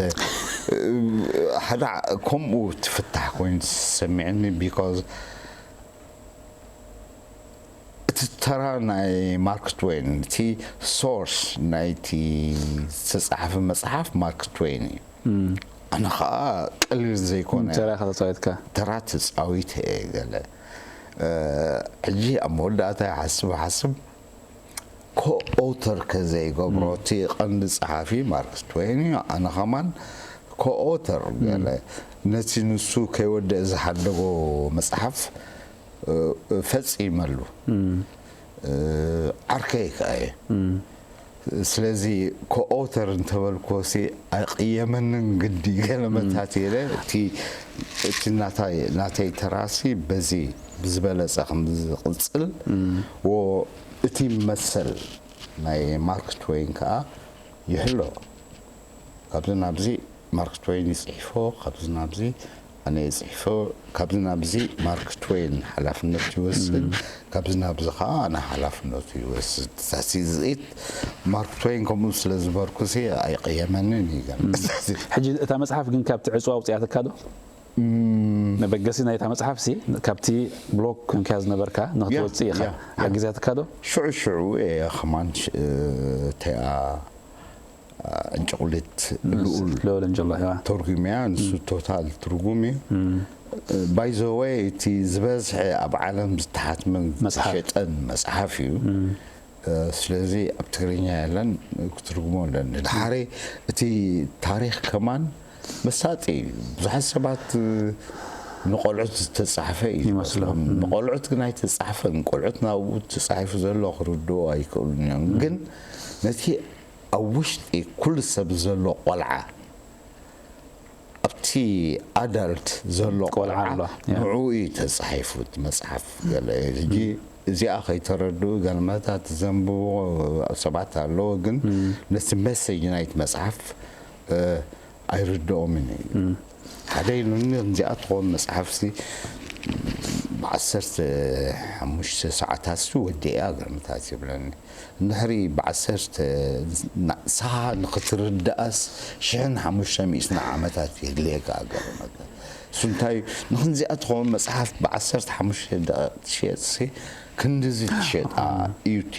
ሓደ ከምኡ ትፍታሕ ኮይኑ ተሰሚዕኒ። ቢኮዝ እቲ ተራ ናይ ማርክ ትወይን፣ እቲ ሶርስ ናይቲ ዝተጻሕፈ መጽሓፍ ማርክ ትወይን እዩ። ኣነ ኸኣ ቀሊል ዘይኮነ ተራ ኢኻ ተጻዊትካ። ተራ ተጻዊተ እየ። ገለ ሕጂ ኣብ መወዳእታ ይሓስብ ሓስብ ኮኦተር ከዘይገብሮ፣ እቲ ቀንዲ ጸሓፊ ማርክ ትወይን እዩ። ኣነ ኸማን ኮኦተር ገለ ነቲ ንሱ ከይወደእ ዝሓደጎ መጽሓፍ ፈጺመሉ። ዓርከይ ከኣ እየ። ስለዚ ኮኦተር እንተበልኩዎሲ ኣይቕየመንን ግዲ ገለመታት ኢለ እቲ እቲ ናታይ ናተይ ተራሲ በዚ ብዝበለጸ ከም ዝቕጽል ወ እቲ መሰል ናይ ማርክ ትወይን ከኣ ይሕሎ። ካብዚ ናብዚ ማርክ ትወይን ይጽሕፎ፣ ካብዚ ናብዚ ኣነ ይጽሕፎ፣ ካብዚ ናብዚ ማርክ ትወይን ሓላፍነት ይወስድ፣ ካብዚ ናብዚ ከኣ ኣነ ሓላፍነቱ ይወስድ። ሳሲ ዝኢት ማርክ ትወይን ከምኡ ስለ ዝበርኩሲ ኣይቕየመንን እዩ ገለ። ሕጂ እታ መጽሓፍ ግን ካብቲ ዕጽዋ ኣውጽኣትካ ዶ? መበገሲ ናይታ መጽሓፍ ሲ ካብቲ ብሎክ ኮንካ ዝነበርካ ንኽትወጽእ ኢኻ ሓጊዛትካ ዶ? ሽዑ ሽዑ እየ ኸማን ተኣ እንጭቁሊት ልኡል ልኡል እንጀሎ ተርጉምያ። ንሱ ቶታል ትርጉም እዩ። ባይ ዘ ወይ እቲ ዝበዝሐ ኣብ ዓለም ዝተሓትመን መጽሓፍ። ዝተሸጠን መጽሓፍ እዩ። ስለዚ ኣብ ትግርኛ የለን፣ ክትርጉሞ ኣለኒ። ድሓሪ እቲ ታሪኽ ከማን መሳጢ እዩ። ብዙሓት ሰባት ንቆልዑት ዝተጻሕፈ እዩ ይመስሎም። ንቆልዑት ግን ኣይተጻሕፈን። ቆልዑት ናብኡ ተጻሒፉ ዘሎ ክርድኡ ኣይክእሉን እዮም። ግን ነቲ ኣብ ውሽጢ ኩሉ ሰብ ዘሎ ቆልዓ ኣብቲ ኣዳልት ዘሎ ቆልዓ ቆልዓ ኣሎ፣ ያ። ንዕኡ እዩ ተጻሒፉ እቲ መጽሓፍ። ገለ ሕጂ እዚኣ ከይተረድኡ ገለመታት ዘንብቡ ሰባት ኣለዉ፣ ግን ነቲ መሰጅ ናይቲ መጽሓፍ ኣይርድኦምን እዩ። ሓደ ኢሉኒ፣ ከምዚኣ ትኸውን መጽሓፍሲ ብዓሰርተ ሓሙሽተ ሰዓታትሲ ወዲኣ ገለመታት ይብለኒ። እንድሕሪ ብዓሰርተ ንሳ ንኽትርድኣስ ሽሕን ሓሙሽተ ሚእትን ዓመታት የድልየካ ገለመታት። እሱ እንታይ እዩ? ንኽንዚኣ ትኸውን መጽሓፍ ብዓሰርተ ሓሙሽተ ደቂቕ ትሽየጥሲ ክንድዚ ትሸጣ እዩ እቲ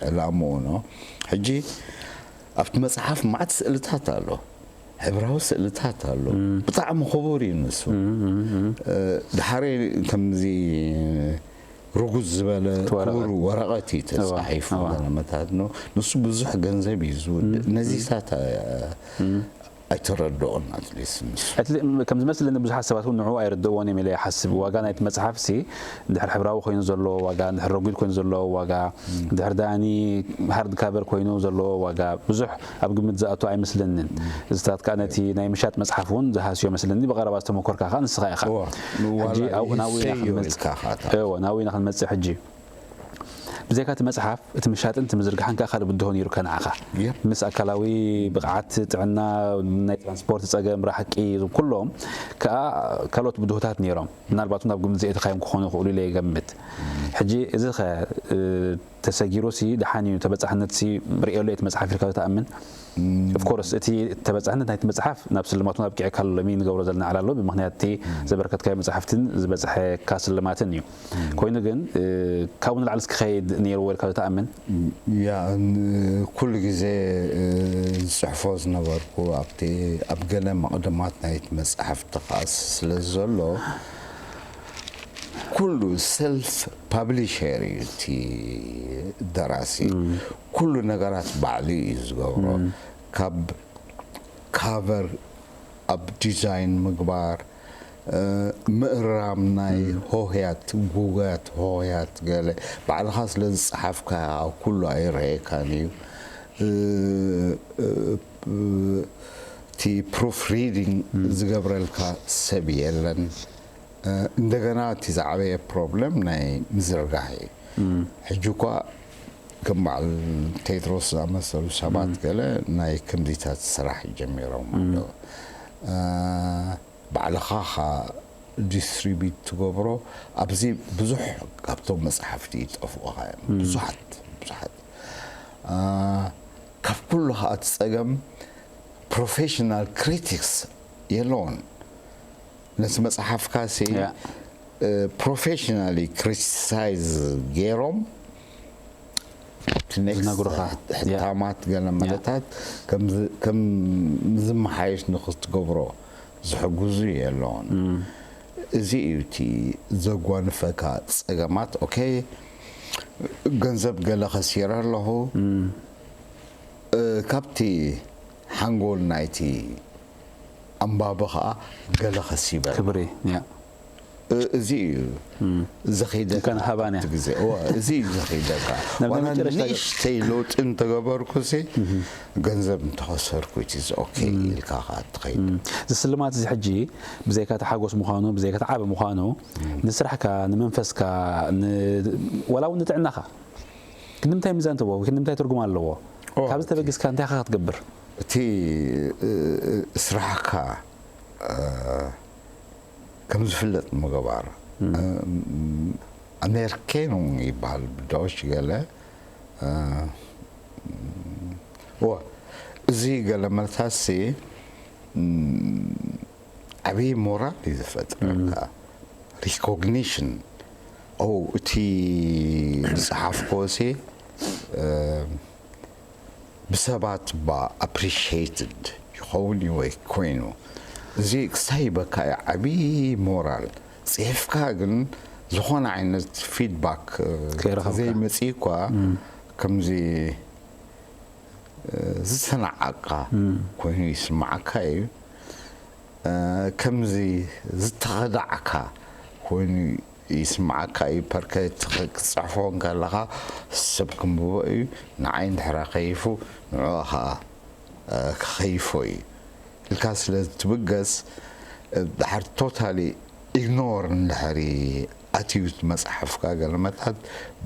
ዕላምኡ ነው። ሕጂ ኣብቲ መጽሓፍ መዓት ስእልታት ኣሎ። ሕብራዊ ስእልታት ኣሎ። ብጣዕሚ ክቡር እዩ ንሱ። ድሓረ ከምዚ ርጉዝ ዝበለ ክቡር ወረቐት እዩ ተጻሒፉ። ገለመታት ነው። ንሱ ብዙሕ ገንዘብ እዩ ዝውድእ። ነዚታት ኣይተረድኦን ኣትሊስት ንሱ እቲ ከም ዝመስለኒ ብዙሓት ሰባት እውን ንዕኡ ኣይርድእዎን እዮም ኢለ ይሓስብ። ዋጋ ናይቲ መጽሓፍሲ እንድሕር ሕብራዊ ኮይኑ ዘለዎ ዋጋ፣ እንድሕር ረጒድ ኮይኑ ዘለዎ ዋጋ፣ እንድሕር ዳኒ ሃርድ ካቨር ኮይኑ ዘለዎ ዋጋ ብዙሕ ኣብ ግምት ዝኣቱ ኣይመስለንን። እዚታት ከዓ ነቲ ናይ ምሻጥ መጽሓፍ እውን ዝሃስዮ መስለኒ። ብቐረባ ዝተመኮርካ ከዓ ንስኻ ኢኻ። እዋ፣ ሕጂ ዋላ ኣብኡ ናብኡ ኢና ይሰዮ ክንመጽእ ኢልካ ኻታ እዎ ናብኡ ኢና ክንመጽእ። ሕጂ ብዘይካ እቲ መጽሓፍ እቲ ምሻጥን እቲ ምዝርጋሕን ከዓ ካልእ ብድሆ ነይሩካ ንዓኻ። Yep. ምስ ኣካላዊ ብቕዓት ጥዕና ናይ ትራንስፖርት ጸገም ራሕቂ እዞም ኩሎም ከዓ ካልኦት ብድሆታት ነይሮም። ምናልባት ናብ ግምት ዘእተኻዮም ክኾኑ ይኽእሉ ኢለ ይገምት። ሕጂ እዚ ኸ እ፣ ተሰጊሩ ሲ ደሓን እዩ ተበጻሕነት ሲ ርእየሉ እቲ መጽሓፍ ኢልካ ትኣምን? ኦፍኮርስ እቲ ተበጻሕነት ናይቲ መጽሓፍ ናብ ስልማቱ ኣብቂዕካ ኣሎ ሎሚ ንገብሮ ዘለና ዕላሎ ብምኽንያት እቲ ዘበርከትካዮ መጽሓፍትን ዝበጽሐካ ስልማትን እዩ። ኮይኑ ግን እ፣ ካብኡ ንላዕሊ ክኸይድ ነይርዎ ኢልካ ትኣምን? ያ ን- ኩሉ ግዜ እ፣ ዝፅሕፎ ዝነበርኩ ኣብቲ ኣብ ገለ መቕድማት ናይቲ መፅሓፍቲ ከዓ ስለ ዘሎ ኩሉ ሰልፍ ፓብሊሸር እዩ እቲ ደራሲ ኩሉ ነገራት ባዕሉ እዩ ዝገብሮ ካብ ካቨር ኣብ ዲዛይን ምግባር እ፣ ምእራም ናይ ሆህያት ጉጉያት ሆህያት ገለ ባዕልኻ ስለ ዝፀሓፍካ ኩሉ ኣይረኤካን እዩ እ፣ እ፣ እ፣ እቲ ፕሩፍ ሪዲንግ ዝገብረልካ ሰብ የለን እ፣ እንደገና እቲ ዝዓበየ ፕሮብለም ናይ ምዝርጋሕ እዩ ሕጂ እኳ ከም በዓል ቴድሮስ ዝኣመሰሉ ሰባት ገለ ናይ ከምዚታት ስራሕ ጀሚሮም ኣለዉ እ፣ ባዕልኻ ኻ ዲስትሪቢዩት ትገብሮ ኣብዚ ብዙሕ ካብቶም መፅሓፍቲ ይጠፍኡኻ እዮም ብዙሓት ብዙሓት እ፣ ካብ ኩሉ ከዓ እቲ ፀገም ፕሮፌሽናል ክሪቲክስ የለውን ነቲ መፅሓፍካ ሲ ያ። ፕሮፌሽናሊ ክሪቲሳይዝ ገይሮም እቲ ኔክስት ዝነግሩኻ። ሕታማት ገለ መለታት ከም ዝ- ከም ዝመሓየሽ ንክትገብሮ ዝሕግዙ የለውን እዚ እዩ እቲ ዘጓንፈካ ፀገማት ኦኬ ገንዘብ ገለ ከሲረ ኣለኹ እ፣ ካብቲ ሓንጎል ናይቲ ኣንባቢ ከዓ ገለ ከሲበ ክብሪ ያ እ፣ እዚ እዩ ዘኺደካ እንኳን ሃባን እያ። ኣብቲ ግዜ እወ፣ እዚ እዩ ዘኺደካ ናብ ናይ ዋላ መጨረሽታ ንእሽተይ ለውጢ እንተገበርኩ ሲ ገንዘብ እንተኸሰርኩ እቲ ኦኬ ኢልካ ከዓ ትኸይድ እዚ ስልማት እዚ ሕጂ ብዘይካ እቲ ሓጎስ ምዃኑ ብዘይካ እቲ ዓቢ ምዃኑ ንስራሕካ ንመንፈስካ ን- ዋላ እውን ንጥዕናኻ ክንዲ ምንታይ ሚዛን ትቦ ክንዲ ምንታይ ትርጉም ኣለዎ ኦ፣ ካብዚ ተበጊስካ እንታይ ኢኻ ክትገብር እቲ እ፣ እ፣ ስራሕካ እ፣ ከም ዝፍለጥ ምግባር እ፣ ኣሜርኬኑ ይበሃል ብዳዎች ገለ እ፣ ዋ፣ እዚ ገለ መልታሲ ዓብዪ ሞራል እዩ ዝፈጥረካ ሪኮግኒሽን ኦ እቲ ዝፀሓፍኮ ሲ እ፣ ብሰባት ባ ኣፕሪሽትድ ይኸውን እዩ ወይ ኮይኑ እዚ ክሳይ በካ እዩ ዓብዪ ሞራል ፅሒፍካ ግን ዝኾነ ዓይነት ፊድባክ እ፣ ከይረኸብካ። ዘይመፅእ እኳ ከምዚ እ፣ ዝተናዓቕካ ኮይኑ ይስማዓካ እዩ እ፣ ከምዚ ዝተኸዳዕካ ኮይኑ ይስማዓካ እዩ ፐርከ ክትፅሕፎ እንከለኻ ሰብ ክንብቦ እዩ ንዓይ እንድሕራ ከይፉ ንዕኡ ከዓ እ፣ ክኸይፎ እዩ ኢልካ ስለ ትብገስ እ፣ ድሓር ቶታሊ ኢግኖር እንድሕሪ ኣትዩ እቲ መፅሓፍካ ገለመታት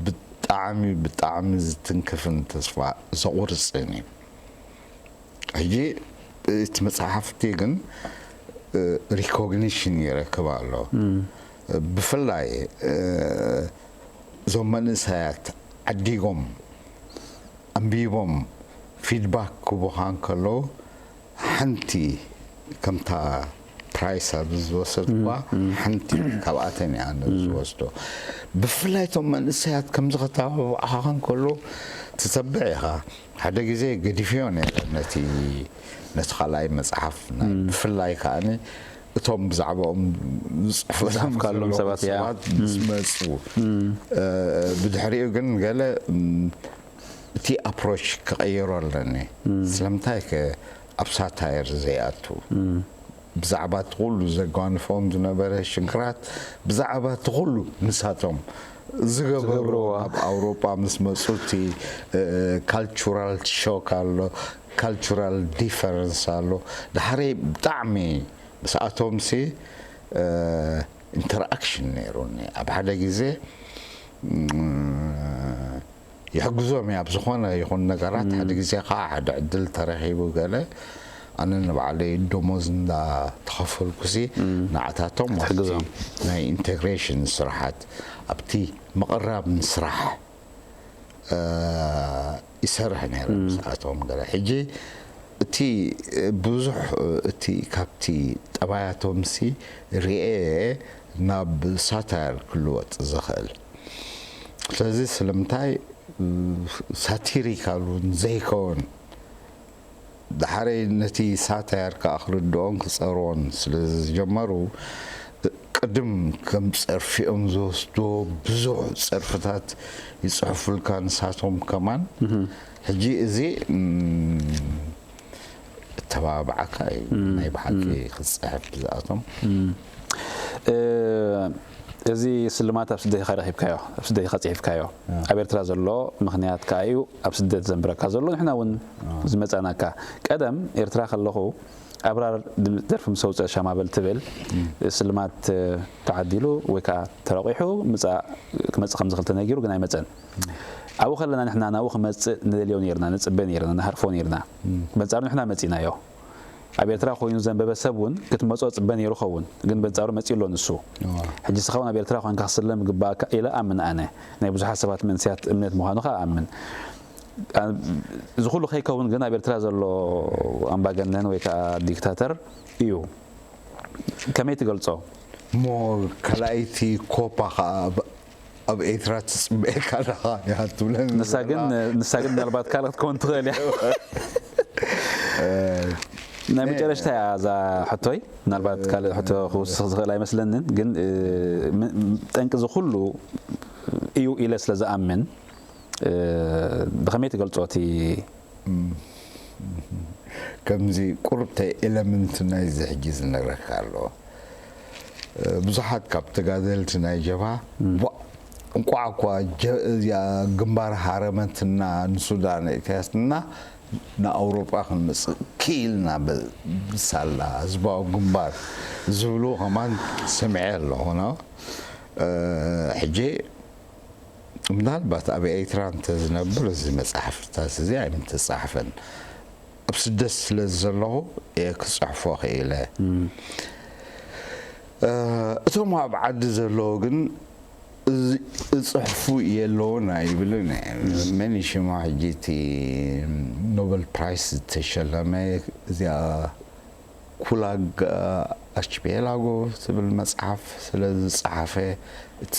ብጣዕሚ ብጣዕሚ ዝትንክፍን ተስፋ ዘቑርፅን እዩ ሕጂ እቲ መፅሓፍቲ ግን ሪኮግኒሽን ይረክብ ኣሎ ብፍላይ እዞም መንእሰያት ዓዲጎም ኣንቢቦም ፊድባክ ክቡኻ እንከለዉ ሓንቲ ከምታ ፕራይስ ኣብዚ ዝወሰድኳ ሓንቲ ካብኣተን እያ ኣነ ዝወስዶ ብፍላይ እቶም መንእሰያት ከምዚ ከተባብዓኻ እንከሎ ትተብዕ ኢኻ ሓደ ግዜ ገዲፍዮ ነረ ነቲ ነቲ ካልኣይ መፅሓፍ ናይ ብፍላይ ከዓኒ እቶም ብዛዕባኦም ዝፅሕፉ ዝፅሓፍካሎም ሰባት እያ። ሰባት ምስ መፁ ብድሕሪኡ ግን ገለ እቲ ኣፕሮች ክቐይሮ ኣለኒ ስለምንታይ ከ ኣብ ሳታየር ዘይኣቱ፣ ብዛዕባ እቲ ኩሉ ዘጓንፎም ዝነበረ ሽግራት፣ ብዛዕባ እቲ ኩሉ ንሳቶም ዝገበርዎ፣ ዝገብርዎ። ኣብ ኣውሮጳ ምስ መጹ እቲ ካልቹራል ሾክ ኣሎ፣ ካልቹራል ዲፈረንስ ኣሎ። ድሓረይ ብጣዕሚ ምስኣቶም ሲ ኢንተርኣክሽን ነይሩኒ። ኣብ ሓደ ግዜ ም፣ ይሕግዞም እየ ኣብ ዝኾነ ይኹን ነገራት። ሓደ ግዜ ከዓ ሓደ ዕድል ተረኺቡ ገለ ኣነ ንባዕለይ ደሞዝ እንዳተኸፈልኩሲ ንዓታቶም ኣብቲ ናይ ኢንቴግሬሽን ስራሓት ኣብቲ ምቕራብ ንስራሕ ይሰርሕ ነይረ ምስኣቶም ገለ። ሕጂ እቲ ብዙሕ እቲ ካብቲ ጠባያቶምሲ ርኤ ናብ ሳታየር ክልወጥ ዝኽእል። ስለዚ ስለምንታይ ሳቲሪካል እውን ዘይከውን ድሓረይ ነቲ ሳታየር ከዓ ክርድኦን ክጸርዎን ስለ ዝጀመሩ ቅድም ከም ጸርፊኦም ዝወስድዎ ብዙሕ ጸርፍታት ይጽሕፉልካ ንሳቶም ከማን። ሕጂ እዚ እተባብዓካ እዩ ናይ ብሓቂ ክትጽሕፍ ብዝኣቶም። እዚ ስልማት ኣብ ስደት ኢኻ ረኺብካዮ፣ ኣብ ስደት ኢኻ ጽሒፍካዮ። ኣብ ኤርትራ ዘሎ ምኽንያት ከኣ እዩ ኣብ ስደት ዘንብረካ ዘሎ። ንሕና እውን ዝመጻናካ ቀደም ኤርትራ ከለኹ ኣብራር ደርፊ ምስ ኣውፅአ ሻማበል ትብል ስልማት ተዓዲሉ ወይ ከዓ ተረቂሑ ምፃእ ክመፅእ ከም ዝኽእል ተነጊሩ ግን ኣይመፀን። ኣብኡ ከለና ንሕና ናብኡ ክመፅእ ንደልዮ ነርና፣ ንፅበ ነርና፣ ንሃርፎ ነርና። በንፃሩ ንሕና መፂናዮ። ኣብ ኤርትራ ኮይኑ ዘንበበ ሰብ እውን ክትመፅኦ ፅበ ነይሩ ኸውን፣ ግን በንፃሩ መፂኡ ኣሎ ንሱ። ሕጂ ስኻ እውን ኣብ ኤርትራ ኮይንካ ክስለም ግባእካ ኢለ ኣምን ኣነ። ናይ ብዙሓት ሰባት መንስያት እምነት ምዃኑ ከዓ ኣምን። እዚ ኩሉ ከይከውን ግን ኣብ ኤርትራ ዘሎ ኣምባገነን ወይ ከዓ ዲክታተር እዩ። ከመይ ትገልጾ? እሞ ካልኣይቲ ኮፓ ከዓ ኣብ- ኣብ ኤርትራ ትጽበየካ ኣለኻ እያ ትብለኒ ንሳ ግን ንሳ ግን ምናልባት ካልእ ክትከውን ትኽእል እያ። ናይ መጨረሽታ እያ እዛ ሕቶይ። ምናልባት ካልእ ሕቶ ክውስኽ ዝኽእል ኣይመስለንን፣ ግን እ፣ ም- ም- ጠንቂ እዚ ኩሉ እዩ ኢለ ስለ ዝኣምን እ፣ ብኸመይ ትገልጾ እቲ ከምዚ ቁርብተ ኤለመንት ናይዚ ሕጂ ዝነግረካ ኣሎ። ብዙሓት ካብ ተጋደልቲ ናይ ጀብሃ ቧ- እንቋዕ እኳ ጀ- እዚኣ ግንባር ሃረመትና ንሱዳን እእትያትና ንኣውሮጳ ክንመፅእ ክኢልና ብ- ብሳላ ህዝባዊ ግንባር ዝብሉ ከማን ሰሚዐ ኣለኹ። ሕጂ ምናልባት ኣብ ኤርትራ እንተዝነብር እዚ መፅሓፍታት እዚ ኣይምተፃሕፈን። ኣብ ስደት ስለ ዘለኹ እየ ክፅሕፎ ክኢለ። እቶም ኣብ ዓዲ ዘለዉ ግን ዝፅሕፉ የለውን ኣይብልን። መን ሽማ ሕጂ እቲ ኖበል ፕራይስ ዝተሸለመ እዚኣ ኩላግ ኣርኪፔላጎ ትብል መፅሓፍ ስለ ዝፀሓፈ እቲ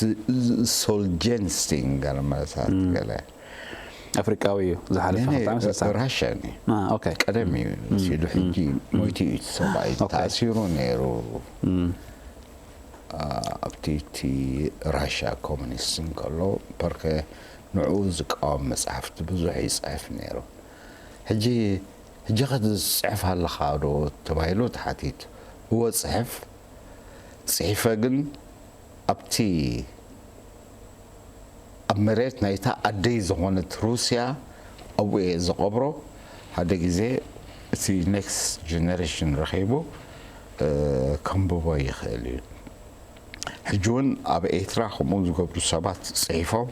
ሶልጀንስቲን ገለ መለሳት ገለ ኣፍሪቃዊ እዩ ዝሓለፈ ክልተ ዓመት ስልሳ ራሽያ ኒ አ፣ ኦኬ። ቀደም እዩ ሲዱ ሕጂ ሞይቱ እዩ እቲ ሰብኣይ ኦኬ። ተኣሲሩ ነይሩ ኣብቲ እቲ ራሽያ ኮሚኒስት እንከሎ ፐርከ ንዕኡ ዝቃወም መፅሓፍቲ ብዙሕ ይፅሕፍ ነይሩ ሕጂ ሕጂ ኸ ትፅሕፍ ኣለኻ ዶ ተባሂሉ ተሓቲቱ እወ ፅሕፍ ፅሒፈ ግን ኣብቲ ኣብ መሬት ናይታ ኣደይ ዝኾነት ሩስያ ኣብኡ እየ ዝቐብሮ ሓደ ግዜ እቲ ኔክስት ጀነሬሽን ረኺቡ ከንብቦ ይኽእል እዩ ሕጂ እውን ኣብ ኤርትራ ከምኡ ዝገብሩ ሰባት ፅሒፎም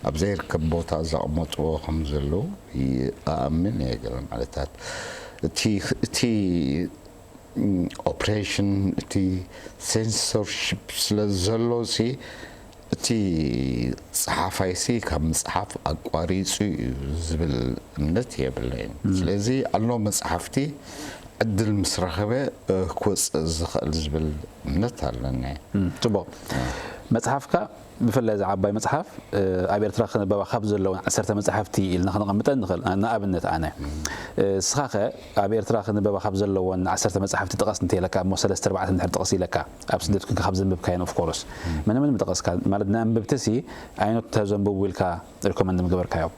ኣብ ዘይርከብ ቦታ ዘቕመጥዎ ከም ዘለዉ ይኣምን እየ ገለ ማለታት እቲ እቲ ኦፕሬሽን እቲ ሴንሰርሽፕ ስለ ዘሎ ሲ እቲ ፀሓፋይ ሲ ካብ ምፅሓፍ ኣቋሪፁ እዩ ዝብል እምነት የብለይን ስለዚ ኣሎ መፅሓፍቲ ዕድል ምስ ረኸበ ክወፅእ ዝኽእል ዝብል እምነት ኣለኒ ፅቡቕ መፅሓፍካ ብፍላይ እዚ ዓባይ መፅሓፍ ኣብ ኤርትራ ክንበባ ካብ ዘለውን ዓሰርተ መፅሓፍቲ ኢልና ክነቐምጠን ንኽእል ንኣብነት ኣነ እስኻኸ ኣብ ኤርትራ ክንበባ ካብ ዘለዎን ዓሰርተ መፅሓፍቲ ጥቐስ እንተኢለካ እሞ ሰለስተ ኣርባዕተ እንድሕር ጥቐስ ኢለካ ኣብ ስደት ኩንካ ካብ ዘንብብካየን ኦፍኮርስ መነ መን ምጠቐስካ ማለት ንኣንበብቲ ሲ ኣይኖት ተዘንብቡ ኢልካ ሪኮመንድ ምገበርካዮም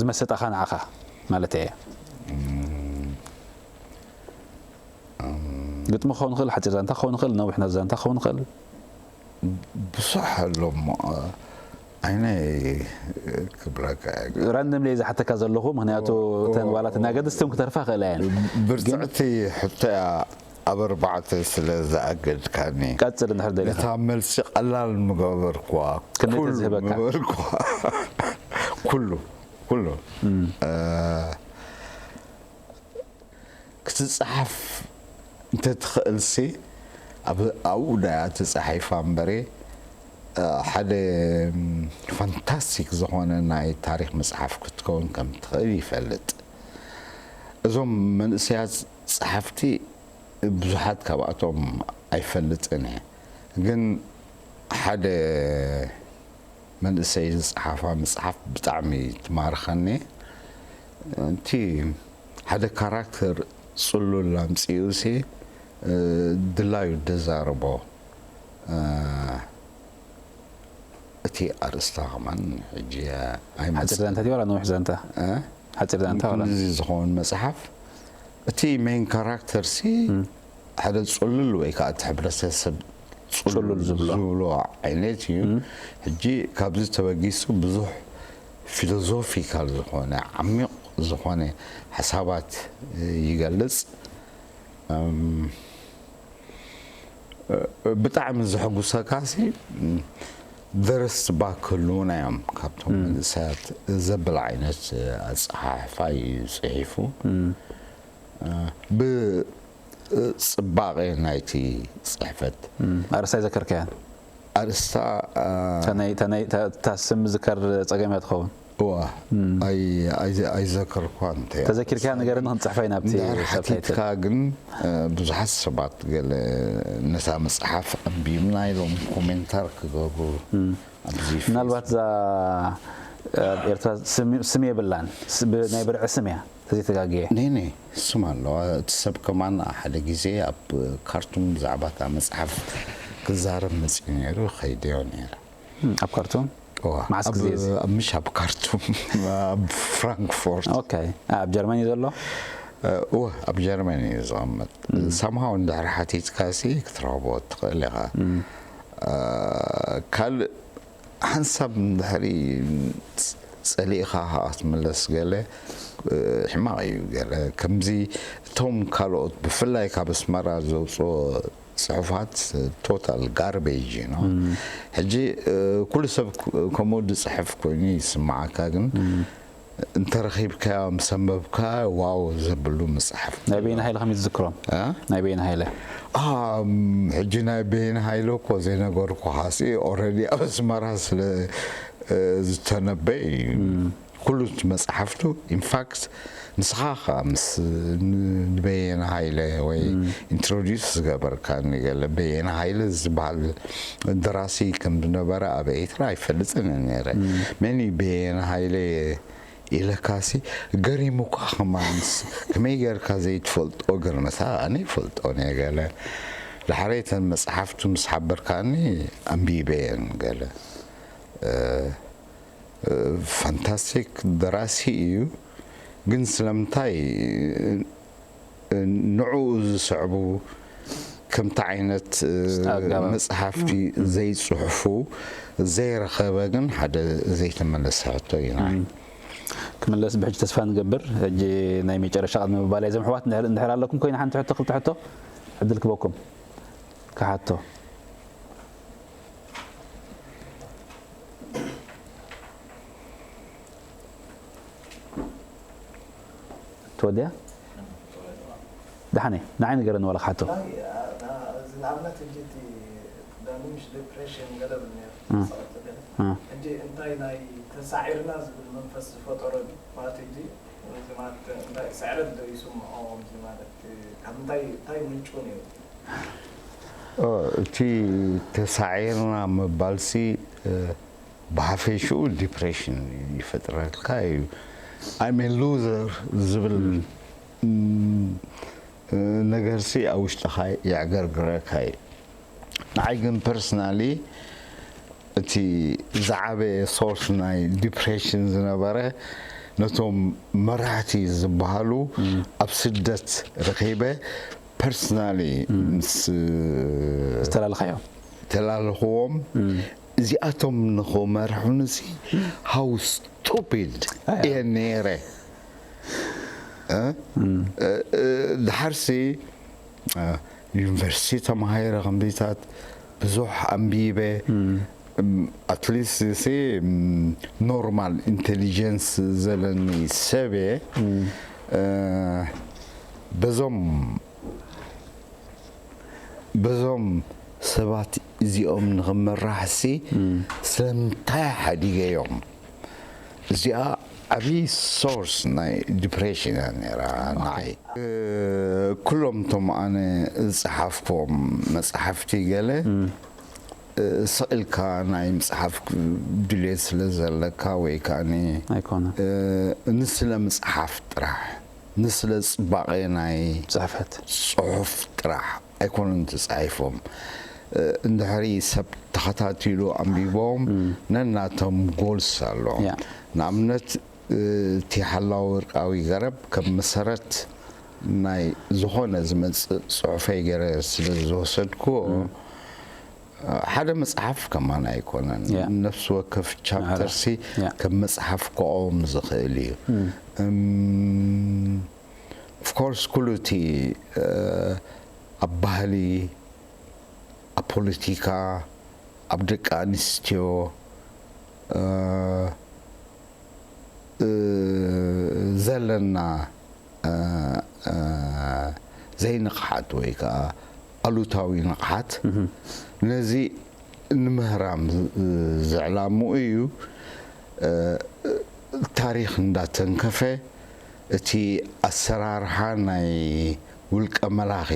ዝመሰጣኻ ንዓኻ ማለት እየ ግጥሚ ክኸውን ይኽእል፣ ሓፂር ዛንታ ክኸውን ይኽእል፣ ነዊሕ ዛንታ ክኸውን ይኽእል። ብዙሕ ኣሎ እሞ ዓይነይ ክብለካ እየ። ራንደምሊ እየ ዝሓተካ ዘለኹ፣ ምክንያቱ እተን ዋላ ተናገድስቲ እውን ክተርፋ ይኽእላ እየን። ብርትዕቲ ሕቶ እያ፣ ኣብ ኣርባዕተ ስለ ዝኣገድካኒ። ቀፅል እንድሕር ደሊኻ። ነታ መልሲ ቀላል ምገበርኩዋ። ክንደይ ኩሉ ተዝህበካ? ምገበርኩዋ። ኩሉ ኩሉ እ፣ ክትፀሓፍ እንተትኽእልሲ ኣብ ኣብኡ ዳያ ተፃሒፋ እምበሬ፣ እ፣ ሓደ ም፣ ፋንታስቲክ ዝኾነ ናይ ታሪክ መፅሓፍ ክትከውን ከም ትኽእል ይፈልጥ። እዞም መንእሰያት ፀሓፍቲ ብዙሓት ካብኣቶም ኣይፈልጥን እየ፣ ግን ሓደ መንእሰይ ዝፀሓፋ መፅሓፍ ብጣዕሚ ትማርኸኒ። እቲ ሓደ ካራክተር ፅሉል ኣምፅኡ ሲ ድላዩ ደዛረቦ። እቲ ኣርእስታ ከማን ሕጂ ሓፂር ዛንታ ድዩ ዋላ ነዊሕ ዛንታ? ሓፂር ዛንታ ዋላ እዚ ዝኸውን መፅሓፍ እቲ ሜን ካራክተር ሲ ሓደ ፅሉል ወይ ከዓ እቲ ሕብረተሰብ ፅሉል ዝብሎ። ዝብሎ ዓይነት እዩ። ሕጂ ካብዚ ተበጊሱ ብዙሕ ፊሎዞፊካል ዝኾነ ዓሚቕ ዝኾነ ሓሳባት ይገልፅ። እም፣ ብጣዕሚ ዘሐጉሰካ ሲ ደረስቲ ባክ ክህልዉና እዮም፣ ካብቶም መንእሰያት ዘብል ዓይነት ኣፀሓሕፋ እዩ ፅሒፉ። ብፅባቐ ናይቲ ፅሕፈት ኣርእስታ ይዘከርካያን? ኣርእስታ እታ ናይ- እታ ናይ- እታ- እታ ስም ዝከር ፀገም እያ ትኸውን። እዋ ኣይ- ኣይ- ኣይዘከርኳን እንተ እያ። ተዘኪርካ ንገረኒ ክንፅሕፋ ኢና ኣብቲ እንድሕር ሳብታይትል። ሓቲትካ ግን እ፣ ብዙሓት ሰባት ገለ ነታ መፅሓፍ ኣንቢብና ኢሎም ኮሜንታር ክገብሩ ኣብዚ ፌስ- ምናልባት እዛ ኣብ ኤርትራ ስም- ስም የብላን ስ- ብ- ናይ ብርዒ ስም እያ ተዘይተጋግየ። ነይ ነይ ስም ኣለዋ። እቲ ሰብ ከማን ሓደ ግዜ ኣብ ካርቱም ብዛዕባ እታ መፅሓፍ ክዛረብ መፅኡ ነይሩ፣ ከይደዮ ነይረ። ኣብ ካርቱም እዋ፣ መዓስ ኣብ- ግዜ እዚ? ኣብ- ምሽ ኣብ ካርቱም ኣብ ፍራንክፎርት ኦኬ። ኣብ ጀርመን እዩ ዘሎ? እወ፣ ኣብ ጀርመን እዩ ዝቐመጥ። ሳምሃው እንድሕሪ ሓቲትካ ሲ ክትረኽቦ ትኽእል ኢኻ። ካልእ ሓንሳብ እንድሕሪ ጸሊእኻ ክትምለስ ገለ ሕማቕ እዩ። ገለ ከምዚ እቶም ካልኦት ብፍላይ ካብ ኣስመራ ዘውፅኦ ፅሑፋት ቶታል ጋርቤጅ ነው። ሕጂ ኩሉ ሰብ ከምኡ ዝፅሕፍ ኮይኑ ይስማዓካ፣ ግን እንተረኺብካዮ ምስ ኣንበብካ ዋው ዘብሉ መፅሓፍ። ናይ በይነ ሃይለ ከመይ ትዝክሮም? እ? ናይ በይነ ሃይለ ሕጂ ናይ በይነ ሃይለ እኮ ዘይነገርኩኻ ሲ ኦረዲ ኣብ ኣስመራ ስለ ዝተነበየ እዩ። ኩሉ እቲ መፅሓፍቱ ኢንፋክት ንስኻ ኸ ምስ ንበየነ ሃይለ ወይ ኢንትሮዲስ ዝገበርካኒ ገለ በየነ ሃይለ ዝበሃል ደራሲ ከም ዝነበረ ኣብ ኤርትራ ኣይፈልጥን ነረ። መን እዩ በየነ ሃይለ ኢለካሲ ገሪሙካ ከማንስ ከመይ ጌርካ ዘይትፈልጦ ገርመሳ ኣነ ይፈልጦ ነየ ገለ ዳሕረይተን መፅሓፍቱ ምስ ሓበርካኒ ኣንቢበየን ገለ። ፋንታስቲክ ደራሲ እዩ፣ ግን ስለምንታይ ንዕኡ ዝስዕቡ ከምቲ ዓይነት ኣገባብ። መፅሓፍቲ ዘይፅሑፉ ዘይረኸበ ግን ሓደ ዘይተመለሰ ሕቶ እዩ ንዓይ። ክምለስ ብሕጂ ተስፋ ንገብር። ሕጂ ናይ መጨረሻ ቅድሚ ምባል እዞም ኣሕዋት እንድሕር ኣለኩም ኮይና ሓንቲ ሕቶ ክልተ ሕቶ ዕድል ክበኩም ክሓቶ። ትወድያ? ደሓነ፣ ንዓይ ንገረኒ ዋላ ክሓቶ። ናይ፣ ኣ-፣ ና-፣ እዚ ንኣብነት ሕጂ እቲ ዳኒሽ ዲፕሬሽን ገለ ብል ነይሩ። እ። ሰቐጥ ገለ። እ። ሕጂ እንታይ ናይ ተሳዒርና ዝብል መንፈስ ዝፈጠሮ ድዩ? ማለት ሕጂ እዚ ማለት እንታይ ስዕረት ዶ ይስምዖ? ከምዚ ማለት ካብ እንታይ፣ እንታይ ምንጩ ነይሩ? ኦ፣ እቲ ተሳዒርና ምባልሲ፣ እ፣ ብሓፈሽኡ ዲፕሬሽን ይፈጥረልካ እዩ። I'm a loser ዝብል፣ ም፣ እ፣ ነገርሲ ኣብ ውሽጥኻ የዕገርግረካ እዩ። ንዓይ ግን ፐርሰናሊ እቲ ዝዓበየ ሶርስ ናይ ዲፕሬሽን ዝነበረ ነቶም መራሕቲ ዝበሃሉ ኣብ ስደት ረኺበ ፐርሰናሊ ምስ ዝተላለኻዮ ተላለኽዎም፣ እዚኣቶም ንኽመርሑንሲ how stupid ኣያ። እየ ነይረ። እ? እ፣ እ፣ ድሓርሲ እ፣ ዩኒቨርሲቲ ተማሂረ፣ ከምዚታት ብዙሕ ኣንቢበ፣ እም፣ ኣትሊስት ሲ ኖርማል ኢንቴሊጀንስ ዘለኒ ሰብ እየ። እ፣ በዞም በዞም ሰባት እዚኦም ንኽመራሕ ሲ ስለምንታይ ሓዲገዮም? እዚኣ ዓብዪ ሶርስ ናይ ዲፕሬሽን እያ ነይራ ንዓይ። እ፣ ኩሎም እቶም ኣነ ዝጸሓፍክዎም መጽሓፍቲ ገለ፣ እ፣ ስቕ ኢልካ ናይ ምጽሓፍ ድሌት ስለ ዘለካ ወይ ከኣኒ ኣይኮነን እ፣ ንስለ ምጽሓፍ ጥራሕ፣ ንስለ ጽባቐ ናይ ጽሕፈት ጽሑፍ ጥራሕ ኣይኮኑን ተጻሒፎም። እ፣ እንድሕሪ ሰብ ተኸታቲሉ ኣንቢቦም ነናቶም ጎልስ ኣሎ። ያ። ንኣብነት እ፣ እቲ ሓላዊ ወርቃዊ ገረብ ከም መሰረት ናይ ዝኾነ ዝመጽእ ጽሑፈይ ገረ ስለ ዝወሰድኩዎ ሓደ መጽሓፍ ከማን ኣይኮነን። ያ። ነፍሲ ወከፍ ቻፕተርሲ ያ። ከም መጽሓፍ ክቆም ዝኽእል እዩ። ኦፍኮርስ ኩሉ እቲ እ፣ ኣብ ባህሊ፣ ኣብ ፖለቲካ፣ ኣብ ደቂ ኣንስትዮ እ፣ እ፣ ዘለና እ፣ እ፣ ዘይንቕሓት ወይ ከዓ ኣሉታዊ ንቕሓት ነዚ ንምህራም ዝ- ዝዕላምኡ እዩ። እ፣ ታሪኽ እንዳተንከፈ እቲ ኣሰራርሓ ናይ ውልቀ መላኺ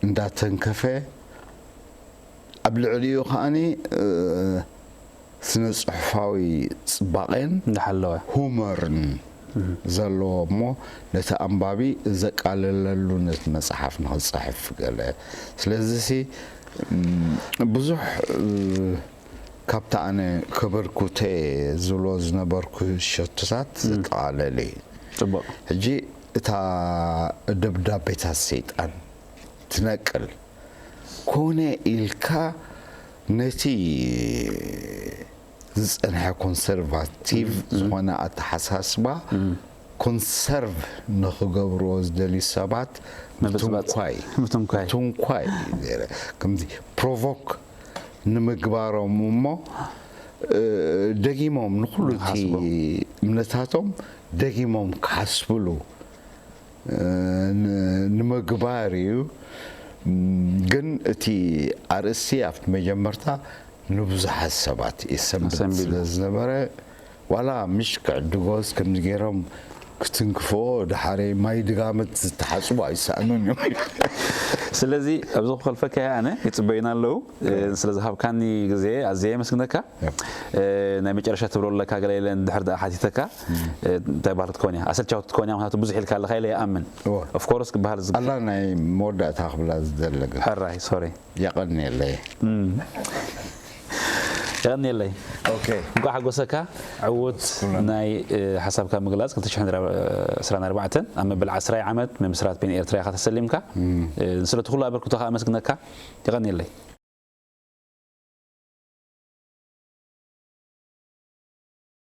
እንዳተንከፈ ኣብ ልዕሊኡ ከዓኒ እ፣ ስነ ጽሑፋዊ ጽባቐን እንዳሓለወ ሁመርን ዘለዎ እሞ ነቲ ኣንባቢ ዘቃለለሉ ነቲ መጽሓፍ ንኽጽሕፍ ገለ። ስለዚ ሲ ም፣ ብዙሕ እ፣ ካብቲ ኣነ ከበርኩተ ዝብሎ ዝነበርኩ ሸቶታት ዘጠቓለለ እዩ። ጽቡቕ ሕጂ እታ ደብዳቤታት ሰይጣን ትነቅል ኮነ ኢልካ ነቲ ዝጸንሐ ኮንሰርቫቲቭ ዝኾነ ኣተሓሳስባ ኮንሰርቭ ንኽገብርዎ ዝደልዩ ሰባት ምብጽባጽ። ምትንኳይ ምትንኳይ። ምትንኳይ ገይረ ከምዚ ፕሮቮክ ንምግባሮም እሞ እ፣ ደጊሞም ንኩሉ እቲ ክሓስቡ። እምነታቶም ደጊሞም ክሓስብሉ እ፣ ን- ንምግባር እዩ። ም፣ ግን እቲ ኣርእስቲ ኣብቲ መጀመርታ ንብዙሓት ሰባት የሰንብድ ኣሰንቢዱ። ስለ ዝነበረ ዋላ ምሽ ክዕድጎስ ከምዚ ገይሮም ክትንክፍኦ ድሓረይ ማይ ድጋመት ዝተሓጽቡ ኣይሰኣኑን እዮም። ስለዚ ኣብዚ ክኸልፈካ ኣነ ይጽበዩና ኣለዉ። እ፣ ስለ ዝሃብካኒ ግዜ ኣዝየ የመስግነካ። እ፣ ናይ መጨረሻ ትብሎ ኣለካ ገለ ኢለ እንድሕር ደኣ ሓቲተካ እ፣ እንታይ ባህል ክትከውን እያ ኣሰልቻው ክትከውን እያ ምክንያቱ ብዙሕ ኢልካ ኣለካ ኢለ ይኣምን። እወ። ኦፍኮርስ ክበሃል ዝግ ኣላ ናይ መወዳእታ ክብላ ዝደለገ ሕራይ ሶሪ የቐንየለይ። የቐንየለይ። ኦኬ። እንኳዕ ሓጎሰካ። ዕዉት ናይ እ፣ ሓሳብካ ምግላፅ ክልተ ሽሕን ዕስራን ኣርባዕተን ኣብ መበል ዓስራይ ዓመት ምምስራት ቤን ኤርትራ ኢኻ ተሰሊምካ። እ፣ ስለቲ ኩሉ ኣበርክቶኻ ኣመስግነካ። የቐንየለይ።